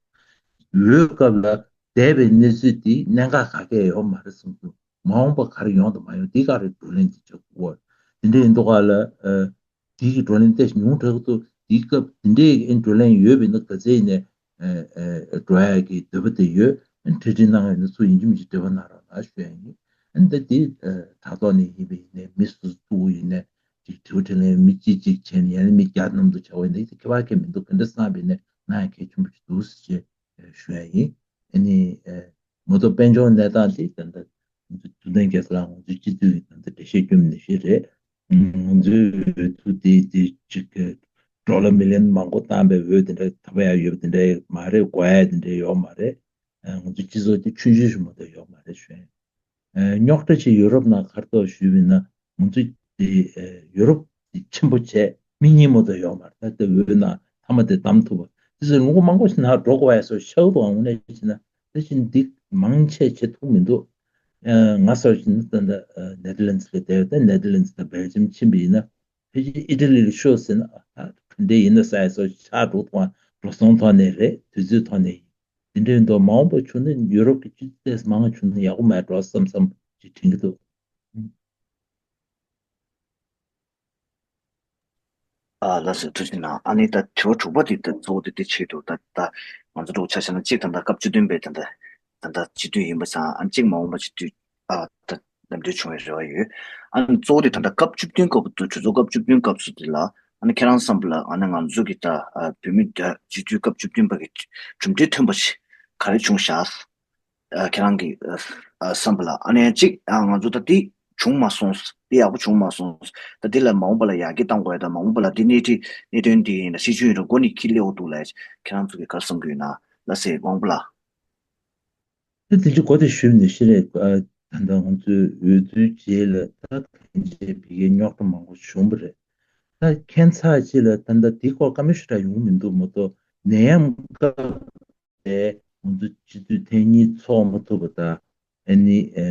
འོས་སྐབས་ལ་འདས་པའི་གནས་ཚུལ་དེ་གནད་འགག་ག་གེ་ཡོད་མ་རེད་བསམ་གྱི། མ་འོངས་པ་ག་རེ་ཡོང་དང་མ་ཡོང་དེ་ག་རེ་བགྲོ་གླེང་དེ་བྱེད་དགོས་ཀྱི་རེད། དེ་འདྲ་ཡིན་དུས་ག་ལ་ཨ། དེའི་བགྲོ་གླེང་ཏོག་ཙམ་ཉུང་དྲགས་འདུག་དེའི་སྐབས་དེ་འདྲའི་ཨེ་བགྲོ་གླེང་ཡོད་པ་ཡིན་ན་ག་ཚད་ཡིན་ནའི་ཨེ་ཨེ་འགྲོ་ཡ་གི་འདོད་པ་དེ་ཡོད། ཨེ་གྲ་སྒྲིག་གནང་ཡ་ཡིན་ན་ཚུར་ཡིན་གཅིག་མིན་གཅིག་འབྲེལ་བ་གནང་རོགས་གནང་ཞུ་ཡ་ཡིན། ཨེ་ད་དེ་ཨེ་དྲ་ཐོག་ནས་ཡིན་པ་ཡིན་ནའི་མི་སོ་སོ་ཐུག་ཡིན་ནའི་ཅིག་དྲི་བ་དྲིས་ལན་མི་གཅིག་གཅིག་བྱས་ནས་ཡང་ན་མི་བརྒྱ་ནང་དུ་བྱ་བ་ཡིན་ན་ཁྱད་པར་གང་མི་འདུག་ག་འདྲ་བསམ་པ་ཡིན་ནའི་གནང་ཡ་གལ་ཆེན་པོ་ཞིག་འདུག་ཟེར་བྱས་ཞུ་ཡ་ཡིན། ཨེ་ནི་ཨེ་མ་གཏོགས་དཔལ་འབྱོར་གནས་སྟངས་དེ་ད་ལྟ་ཐུབ་བསྟན་རྒྱལ་མཚན་ལགས་ང་ཚོའི་སྤྱི་འཐུས་ཀྱི་ད་ལྟ་འགྲེལ་བཤད་སྐྱོན་མི་ཤེས་རེད། ང་ཚོའི་འོས་བསྡུ་དེ་དེ་གཅིག་གི་ཌོ་ལར་མི་ལི་ཡོན་མང་པོ་བཏང་པའི་འོས་དེ་འདྲ་ཐོབ་ཡ་ཡོད་པ་དེ་འདྲ་མ་རེད། དགོས་ཡ་དེ་འདྲ་ཡོད་མ་རེད། ང་ཚོའི་སྤྱི་ཚོགས་དེ་ཆུང་ཆུང་ཞིག་མ་གཏོགས་ཡོད་མ་རེད་ཞུ་ཡ་ཡིན། རྙོག་དྲ་ཆེ་ཡུ་རོབ་ནང་ག་རེ་འདུག་ཞུས་པ་ཡིན་ན་ང་ཚོ་དེ་ཡུ་རོབ་དེ་ཆེན་པོ་བྱས་མི་གཉིས་མ་གཏོགས་ཡོད་མ་རེད། ད་ལྟ་འོས་ནང་མཐའ་མ་དེ་བདམས་ཐུབ་པ་དེ་ཚོ་ལུང་པ་མང་པོ་ཞིག་ནང་འགྲོ་དགོས་ཡ་སོགས་ཤག་འདུག་དངོས་གནས་བྱས་ན་ད་ཕྱིན་འདི་མང་ཆེ་བྱེད་ཐུབ་མི་འདུག་ང་སོགས་ཀྱིས་ད་ལྟ་ནེ་དར་ལེན་ཙི་ལ་བསྡད་ཡོད། ད་ནེ་དར་ལེན་ཙི་དང་སྦེལ་ཇམ་ཕྱིན་པ་ཡིན་ན་ཕལ་ཆེར་ཨི་ཊ་ལི་ལ་ཤོག་ཟེར་ན་ཨ་ག་འདྲ་ཡིན་ན་ཟེར་ཡ་སོགས་ཆགས་འགྲོ་དང་འགྲོ་སོང་ཐོག་ནས་རེད། དུས་ཚོད་ཐོག་ནས་ཡིན། དེ་འདྲའི་མདོག་མ་འོངས་པ་བྱུང་ན་ཡུ་རོབ་ཀྱི་སྤྱི་ཚོགས་མང་བ་བྱུང་ན་ཡག་པོ་མེད་འགྲོ་བསམ་བསམ་ཅིག་དྲན་གྱི་འདུག་ཨ་ལགས་སོ། ཐུགས་རྗེ་གནང་། ཨ་ནི་ད་དྲི་བ་དྲུག་པ་དེ་ད་གཙོ་བོ་དེ་དེ་ཆེད་དུ་ད་ད་ང་ཚོ་འདྲ་བོ་ཆ་བཞག་ན་གཅིག་ད་ལྟ་སྐབས་བཅུ་བདུན་པའི་ད་ལྟ་ད་ལྟ་སྤྱི་འཐུས་ཡིན་པ་སང་ཨ་གཅིག་མ་འོངས་པ་སྤྱི་འཐུས་ཨ་ད་གདམ་འཐུ་བྱུང་བའི་རེ་བ་ཡོད། ཨ་ནི་གཙོ་བོ་དེ་ད་ལྟ་སྐབས་བཅུ་བདུན་སྐབས་དུ་གྲོས་ཚོགས་སྐབས་བཅུ་བདུན་སྐབས་སུ་དེ་ལ་ཨ་ནི་ཁྱེད་རང་བསམ་པ་ལ་ཨ་ནི་ང་ཚོ་གི་ད་ཨ་བོད་མི་ད་སྤྱི་འཐུས་སྐབས་བཅུ་བདུན་པ་གི་གྲུབ་འབྲས་ཐོན་པ་ཞིག་ག་རེ་བྱུང་བཞག་ཨ་ཁྱེད་རང་གི་ཨ་ཨ་བསམ་པ་ལ་ཨ་ནི་གཅིག་ཨ་ང་ཚོ་ད་འདི་བྱུང་མ་སོང་། འདི་ཡག་པོ་བྱུང་མ་སོང་། ད་འདི་ལ་མ་འོངས་པ་ལ་ཡར་རྒྱས་གཏང་དགོས་ཡ་ད་མ་འོངས་པ་ལ་འདི་གནད་འདི་གནད་དོན་འདི་ཡིན་ན་སྲིད་བྱུས་ཡིན་ན་མགོ་ནས་འཁྱེར་སླེབས་འོ་འདུག་ལ་ཁྱེད་རང་ཚོ་གི་ག་རེ་བསམ་གྱི་ཡོད་ན་ལ་སེ་དབང་པོ་ལགས། ད་དེ་ཚོ་གོ་དེ་ཞུས་ནས་ཤི་རེད། ཨ་ད་ལྟ་ང་ཚོའི་འོས་བསྡུའི་རྗེས་ལ་ད་གང་བྱས་བི་གའི་རྙོག་དྲ་མང་པོ་བྱུང་བ་རེད། ད་ཁྱད་མཚར་ཅིག་ལ་ད་ལྟ་འདི་སྐོར་བཀའ་མོལ་ཞེ་དྲག་ཡོང་མི་འདུག་མ་གཏོགས་ནད་ཡམས་སྐབས་ལས་ང་ཚོ་སྤྱི་འཐུས་ཐེངས་གཉིས་ཚོགས་མ་ཐུབ་པ་དང་ཨ་ནི་ཨ་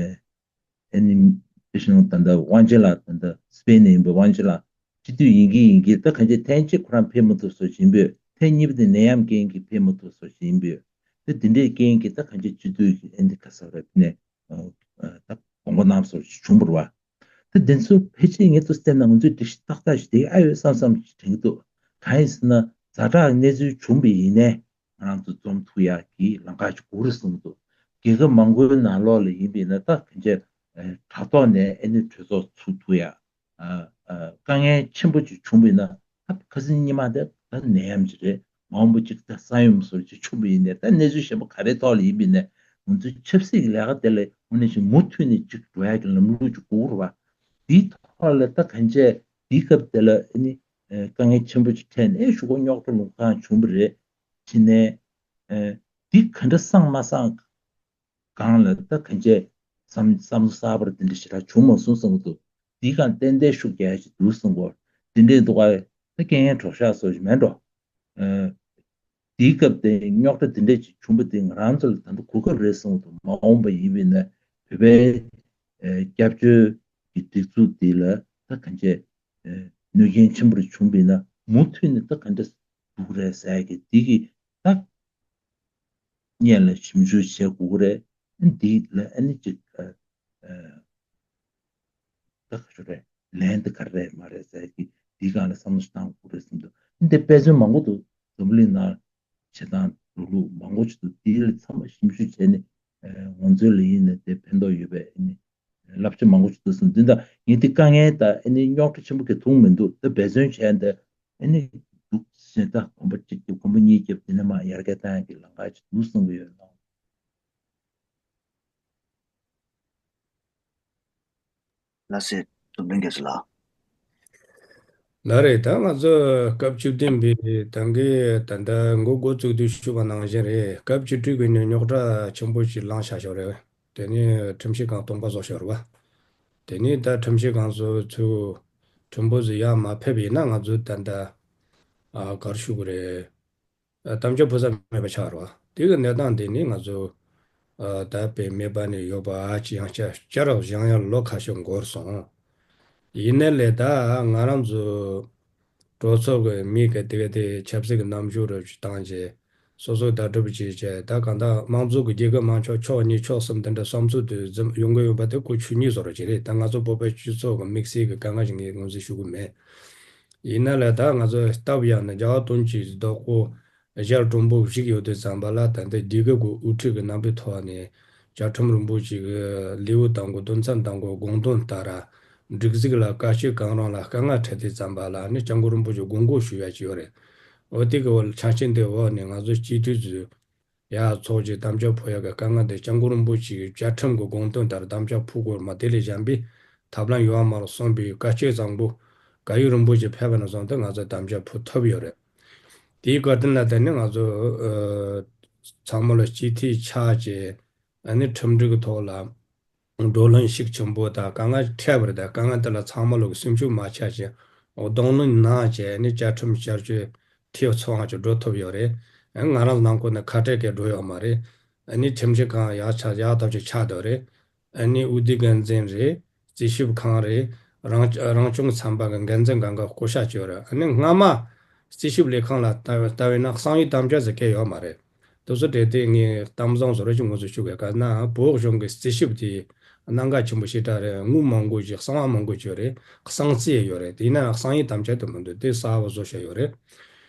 ཨ་ནི་དཔེ་བཞིན་ད་ལྟ་དབང་ཆེན་ལགས་ད་ལྟ་སི་པེན་ནས་ཡིན་པའི་དབང་ཆེན་ལགས་སྤྱི་འཐུས་ཡིན་གྱི་ཡིན་གྱི་ད་གང་ཅི་ཐེངས་གཅིག་ཁོ་རང་ཕེབས་མ་ཐུབ་སོགས་ཡིན་པས་ཐེངས་གཉིས་པ་དེ་ནད་ཡམས་རྐྱེན་གྱིས་ཕེབས་མ་ཐུབ་སོགས་ཡིན་པས་ད་འདི་འདྲའི་རྐྱེན་གྱིས་ད་གང་ཅི་སྤྱི་འཐུས་ཀྱི་ཨ་ནི་ག་ས་ར་ནས་ད་དགོངས་པ་གནང་སོགས་བྱུང་བ་རེད་བ། ད་དེ་ཚོ་ཕལ་ཆེར་ངས་ཚོ་བལྟས་ན་ང་ཚོས་སྒྲིག་གཞི་ཏག་ཏག་ཞིག་དེ་ཨ་ཡོད་བསམ་བསམ་ཞིག་དྲན་གྱི་འདུག་གང་ཡིན་ཟེར་ན་ཛ་དྲག་གནས་ཚུལ་བྱུང་བ་ཡིན་ནའི་ང་རང་ཚོ་འཛོམས་ཐུབ་ཡག་གི་ལམ་ཁ་ཞིག་དགོས་རེད་བསམ་གྱི་འདུག་རྒྱལ་ཁབ་མང་པོའི་ནང་ལོགས་ལ་ཡིན་པས་ན་ད་གང་ཅི་དྲ་ཐོག་ནས་ཨ་ནི་གྲོས་ཚོགས་ཚུགས་ཐུབ་ཡག་ཨ་ཨ་དཀའ་ངལ་ཆེན་པོ་ཅིག་བྱུང་བ་ཡིན་ན་ད་ཁ་སང་ཉི་མ་དེ་ད་ནད་ཡམས་ཅིག་རེད། མ་འོངས་པ་ཅིག་ད་ས་ཡོམ་སོགས་ཅིག་བྱུང་བ་ཡིན་ནའི་ད་གནས་ཚུལ་གཞན་པ་ག་རེའི་ཐོག་ལ་ཡིན་པ་ཡིན་ནའི་ང་ཚོའི་ཆབ་སྲིད་ཀྱི་ལས་ཀ་དེ་ལ་དངོས་གནས་ཅིག་མུ་མཐུད་ནས་ཅིག་འགྲོ་ཡག་གི་ལམ་ལུགས་ཅིག་དགོས་རེད་བ། དེའི་ཐོག་ལ་ད་གང་བྱས་དེའི་སྐབས་དེ་ལ་ཨ་ནི་ཨ་དཀའ་ངལ་ཆེན་པོ་ཅིག་འཕྲད་ནས་ཨེ་གཞུག་གུ་རྙོག་དྲ་ལུང་ཁང་བྱུང་བ་རེད། བྱས་ནས་ཨ་འདི་ག་འདྲ་སངས་མ་སངས། སྒང་ལ་ད་གང་བྱས་བསམ་བསམ་བློ་གསར་པ་དེ་འདྲ་ཞེ་དྲག་བྱུང་མ་སོང་བསམ་གྱི་འདུག་དེའི་སྒང་ཏན་ཏན་ཤུགས་རྒྱག་ཡ་ཞིག་འདུག་བསམ་གྱི། འདི་འདྲས་འདུག་ག་ད་རྐྱེན་ངན་གྲོགས་ཤག་སོགས་ཞིག་མེད་འགྲོ། ཨ། དེའི་སྐབས་དེ་རྙོག་དྲ་དེ་འདྲས་ཅིག་བྱུང་བ་དེ་ང་རང་ཚོ་ལ་ད་ལྟ་གོ་སྐབས་རེད་བསམ་འདུག་མ་འོངས་པ་ཡིན་པས་ན་བོད་པའི་ཨ་སྐྱབས་བཅོལ་གྱི་སྒྲིག་འཛུགས་འདི་ལ་ད་གང་བྱས་ཨ་གནོད་སྐྱོན་ཆེན་པོ་རེ་བྱུང་བས་ན་མུ་མཐུད་ནས་ད་ག་འདྲ་འདུག་རེད་ཟེར་གི་འདི་གི་ད་སྔོན་ལ་ཞིབ་འཇུག་བྱེད་དགོས་ཀྱི་རེད། འདི་ལ་ཨ་ནི་ཅིག་ཨ་ཨ་ད་ག་ཞུ་རེད། ལན་འདི་ག་རེ་རེད་མ་རེད་ཟེར་གི་འདི་སྒང་ལ་བསམ་བློ་ཞིག་བཏང་དགོས་རེད་བསམ་འདུག་འདི་དཔེ་མཚོན་མང་པོ་འདུག་འཛམ་བུ་གླིང་ནང་བྱེད་སྟངས་ལུགས་ལུགས་མང་པོ་ཞིག་འདུག་འདི་ལ་ཚང་མ་ཞིབ་འཇུག་བྱས་ནས་ཨ་ང་ཚོ་ལ་ཡིན་ན་དེ་ཕན་ཐོགས་ཡོད་པའི་ཨ་ནི་བསླབ་བྱ་མང་པོ་ཞིག་འདུག་བསམ། འདི་འདྲ་ངས་འདི་དཀའ་ངལ་དང་ཨ་ནི་རྙོག་དྲ་ཆེན་པོ་གི་ཐུག་མི་འདུག་ད་འབད་བརྩོན་བྱས་འདི་ཨ་ནི་འདུག་ཟེར། ད་གོམ་པ་གཅིག་གི་གོམ་པ་གཉིས་རྒྱབ་དེ་ནས་མ་ཡར་རྒྱས་བཏང་ཡག་གི་ལམ་ཁ་ཅིག་འདུག་བསམ་གི་ཡོད་ལགས། ལགས་སེ། རྡོར་དཔོན་རྒྱ་མཚོ་ལགས། ལགས་རེད། ད་ང་ཚོ་སྐབས་བཅུ་བདུན་པའི་ད་གིན་ད་ལྟ་འགོ་འགོ་བཙུགས་དུས་ཞུས་པ་ནང་བཞིན་རེད། སྐབས་བཅུ་དྲུག་གི་ནས་རྙོག་དྲ་ཆེན་པོ་ཞིག་ལངས་བཞག་ཞོར་རེད། དེ་ནས་ཁྲིམས་ཞིབ་ཁང་སྟོང་པ་བཟོ་ཞོར་བ། དེ་ནས་ད་ཁྲིམས་ཞིབ་ཁང་ཚོ་ཚུར་ཁྲིམས་དཔོན་ཚོ་ཡར་མ་ཕེབས་ཡིན་ན་ང་ཚོ་ད་ལྟ་ཨ་ག་རེ་ཞུ་དགོས་རེད། ཨ་དམ་བཅའ་ཕུལ་ས་མེད་པ་ཆགས་རེད་བ། དེ་གི་གནས་སྟངས་དེ་ནི་ང་ཚོ་ཨ་ད་དཔེ་མེད་པ་ནས་ཡོད་པ་ཨ་ཅི་ཡང་བསྐྱར་བསྐྱར་བཞེངས་ཡག་ལོ་ཁ་ཤས་འགོར་སོང་། ཡིན་ནའི་ལས་ད་ང་རང་ཚོ་གྲོས་ཚོགས་ཀྱི་མི་གི་དེ་ག་དེ་ཆབ་སྲིད་ཀྱི་རྣམ་འགྱུར་རེ་བཏང་རྗེས་སོ་སོ་ལྟ་གྲུབ་བྱས་རྗེས་ད་གང་ལྟར་དམངས་གཙོ་གི་རྒྱལ་ཁབ་དམངས་ཆོག་ཕྱོགས་གཉིས་ཕྱོགས་གསུམ་དེ་འདྲ་བསམ་ཚུལ་དེ་འཛིན་ཡོང་གི་ཡོད་པ་དེ་ཁོ་ཆོས་ཉིད་བཟོ་འདྲ་ཅིག་རེད། ད་ང་ཚོ་བོད་པའི་སྤྱི་ཚོགས་ཀྱི་དམིགས་བསལ་གྱི་དཀའ་ངལ་ཞིག་ངས་ངོས་འཛིན་ཞུ་གི་མེད། ཡིན་ན་ལས་ད་ང་ཚོ་སྟབས་ཡག་ན་རྒྱལ་བ་དོན་གྱི་བདག་པོ་ཞལ་དྲོན་པོ་བཞུགས་ཡོད་དུས་ཙམ་པ་ལ་ད་ལྟའི་རྒྱལ་ཁབ་ཀྱི་དབུ་ཁྲིད་ཀྱི་རྣམ་པའི་ཐོག་ནས་བཅའ་ཁྲིམས་རིན་པོ་ཆེ་གི་ལེའུ་དང་པོ་དོན་ཚན་དང་པོ་དགོངས་དོན་ལྟར་སྒྲིག་འཛུགས་ལ་དཀའ་སྤྱད་གང་རུང་ལ་དཀའ་ངལ་འཕྲད་དུས་ཙམ་པ་ལ་ནི་སྐྱབས་མགོན་རིན་པོ་ཆེ་དགོངས་སྐོར་ཞུ་ཡ་ཅིག་ཡོད་རེད། འོ་དེ་གི་འོག་ཆ་རྐྱེན་དེ་འོག་ནས་ང་ཚོ་སྤྱི་འཐུས་ཚོས་ཡར་ཚོགས་ཀྱི་དམ་བཅའ་ཕོག་ཡག་གི་དཀའ་ངལ་དེ་སྐྱབས་མགོན་རིན་པོ་ཆེ་གི་བཅའ་ཁྲིམས་ཀྱི་དགོངས་དོན་ལྟར་དམ་བཅའ་ཕོག་དགོས་མ་དེ་ལས་གཞན་པའི་ཐབས་ལམ་ཡོད་མ་རེད་གསུངས་པའི་བཀའ་ཆོས་བཟང་པོ་བཀའ་ཡོད་རིན་པོ་ཆེ་ཕེབས་པ་ནས་བཟུང་སྟེ་ང་ཚོ་དམ་བཅའ་ཕོག་ཐུབ་ཡོད་རེད། དེའི་བཀའ་དྲིན་ལ་བརྟེན་ནས་ང་ཚོ་ཨ་ཚང་མ་ལ་སྤྱི་འཐུས་ཆགས་བྱས་ཨ་ནི་ཁྲིམས་སྒྲིག་གི་ཐོག་ལ་བགྲོ་གླེང་ཤུགས་ཆེན་པོ་དང་དཀའ་ངལ་འཕྲད་པ་རེད། ད་དཀའ་ངལ་དེ་ལ་ཚང་མ་ལོག་གི་སེམས་ཤུགས་མ་ཆག་ཅིང་གདོང་ལེན་གནང་བྱས་ནས་བཅའ་ཁྲིམས་བསྐྱར་བཅོས་འཐུས་ཚང་བ་ཅིག་འགྲོ་ཐུབ་ཡོད་རེད། ང་རང་ནང་ཁུལ་ནས་ཁ་བྲལ་གྱི་འགྲོ་ཡོད་མ་རེད། ཨ་ནི་ཁྲིམས་ཞིབ་ཁང་ཡག་ཆགས་ཡག་ཐབས་ཅིག་ཆགས་བསྡད་རེད། ཨ་ནི་དབུས་སྡེ་འགན་འཛིན་རེད། རྩིས་ཞིབ་ཁང་རེད། རང་རང་སྐྱོང་ཚན་པ་གི་འགན་འཛིན་སྒང་ག་བསྐོ་བཞག་བྱས་ཡོད་རེད། ཨ་ནི་སྔ་མ་རྩིས་ཞིབ་ལས་ཁང་ལ་ལྟ་ལྟ་བས་ན་གསང་བའི་དམ་བཅའ་ཟེར་གྱི་ཡོད་མ་རེད། དེ་ཚོ་དེ་དེ་ངས་གཏམ་བཟང་བཟོ་འདྲ་ཅིག་ངོས་འཛིན་ཞུ་དགོས། ག་ན་བོད་གཞུང་གི་རྩིས་ཞིབ་དེ་གནད་འགག་ཆེན་པོ་ཞེ་དྲག་རེད། དངུལ་མང་པོ་ཅིག་གསང་བ་མང་པོ་ཅིག་ཡོད་རེད། གསང་རྩིས་ཡོད་རེད། དེ་ཡིན་ན་གསང་བའི་དམ་བཅའ་དེ་མི་འདུག་དེ་གསར་པ་བཟོ་བཞག་ཡོད་རེད།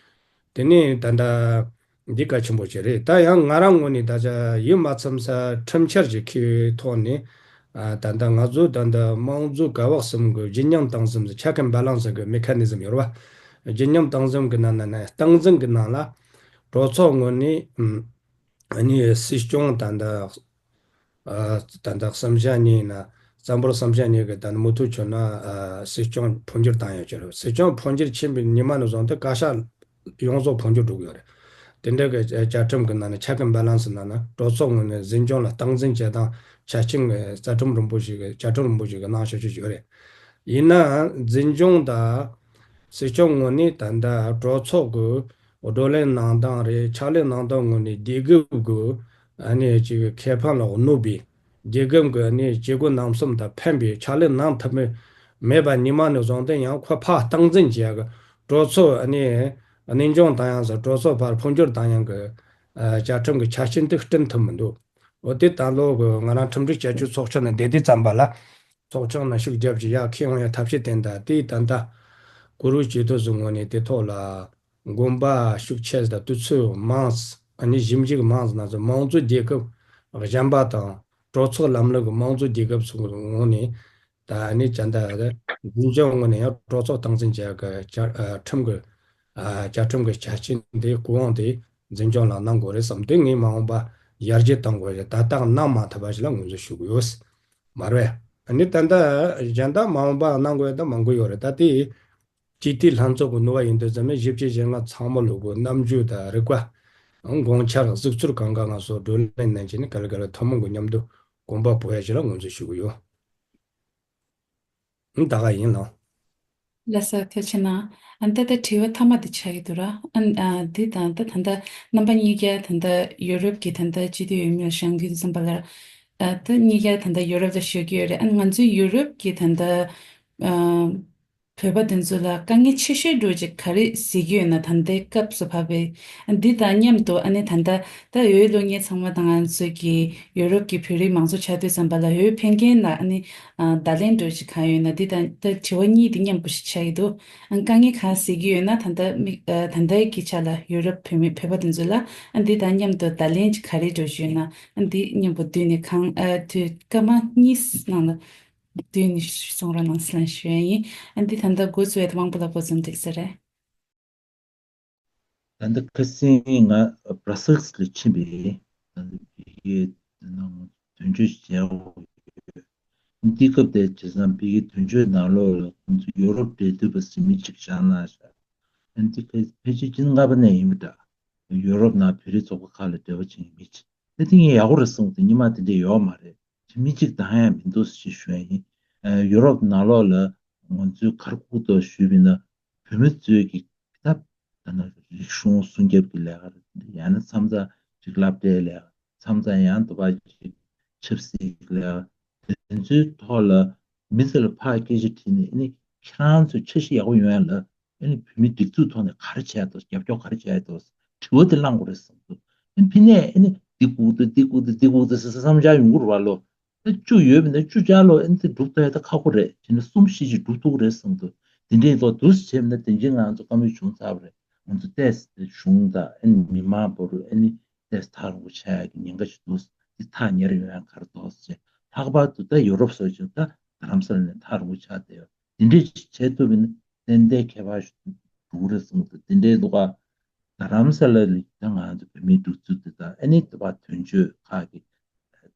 དེ་ནས་ད་ལྟ་འདི་གལ་ཆེན་པོ་ཅིག་རེད། ད་ཡང་ང་རང་ངོས་ནས་ད་ཆ་ཡིད་མ་ཚིམ་ས་ཁྲིམས་འཆར་ཅིག་འཁྱེར་ཐོག་ནས་ཨ་ད་ལྟ་ང་ཚོ་ད་ལྟ་དམངས་གཙོ་ག་བག་གསུམ་གི་བརྗིད་ཉམས་སྟངས་འཛིན་check and balance་གི་mechanism་ཡོད་རེད་བ། བརྗིད་ཉམས་སྟངས་འཛིན་གི་ནང་ན་ནས་སྟངས་འཛིན་གི་ནང་ལ་གྲོས་ཚོགས་ངོས་ནས་ཨ་ནི་སྲིད་སྐྱོང་ད་ལྟ་ཨ་ད་ལྟ་བསམ་འཆར་གཉིས་ཡིན་ན་བསམ་བློ་བསམ་འཆར་གཉིས་ཀྱི་ད་ནི་མུ་མཐུད་བྱུང་ན་ཨ་སྲིད་སྐྱོང་འཕོ་འགྱུར་བཏང་ཡོད་ཀྱི་རེད། སྲིད་སྐྱོང་འཕོ་འགྱུར་ཕྱིན་པའི་ཉི་མ་ནས་བཟུང་སྟེ་བཀའ་ཤག་ཡོངས་རྫོགས་འཕོ་འགྱུར་འགྲོ་གི་ཡོད་རེད། དེ་འདྲ་གི་བཅའ་ཁྲིམས་ཀྱི་ནང་ནས་check and balance་ནང་ན་གྲོས་ཚོགས་ངོས་ནས་འཛིན་སྐྱོང་ལ་སྟངས་འཛིན་བྱེད་སྟངས་ཆ་རྐྱེན་གྱི་རྩ་ཁྲིམས་རིན་པོ་ཆེ་གི་བཅའ་ཁྲིམས་རིན་པོ་ཆེ་གི་གནང་བཞག་ཅིག་ཡོད་རེད། ཡིན་ནའང་འཛིན་སྐྱོང་དང་སྲིད་སྐྱོང་ངོས་ནས་ད་ལྟ་གྲོས་ཚོགས་ཀྱི་བགྲོ་གླེང་གནང་སྟངས་རེད། ཕྱག་ལས་གནང་སྟངས་ངོས་ནས་རྒྱལ་ཁབ་ཀྱི་ཨ་ནི་ཅིག་ཁེ་ཕན་ལ་གནོད་པའི་རྒྱལ་ཁབ་ཀྱི་ཨ་ནི་བྱེད་སྒོ་རྣམ་གསུམ་དང་ཕན་པའི་ཕྱག་ལས་གནང་ཐུབ་མེད་པ་ཉི་མ་ནས་བཟུང་སྟེ་ཡང་ཁོ་ཕར་སྟངས་འཛིན་བྱེད་ཡག་གི་གྲོས་ཚོགས་ཨ་ནི་གནས་སྐྱོང་བཏང་ཡག་ཟེར་གྲོས་ཚོགས་ཕར་འཕོ་འགྱུར་བཏང་ཡག་གི་ཨ་བཅའ་ཁྲིམས་ཀྱི་ཆ་རྐྱེན་དེ་བསྐྲུན་ཐུབ་མི་འདུག་འོ་དེ་ད་ལོ་གི་ང་རང་ཁྲིམས་སྒྲིག་བྱ་སྤྱོད་ཚོགས་ཆུང་ནས་བསྡད་དུས་ཙམ་པ་ལ་ཚོགས་ཆུང་ནས་ཤུགས་རྒྱབ་ཀྱི་ཡར་འཁྱེར་ཡོང་ཡ་ཐབས་ཤེས་བསྟེན། ད་དེ་ད་ལྟ་གུ་རུ་ཇི་ཏོ་ཟུར་ངོས་ནས་དེ་ཐོག་ལ་དགོངས་པ་ཤུགས་ཆེ་དང་དུས་ཚོད་མང་ཨ་ནི་ཞིབ་འཇུག་མང་ཙམ་གནང་ཚེ་དམངས་གཙོ་རྒྱལ་ཁབ་གཞན་པ་དང་གྲོས་ཚོགས་ལམ་ལུགས་ཀྱི་དམངས་གཙོ་རྒྱལ་ཁབ་ཚོ་ངོས་ནས་ད་ཨ་ནི་ཅན་ད་འཛིན་སྐྱོང་ངོས་ནས་ཡང་གྲོས་ཚོགས་སྟངས་འཛིན་བྱེད་ཀྱི་བཅའ་ཨ་ཁྲིམས་ཀྱི་ཨ་བཅའ་ཁྲིམས་ཀྱི་ཆ་རྐྱེན་དེ་སྐུ་དབང་དེ་འཛིན་སྐྱོང་ལ་གནང་དགོས་རེད་བསམ་དེ་ངས་མ་འོངས་པ་ཡར་རྒྱས་གཏང་དགོས་རེད། ད་ལྟ་གནང་མ་ཐུབ་པ་ཞིག་ལ་ངོས་འཛིན་ཞུ་གི་ཡོད། མ་རེད། ཨ་ནི་ད་ལྟ་གཞན་དག་མ་འོངས་པ་གནང་དགོས་ཡ་ད་མང་པོ་ཡོད་རེད། ད་དེ་སྤྱི་འཐུས་ལྷན་ཚོགས་ཀྱི་ནུས་པ་ཡིན་དུས་ཙམ་ནས་གཞིས་བྱེས་གཞན་ལ་ཚང་མ་ལོག་གི་རྣམ་འགྱུར་དང་རིག་པ་དགོངས་འཆར་གཟིགས་ཚུལ་གང་ག་ང་ཚོ་བགྲོ་གླེང་གནང་བྱས་ནས་ག་ལེ་ག་ལེ་ཐུན་མོང་གི་མཉམ་དུ་དགོངས་པ་འབུལ་ཡ་ཞིག་ལ་ངོས་འཛིན་ཞུ་གི་ཡོད། ད་ག་ཡིན་ལགས། ལགས་སོ། ཐུགས་རྗེ་གནང་། ཨ་ད་ལྟ་དྲི་བ་མཐའ་མ་དེ་ཆགས་ཀྱི་འདུག་ར། ཨ་ཨ་འདི་དང་ད་ད་ལྟ་རྣམ་པ་གཉིས་ཀ་ད་ལྟ་ཡུ་རོབ་ཀྱི་ད་ལྟ་སྤྱི་འཐུས་འོས་མིར་བཞེངས་དུས་ཙམ་པ་ལ། ཨ་ད་གཉིས་ཀ་ད་ལྟ་ཡུ་རོབ་ལ་བཞུགས་ཀྱི་ཡོད་རེད། ཨ་ང་ཚོའི་ཡུ་རོབ་ཀྱི་ད་ལྟ་ཨ་བོད་པ་དེ་ཚོ་ལ་དཀའ་ངལ་ཆེ་ཤོས་འདྲ་ཅིག་ག་རེ་གཟིགས་ཀྱི་ཡོད་ན། ད་ལྟའི་སྐབས་སུ་བབས་པའི་འདི་དང་མཉམ་དུ། ཨ་ནི་ད་ལྟ་ད་འོས་བླུག་མཁན་ཚང་མ་དང་ང་ཚོ་གི་ཡུ་རོབ་ཀྱི་བོད་རིགས་མང་ཚོགས་ཆགས་དུས་ཙམ་པ་ལ་འོས་འཕེན་མཁན་ལ་ཨ་ནི་ཨ་བརྡ་ལན་འདྲ་ཅིག་གང་ཡོད་ན། འདི་དང་ད་དྲི་བ་གཉིས་འདི་མཉམ་པོ་ཞིག་ཆགས་ཀྱི་འདུག་ཨ་དཀའ་ངལ་གང་གཟིགས་ཀྱི་ཡོད་ན། ད་ལྟ་མི་ཨ་ད་ལྟའི་གི་ཆ་ལ་ཡུ་རོབ་བོད་མི་བོད་པ་དེ་ཚོ་ལ་ཨ་འདི་དང་མཉམ་དུ་བརྡ་ལན་ཅིག་ག་རེ་འདྲ་ཅིག་ཡོད་ན། ཨ་འདི་མཉམ་པོ་བསྡུས་ནས་གང་ཨ་དུས་སྐར་མ་གཉིས་ནང་ལ། བསྡུས་ནས་གསུང་རོགས་གནང་ཟེར་ཞུ་ཡ་ཡིན། ཨ་འདི་ད་ལྟ་འགོ་བཙུགས་ཡ་དེ་དབང་པོ་ལགས་འགོ་རྩོམ་འགྲིག་ས་རེད། ད་ལྟ་ཁ་སང་ང་བྷ་ར་སེལ་སི་ལ་ཕྱིན་པས། ད་ལྟ་བི་ཀའི་ནང་དོན་གཅོད་བྱས་ཡོད། འདི་སྐབས་དེ་བྱས་ཙང་བི་ཀའི་དོན་གཅོད་ནང་ལོགས་ལ་ཁོང་ཚོ་ཡོ་རོབ་འབྲེལ་མཐུད་པ་ཟེར་མི་གཅིག་བཞག་གནང་ཤག་ཨ་འདི་ཕལ་ཕལ་ཆེར་ཕྱི་ཟླ་ལྔ་པ་ནས་ཡིན་པ་འདྲ། ཡོ་རོབ་ནང་བོད་རིགས་ཚོགས་པ་ཁག་ལ་འབྲེལ་བ་བྱེད་མཁན་མི་གཅིག་ཨ་དེ་ངས་ཡག་པོ་རེད་བསམ་གི་འདུག་སྔོན་མ་དེ་འདྲ་ཡོད་མ་རེད། ཅི་མི་གཅིག་བཏང་ཡ་མི་འདུག་ཅེས་ཞུ་ཡ་ཡིན། ཨ་ཡུ་རོབ་ནང་ལོགས་ལ་ང་ཚོས་ག་རེ་ཁུག་ཐོག་ཞུས་པ་ཡིན་ན། བོད་མི་ཚོས་ཀྱི་ད་ད་ནི་རིག་གཞུང་སྲུང་སྐྱོབ་ཀྱི་ལས་ཀ་རེད། ཡང་ན་མཚམས་མཚམས་ཅིག་སློབ་གྲྭའི་ལས་ཀ། མཚམས་མཚམས་ཡང་དུ་བ་ཅིག་ཆབ་སྲིད་ཀྱི་ལས་ཀ། དེ་ཚོའི་ཐོག་ལ་མི་ཚོ་ལ་ཕར་སྐད་ཆ་དྲིས་ནས། ཨ་ནི་ཁྱེད་རང་ཚོ་འཆར་གཞི་ཡག་པོ་ཡོང་ཡ་ལ། ཨ་ནི་བོད་མིའི་སྒྲིག་འཛུགས་ཐོག་ནས་ག་རེ་བྱས་འདུག་རྒྱབ་སྐྱོར་ག་རེ་བྱས་འདུག་དྲི་བ་དེ་བསླང་དགོས་རེད་བསམ་འདུག་ཨ་ནི་ཕི་ནས་ཨ་ནི་འདི་སྒུག་འདུག་འདི་སྒུག་འདུག་འདི་སྒུག་འདུག་ཟེར་ཟེར་བསམ་འཆར་ཡོང་གི་རེད་བ་ལོ། ད་བཅུ་ཡོད་པ་ཡིན་ན་བཅུ་ཆ་ལོ། ཨ་ནི་དེ་སྒྲུབ་ཐུབ་ཡ་ད་ཁག་པོ་རེད། བྱས་ན་གསུམ་བཞི་ཅིག་སྒྲུབ་ཐུབ་ཀྱི་རེད་བསམ་འདུག་དེ་འདྲའི་ལོ་འདུག་སེ་བྱས་པ་ཡིན་ན་དེ་འདྲའི་ང་ཚོ་བཀའ་མོལ་བྱུང་ཚར་བ་རེད། ང་ཚོ་ཏོག་ཙམ་གཞུང་དང་ཨ་ནི་མི་མང་བར་ཨ་ནི་ཏོག་ཙམ་ཐག་རིང་པོ་ཆགས་ཡ་གི་ཉེན་ཁ་ཞིག་འདུག་དེ་ཐག་ཉེ་རུ་ཡོང་ཡ་ག་རེ་འདུག་ཟེར། ལྷག་པར་དུ་ད་ཡོ་རོབ་སོགས་ཀྱི་ད་རྡ་རམ་ས་ལ་ནས་ཐག་རིང་པོ་ཆགས་བསྡད་ཡོད། དེ་འདྲས་བྱེད་ཐུབ་པ་ཡིན་ན་ཏན་ཏན་ཁྱད་པར་ཞིག་འགྲོ་གི་རེད་བསམ་གི་འདུག་དེ་འདྲའི་ལུགས་ཀ་རྡ་རམ་ས་ལ་ལ་ད་ང་ཚོ་བོད་མིའི་སྒྲིག་འཛུགས་དེ་དང་། ཨ་ནི་ད་བར་དོན་གཅོད་ཁག་གི་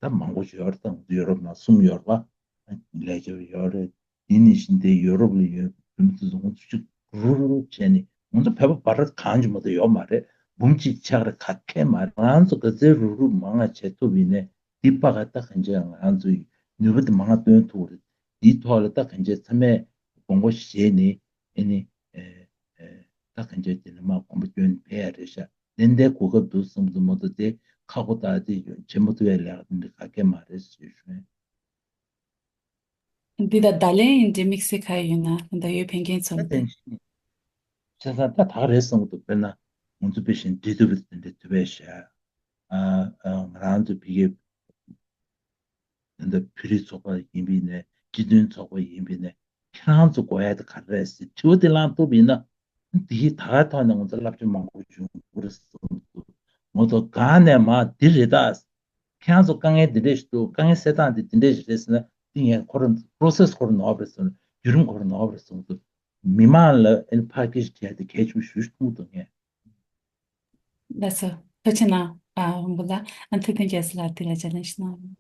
ད་མང་པོ་ཞིག་ཡོད་རེད། ད་ང་ཚོ་ཡོ་རོབ་ནང་གསུམ་ཡོད་རེད་པ། ལས་བྱེད་པ་ཡོད་རེད། དེ་ནི་བཞིན་དེ་ཡོ་རོབ་ལ་ཡོད་པའི་བོད་མི་ཚོ་ང་ཚོ་གཅིག་རུབ་རུབ་བྱས་ནས། ང་ཚོ་བོད་པ་བར་གང་ཅི་མ་གཏོགས་ཡོད་མ་རེད། འབུམ་གཅིག་ཆགས་རེད། ག་གེ་མ་རེད། ང་ཚོ་ག་ཚོད་རུབ་རུབ་མང་ང་བྱེད་ཐུབ་ཡིན་ནའི་འདི་པ་ག་ད་གང་ཅི་ང་ཚོ་ནུས་པ་དེ་མང་ང་བཏོན་ཐུབ་རེད། འདིའི་ཐོག་ལ་ད་གང་ཅི་ཚང་མས་དགོངས་པ་བཞེས་ནས། ཨ་ནི་ཨེ་ཨེ་ད་གང་ཅི་དེ་ནི་མ་དགོངས་པ་བསྐྱོན་ཕེབས་ཡ་རེད་ཤག་ཏན་ཏན་གོ་སྐབས་འདུག་བསམ་གི་འདུག་མ་གཏོགས་དེ་ཁག་པོ་དང་དེ་བྱེད་མ་ཐུབ་ཡ་ལས་ཀ་དེ་འདྲ་ག་གེ་མ་རེད་ཞེས་ཞུ། འདི་ད་བརྡ་ལན་ཡིན་འདྲ་དམིགས་བསལ་ག་ཡོད་ན། ད་ཡོད་ཕན་ཁྱེད་ཚོ་ད་ལ་དེ་བྱས་ཙང་ད་ད་ག་རེད་བསམ་གི་འདུག་དཔེར་ན་ང་ཚོ་དཔེ་བཞིན་འབྲེལ་མཐུད་པ་དེ་འདྲ་ཐུབ་པས་ཤག་ཨ་ཨ་ང་རང་ཚོ་ཕ་གི་ད་ལྟ་བོད་རིགས་ཚོགས་པ་ཡིན་པ་ཡིན་ནའི། སྤྱི་མཐུན་ཚོགས་པ་ཡིན་པ་ཡིན་ནའི། ཁྱེད་རང་ཚོ་དགོས་ཡ་དེ་ག་རེ་རེད་ཟེར་དྲི་བ་དེ་བསླངས་ཐུབ་པ་ཡིན་ན། དེ་ད་ག་ཐོག་ནས་ང་ཚོ་བསླབ་བྱ་མང་པོ་བྱུང་གི་རེད་བསམ་གི་འདུག་མ་གཏོགས་གང་ནས་མ་འདི་རེད་ད། ཁྱེད་རང་ཚོ་དཀའ་ངལ་འདི་འདྲས་ཞིག་འདུག་དཀའ་ངལ་སེལ་སྟངས་འདི་འདི་འདྲས་ཞིག་རེད་ཟེར་ན། འདི་ངས་ཁོ་རང་པོ་རོ་སེ་སི་ཁོ་རང་ནོར་བ་རེད་བསམ། བརྒྱུད་རིམ་ཁོ་རང་ནོར་བ་རེད་བསམ་གི་འདུག་མི་མང་ལ་ཨ་ནི་ཕར་སྐད་ཆ་དྲིས་ཡ་དེ་གལ་ཆེན་པོ་ཞེ་པོ་ཅིག་མཐོང་གི་འདུག་ངས། ལགས་སོ། ཐུགས་རྗེ་གནང་། ཨ་དབང་པོ་ལགས། ཨ་ཐུབ་བསྟན་རྒྱལ་མཚན་ལགས་དེ་ལ་ལྗགས་ལན་ཞུ་གནང་།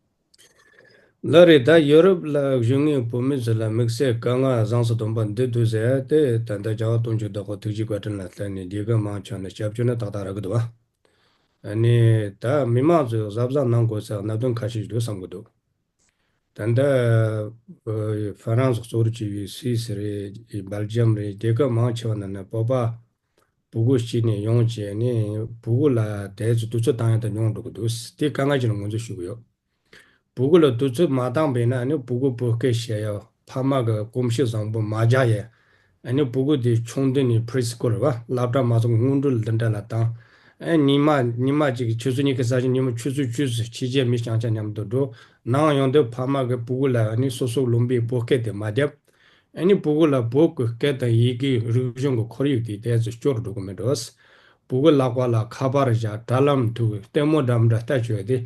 ལགས་རེད། ད་ཡོ་རོབ་ལ་བཞུགས་མཁན་བོད་མི་ཚོ་ལ་དམིགས་བསལ་དཀའ་ངལ་གཟེངས་སུ་ཐོན་པ་འདི་འདུག་ཟེར་ཡ་དེ། ད་ལྟ་རྒྱལ་བ་དོན་གཅོད་བདག་པོ་ཐུགས་རྗེ་བཀའ་དྲིན་ལ་བརྟེན་ནས་རྒྱལ་ཁབ་མང་ཆེ་བ་ནས་སྐྱབས་བཅོལ་ནས་ཏག་ཏག་རག་གི་འདུག་བ། ཨ་ནི་ད་མི་མང་ཚོས་གཟབ་གཟབ་གནང་དགོས་ས་གནད་དོན་ཁ་ཤས་ཤིག་འདུག་བསམ་གི་འདུག་ད་ལྟ་ཨ་ཧྥ་རན་སི་གཙོ་བོར་བྱས་པའི་སུད་སི་རེད། སྦེལ་ཇམ་རེད། རྒྱལ་ཁབ་མང་ཆེ་བ་ནང་ནས་བོད་པ་བོད་གོས་གྱོན་ནས་ཡོང་བྱས་ནས་བོད་གོས་ལ་དེ་ཚོ་དུས་ཚོད་བཏང་ཡ་དང་ཉུང་འགྲོ་གི་འདུག་དེ་དཀའ་ངལ་ཅིག་ལ་ངོས་འཛིན་ཞུ་གི་ཡོད། བོད་གོས་ལ་དུས་ཚོད་མ་བཏང་པས་ན། ཨ་ནི་བོད་གོས་བོད་སྐད་བཤད་ཡ། ཕ་མ་གི་གོམས་གཤིས་བཟང་པོ་མ་རྒྱག་ཡ། ཨ་ནི་བོད་གོས་དེ་ཆུང་དུས་ནས་pre school རེད་བ། སློབ་གྲྭ་མ་ཚུགས་སྔོན་འགྲོ་ལ་འདི་འདྲ་ལ་བཏང་། ཨ་ཉི་མ་ཉི་མ་གཅིག་ཆུ་ཚོད་གཉིས་ཀྱི་ས་ཞིང་ཉི་མ་ཆུ་ཚོད་བཅུ་ཙམ་ཕྱི་རྒྱལ་མི་རྐྱང་རྐྱང་མཉམ་དུ་འགྲོ། ནང་ཡོང་དུས་ཕ་མ་གིས་བོད་གོས་ལ་ཨ་ནི་སོ་སོ་ལུང་པའི་བོད་སྐད་དེ་མ་རྒྱབ། ཨ་ནི་བོད་གོས་ལ་བོད་ཀྱི་སྐད་དང་ཡི་གེ་རིག་གཞུང་གི་ཁོར་ཡུག་དེ་དེ་ཚོ་སྐྱོ་རུ་འགྲོ་གི་མེད་འགྲོ། བོད་གོས་ལག་པ་ལ་ཁ་པར་བཞག་དྲ་ལམ་ཐུག་ལྟད་མོ་འདྲ་མི་འདྲ་ལྟ་བཅུག་ཡ་དེ།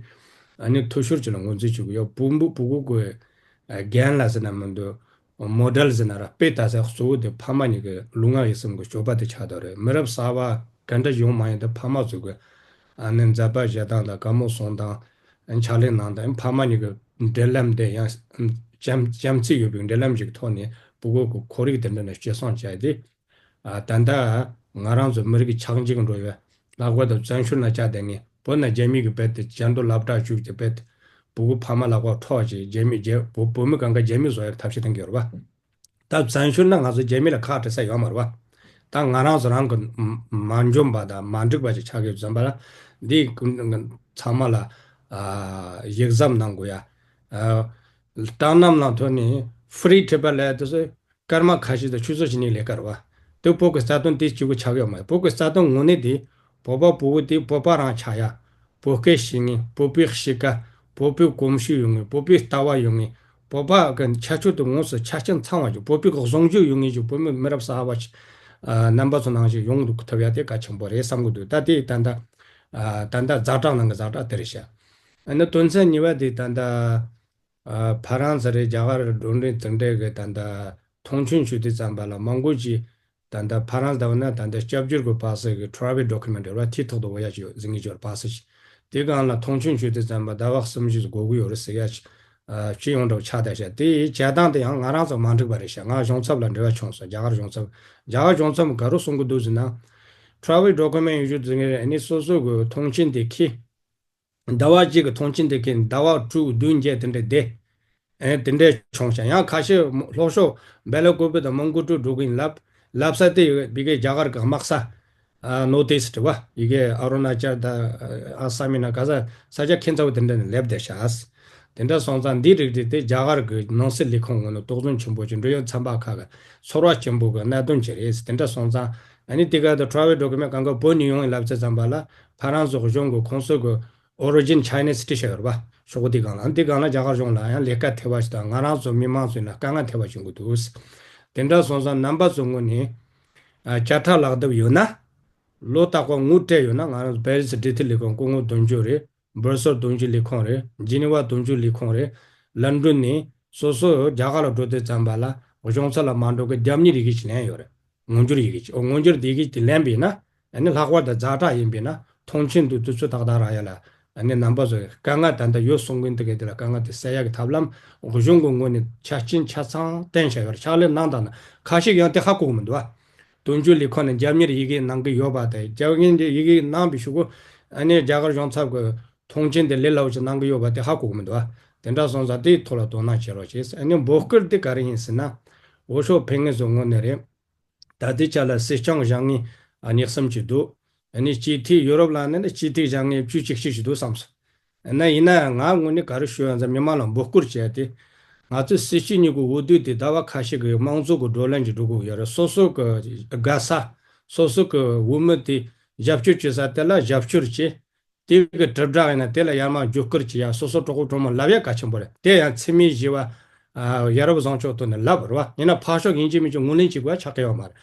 ཨ་ནི་འཐུས་ཤོར་ཅིག་ལ་ངོས་འཛིན་བྱེད་ཀྱི་ཡོད། བོད་བོད་གོས་ཀྱི་རྒན་ལགས་ཟེར་ན་མི་འདུག་མོ་ཌེལ་ཟེར་ན་ར་དཔེ་ལྟ་ས་གཙོ་བོ་དེ་ཕ་མ་གཉིས་ཀྱི་ལུས་ངག་ཡིད་གསུམ་གྱི་སྤྱོད་པ་དེ་ཆགས་བསྡད་རེད། མི་རབས་གསར་པ་ག་འདྲ་ཡོང་མ་ཡོང་དེ་ཕ་མ་ཚོ་གི་ཨ་ནི་མཛད་པ་བཞེས་སྟངས་དང་བཀའ་མོལ་གསུང་སྟངས། ཕྱག་ལས་གནང་སྟངས། ཕ་མ་གཉིས་ཀྱི་འབྲེལ་ལམ་དེ་ཡང་བྱམས་བྱམས་བརྩེ་ཡོད་པའི་འབྲེལ་ལམ་ཞིག་གི་ཐོག་ནས་བོད་གོས་ཀྱི་ཁོར་ཡུག་དེ་འདྲ་ནས་སྐྱེད་སྲིང་བྱས་ཏེ། ཨ་ད་ལྟ་ང་རང་ཚོ་མི་རིགས་ཆགས་འཇིག་འགྲོ་བའི་ལྷག་པར་དུ་བཙན་བྱོལ་ནང་བཅའ་བསྡད་མཁན་བོད་ནང་རྒྱ་མི་གིས་རྦད་དེ་ཇ་འདུ་སློབ་གྲྭ་བཅུག་སྟེ་རྦད་དེ་བོད་གོས་ཕ་མ་ལག་པར་འཕྲོག་བྱས། རྒྱ་མི་རྒྱ་བོད་བོད་མི་གང་ག་རྒྱ་མི་བཟོ་ཡག་ཐབས་ཤེས་གཏོང་གི་ཡོད་རེད་པ། ད་བཙན་བྱོལ་ན་ང་ཚོ་རྒྱ་མི་ལ་ཁག་དཀྲི་ས་ཡོད་མ་རེད་བ། ད་ང་རང་ཚོ་རང་གི་མ་འཇོན་པ་དང་མ་འགྲིག་པ་ཅིག་ཆགས་ཀྱི་ཡོད་ཙམ་པ་ལ། འདི་ཚང་མ་ལ་ཨ་ཞིབ་གཟབ་གནང་དགོས་ཡ། ཨ་སྤྲང་རྣམས་ལ་ཐོན་ནས་ཧྥི་རི་ཊི་པ་ལ་དེ་ཚོ་སྐར་མ་ཁ་ཤས་དང་ཆུ་ཚོད་ཕྱེད་ཀའི་ལས་ཀ་རེད་བ། དེ་བོད་ཀྱི་རྩ་དོན་དེ་གཅིག་པུ་ཆགས་ཡོད་མ་རེད། བོད་ཀྱི་རྩ་དོན་དངོས་གནས་དེ་བོད་པ་བོད་བོད་དེ་བོད་པ་རང་ཆགས་ཡ། བོད་སྐད་ཤེས་མཁན། བོད་པའི་གཤིས་ཀ། བོད་པའི་གོམས་གཤིས་ཡོད་མཁན། བོད་པའི་ལྟ་བ་ཡོད་མཁན། བོད་པ་གི་ཁྱད་ཆོས་དེ་དངོས་སུ་ཆ་རྐྱེན་ཚང་བ་ཅིག་བོད་པའི་གཟུང་བརྗོད་ཡོད་མཁན་ཅིག་བོད་མི་མི་རབས་གསར་པ་ཅིག་ཨ་རྣམ་པ་ཚོ་ནང་བཞིན་ཡོང་ཐུབ་ཡ་དེ་གལ་ཆེན་པོ་རེད་བསམ་གི་འདུག་ད་དེ་ད་ལྟ་ཨ་ད་ལྟ་ཛ་དྲག་ནང་གི་ཛ་དྲག་དེ་རེད་ཤག་ཨ་ནི་དོན་ཚན་གཉིས་པ་དེ་ད་ལྟ་ཨ་ཕ་རན་སི་རེད། རྒྱ་གར་རེད། འགྲོ་གྲོན་དེ་འདྲ་གི་ད་ལྟ་མཐོང་ཆེན་ཞུ་དུས་ཙམ་པ་ལ་མང་པོ་ཅིག་ད་ལྟ་ཕ་རན་སི་ལྟ་བུ་ན་ད་ལྟ་སྐྱབས་བཅོལ་གྱི་པ་སི་གི་ཊ་ར་ཝེལ་ཌོ་ཀུ་མེན་ཊི་རེད་བ། དེ་ཐོག་ཏུ་འོ་ཡ་ཅིག་ཟིན་གྱི་ཡོད་རེད། པ་སི་ཞིག་དེ་སྒང་ལ་མཐོང་ཆེན་ཞུ་དུས་ཙམ་པ་ཟླ་བ་གསུམ་བཞི་ཙམ་འགོར་གྱི་ཡོད་རེད་ཟེར་ཡ་ཅིག་ཨ་ཅི་ཡོང་འདྲ་བོ་ཆགས་བསྡད་ཤག་དེ་བྱེད་སྟངས་དེ་ཡང་ང་རང་ཚོ་མ་འགྲིག་པ་རེད་ཤག་ང་གཞུང་ཚབ་ལ་འབྲེལ་བ་བྱུང་སོང་། རྒྱ་གར་གཞུང་ཚབ། རྒྱ་གར་གཞུང་ཚབ་ག་རེ་གསུང་གི་འདུག་ཟེར་ན། ཊ་ར་ཝེལ་ཌོ་ཀུ་མེན་ཊི་ཡོད་རྒྱུ་དེ་ངས་ཨ་ནི་སོ་སོ་གི་མཐོང་ཆེན་དེ་ཁྱེར། ཟླ་བ་གཅིག་གི་མཐོང་ཆེན་དེ་ཁྱེར་ཟླ་བ་དྲུག་བདུན་བརྒྱད་དེ་འདྲ་བསྡད། ཨེ་དེ་འདྲ་བྱུང་ཤག་ཡང་ཁ་ཤས་ལྷོ་ཕྱོགས་སྦེལ་ཀོབ་དང་མོན་གྷོ་ཊུ་འགྲོ་གི་ཡིན་ལབ། ལབ་ས་དེ་ཡོད་པའི་གི་རྒྱ་གར་གི་དམག་ས་ཨ་ནོར་ཐི་ཨིསཊ་བ་ཡི་གེ་ཨ་རུ་ན་ཅལ་དང་ཨ་སམ་ཡིན་ན་ག་ས་ས་ཆ་ཁྱད་མཚར་བོ་དེ་འདྲ་ནས་སླེབས་བསྡད་ཤག་དེ་འདྲ་སོང་ཙང་འདི་རིགས་དེ་དེ་རྒྱ་གར་གི་ནང་སྲིད་ལས་ཁུངས་ངོས་ནས་དོགས་ཟོན་ཆེན་པོ་ཅིག་འབྲེལ་ཡོད་ཚན་པ་ཁག་གི་ཚོར་བ་ཆེན་པོ་གི་གནད་དོན་ཅིག་རེད། དེ་འདྲ་སོང་ཙང་ཨ་ནི་དེ་ག་དུ་ཊ་ར་ཝེལ་ཌོ་ཀུ་མེན་ཊི་གང་ག་བོད་ནས་ཡོང་ཡིན་ལབ་ཚེ་ཙམ་པ་ལ་ཕ་རན་སི་གཞུང་གི་ཁོང་ཚོ་གི་Origin China City ཞེས་ཡོད་རེད་པ། ཤོག་བུ་དེ་སྒང་ལ་དེ་སྒང་ལ་རྒྱ་གར་གཞུང་ལ་ཡང་ལས་ཀ་ཐེབས་པ་ཞིག་དང་ང་རང་ཚོ་མི་མང་ཚོ་ལ་དཀའ་ངལ་ཐེབས་པ་བྱུང་གི་འདུག་དེ་འདྲ་སོང་ཙང་རྣམ་པ་ཚོ་ངོས་ནས་ཨ་བཅད་ཁྲ་ལག་དེབ་ཡོད་ན་ལོ་རྟག་པར་དངུལ་སྤྲད་ཡོད་ན་ང་རང་ཚོ་པེ་རི་སི་འབྲེལ་མཐུད་ལས་ཁུངས་སྐུ་ངོ་དོན་གཅོད་རེད། སྦར་སེལ་དོན་གཅོད་ལས་ཁུངས་རེད། ཇི་ནི་ཝ་དོན་གཅོད་ལས་ཁུངས་རེད། ལན་ཀྲུན་ནས་སོ་སོ་རྒྱ་གར་ལ་འགྲོ་དུས་ཙམ་པ་ལ་གཞུང་ཚབ་ལ་མ་འགྲོ་གི་རྒྱབ་གཉེར་ཡི་གེ་ཅིག་ལེན་ཡོད་རེད། མངོན་འགྱུར་ཡི་གེ་ཅིག་ཨོ་མངོན་འགྱུར་ཡི་གེ་དེ་ལེན་པས་ན་ཨ་ནི་ལྷག་པར་དུ་ཛ་དྲག་ཡིན་པས་ན་མཐོང་ཆེན་དུ་དུས་ཚོད་ཏག་ཏག་རག་ཡ་ལ་ཨ་ནི་རྣམ་པ་ཚོས་དཀའ་ངལ་ད་ལྟ་ཡོད་གསུང་གི་འདུག་གི་དེ་ལ་དཀའ་ངལ་དེ་སེལ་ཡ་གི་ཐབས་ལམ་གཞུང་གི་ངོས་ནས་ཆ་རྐྱེན་ཆ་ཚང་བསྟན་བཞག་ཡོད་རེད། ཕྱག་ལས་གནང་དང་ན་ཁ་ཤས་ཡང་དེ་ཧ་གོ་གི་མི་འདུག་ཨ། དོན་གཅོད་ལས་ཁུངས་ནས་རྒྱབ་གཉེར་ཡི་གེ་གནང་གི་ཡོད་པ་དང་རྒྱབ་གཉེར་ཡི་གེ་གནང་བའི་གཞུག་གུ་ཨ་ནི་རྒྱ་གར་གཞུང་ཚབ་ཀྱི་མཐོང་ཆེན་དེ་ལས་སླ་བོ་ཞིག་གནང་གི་ཡོད་པ་དེ་ཧ་གོ་གི་མི་འདུག་ཨ། དེ་འདྲ་སོང་ཙང་དེའི་ཐོག་ལ་དོ་སྣང་བྱེད་རོགས་བྱེད། ཨ་ནི་འབོད་སྐུལ་དེ་ག་རེ་ཡིན་ཟེར་ན། འོས་ཤོག་འཕེན་མཁན་ཚོའི་ངོས་ནས་རེད། ད་ལྟའི་ཆ་ལ་སྲིད་སྐྱོང་བཞེངས་མཁན་ཨ་གཉིས་གསུམ་ཅིག་འདུག་ཨ་ནི་སྤྱི་འཐུས་ཡུ་རོབ་ལ་ནི་སྤྱི་འཐུས་བཞེངས་མཁན་བཅུ་གཅིག་གཅིག་ཅིག་འདུག་བསམ་སོང་། ན་ཡིན་ན་ང་ངོས་ནས་ག་རེ་ཞུ་ཡ་ཟེར་མི་མང་ལ་འབོད་སྐུལ་བྱས་ཏེ། ང་ཚོའི་སྲིད་སྤྱི་གཉིས་ཀྱི་འོས་བསྡུ་དེ་ཟླ་བ་ཁ་ཤས་ཀྱི་དམངས་གཙོ་གི་བགྲོ་གླེང་ཅིག་འགྲོ་དགོས་ཡོད་རེད། སོ་སོ་གི་དགའ་ས། སོ་སོ་གི་འོས་མི་དེ་རྒྱབ་སྐྱོར་བྱེད་ས་དེ་ལ་རྒྱབ་སྐྱོར་བྱེད། དེ་གི་དྲིལ་བསྒྲགས་ཡིན་ན་དེ་ལ་ཡར་མར་བརྒྱུད་སྐུར་བྱེད་ཡ། སོ་སོ་གྲོགས་པོ་གྲོགས་མོ་ལབ་ཡ་གལ་ཆེན་པོ་རེད། དེ་ཡང་འཚེ་མེད་ཞི་བ་ཡ་རབས་བཟང་སྤྱོད་ཐོག་ནས་ལབ་རེད་བ། ཡིན་ན་ཕར་ཕྱོགས་ཡིན་གཅིག་མིན་གཅིག་ངོས་ལེན་བྱེད་དགོས་ཡ་ཆགས་ཀྱི་ཡོད་མ་རེད།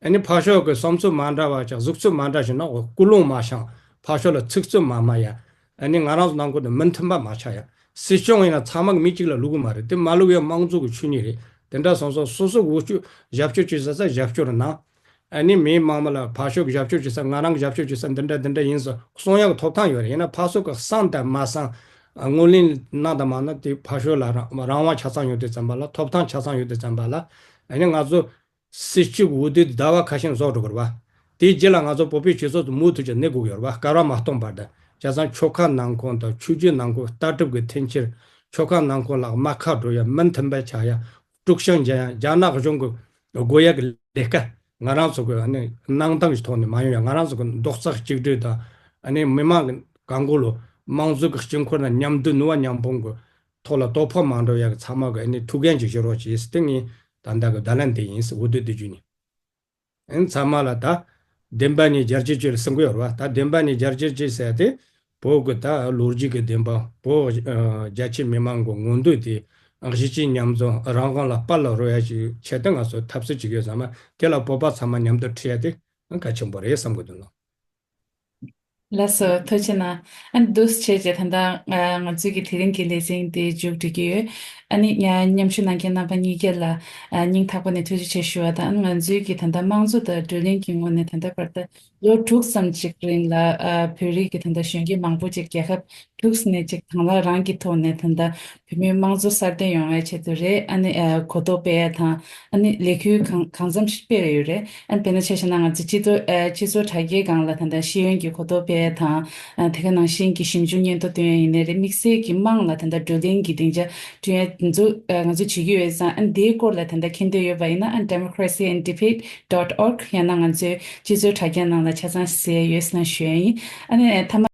ཨ་ནི་ཕར་ཕྱོགས་ཀྱི་བསམ་ཚུལ་མ་འདྲ་བ་ཅིག་གཟུགས་ཚུལ་མ་འདྲ་ཞིག་ན་འོ་སྐུལ་སློང་མ་བྱུང་། ཕར་ཕྱོགས་ལ་ཚིག་རྩུབ་མ་སྨྲ་ཡ། ཨ་ནི་ང་རང་ཚོ་ནང་ཁུལ་དུ་མི་མཐུན་པ་མ་ཆགས་ཡ། སྲིད་སྐྱོང་ཡིན་ན་ཚང་མ་གི་མི་གཅིག་ལ་བླུག་གི་མ་རེད། དེ་མ་བླུག་ཡ་དམངས་གཙོ་གི་ཆོས་ཉིད་རེད། དེ་འདྲ་སོང་ཙང་སོ་སོ་འོས་སྐྱོར་རྒྱབ་སྐྱོར་བྱེད་ས་ས་རྒྱབ་སྐྱོར་གནང་། ཨ་ནི་མི་མང་མ་ལ་ཕར་ཕྱོགས་རྒྱབ་སྐྱོར་བྱེད་ས་ང་རང་རྒྱབ་སྐྱོར་བྱེད་ས་འདི་འདྲ་འདི་འདྲ་ཡིན་ཟེར་གསུང་ཡག་ཐོབ་ཐང་ཡོད་རེད། ཡིན་ན་ཕར་ཕྱོགས་ཀྱི་གསང་དང་མ་གསང་ངོས་ལེན་གནང་དང་མ་གནང་དེ་ཕར་ཕྱོགས་ལ་རང་རང་དབང་ཆ་ཚང་ཡོད་དུས་ཙམ་པ་ལ་ཐོབ་ཐང་ཆ་ཚང་ཡོད་དུས་ཙམ་པ་ལ་ཨ་ནི་ང་ཚོ་སྲིད་སྤྱི་འོས་བསྡུ་ཟླ་བ་ཁ་ཤས་རྫོགས་འགྲོ་གི་རེད་བ། དེའི་རྗེས་ལ་ང་ཚོ་བོད་པའི་སྤྱི་ཚོགས་དེ་མུ་མཐུད་ཀྱི་གནས་དགོས་ཀྱི་ཡོད་རེད་བ། བསྐལ་བ་མ་སྟོངས་བར་དུ། བྱས་ཙང་ཆོལ་ཁ་ནང་ཁོངས་དང་ཆོས་བརྒྱུད་ནང་ཁོངས་ལྟ་གྲུབ་ཀྱི་འཐེན་འཁྱེར། ཆོལ་ཁ་ནང་ཁོངས་ལ་དམག་ཁ་འགྲོ་ཡ། མི་མཐུན་པ་ཆགས་ཡ། དཀྲུག་ཤིང་རྒྱག་ཡ། རྒྱ་ནག་གཞུང་གི་དགོས་ཡ་གི་ལས་ཀ་ང་རང་ཚོ་གི་ཨ་ནི་གནང་སྟངས་ཀྱི་ཐོག་ནས་མ་ཡོང་ཡ། ང་རང་ཚོ་གི་རྡོག་རྩ་གཅིག་སྒྲིལ་དང་ཨ་ནི་མི་མང་གི་གང་གོ་ལོ་དམངས་གཙོ་གི་དཀྱིལ་འཁོར་ན་མཉམ་འདུས་ནུས་པ་མཉམ་སྤུངས་གི་ཐོག་ལ་དོ་ཕོག་མ་འགྲོ་ཡ་གི་ཚང་མ་གི་ཨ་ནི་ཐུགས་འགན་ཅིག་བཞེས་རོགས་བྱེད་ཟེར་དེ་ངས་ད་ལྟ་གི་བརྡ་ལན་དེ་ཡིན་ཟེར། འོས་བསྡུ་དེ་བརྒྱུད་ནས། ཨེ་ཚང་མ་ལ་ད་བདེན་པ་ནི་རྒྱལ་གཅེས་ཅོས་ལ་གསུང་གི་ཡོད་རེད་བ། ད་བདེན་པ་ནི་རྒྱལ་གཅེས་ཅོས་ཟེར་ཏེ་བོད་ཀྱི་ད་ལོ་རྒྱུས་ཀྱི་བདེན་པ། བོད་ཨ་རྒྱ་ཆེ་མི་མང་གི་མངོན་འདོད་དེ་གཞིས་བྱེས་མཉམ་འཛོམས་རང་དབང་ལ་དཔའ་ལ་རོལ་ཡ་ཞིག་ཆེད་དུ་ང་ཚོ་འཐབ་རྩོད་བྱེད་ཀྱི་ཡོད་ཙང་མ་དེ་ལ་བོད་པ་ཚང་མ་མཉམ་དུ་ཁྲིད་ཡ་དེ་གལ་ཆེན་པོ་རེད་བསམ་གི་འདུག་ལགས། ལགས་སོ། ཐུགས་རྗེ་གནང་། ཨ་ནི་འདུག་སེ་བྱས་རྗེས་ད་ལྟ་ང་ཚོའི་གི་དེ་རིང་གི་ལེ་ཚན་དེ་མཇུག་སྒྲིལ་གྱི་ཡོད། ཨ་ནི་ང་མཉམ་ཞུགས་གནང་མཁན་རྣམ་པ་གཉིས་ཀ་ལ་ཨ་སྙིང་ཐག་པ་ནས་ཐུགས་རྗེ་ཆེ་ཞུ་བ་དང་། ཨ་ནི་ང་ཚོའི་གི་ད་ལྟ་དམངས་གཙོ་དང་བགྲོ་གླེང་གི་ངོས་ནས་ད་ལྟ་བར་དུ་ལོ་དྲུག་ཙམ་ཅིག་རིང་ལ་ཨ་བོད་རིགས་ཀྱི་ད་ལྟ་གཞོན་སྐྱེས་མང་པོ་ཅིག་རྒྱལ་ཁབ་དྲུག་ནས་ཅིག་དང་བླངས་རང་གི་ཐོག་ནས་ད་ལྟ་བོད་མིའི་དམངས་གཙོ་སྲ་བརྟན་ཡོང་བའི་ཆེད་དུ་རེད། ཨ་ནི་ཨ་གོ་རྟོགས་སྤེལ་ཡ་དང་ཨ་ནི་ལས་འགུལ་གང་གང་འཚམ་ཞིག་སྤེལ་ཡོད་རེད། ཨ་ནི་དཔེར་ན་ཆ་བཞག་ན་ང་ཚོ་སྤྱི་ཚོགས་ཨ་སྤྱི་ཚོགས་དྲ་རྒྱའི་སྒང་ལ་ད་ལྟ་ཤེས་ཡོན་གྱི་གོ་རྟོགས་སྤེལ་ཡ་དང་ཨ་དེ་ག་ནང་བཞིན་གྱི་ཞིབ་འཇུག་སྙན་ཐོ་བཏོན་ཡ་ཡིན་ནའི་རེད། དམིགས་བསལ་གྱི་དམངས་ལ་ད་ལྟ་བགྲོ་གླེང་གི་སྡིངས་ཆ་བསྐྲུན་ཡ་ དེ་ཚོ་ཨ་ང་ཚོས་བྱེད་ཀྱི་ཡོད་ཙང་། ཨ་ནི་དེའི་སྐོར་ལ་ད་ལྟ་མཁྱེན་འདོད་ཡོད་པ་ཡིན་ན། ཨ་democracy and debate dot org ཡང་ན་ང་ཚོའི་སྤྱི་ཚོགས་དྲ་རྒྱ་ནང་ལ་ཆ་ཚང་གཟིགས་ཡས་ཡོད་ཟེར་ན་ཞུ་ཡ་ཡིན། ཨ་ནི་མཐའ་མ།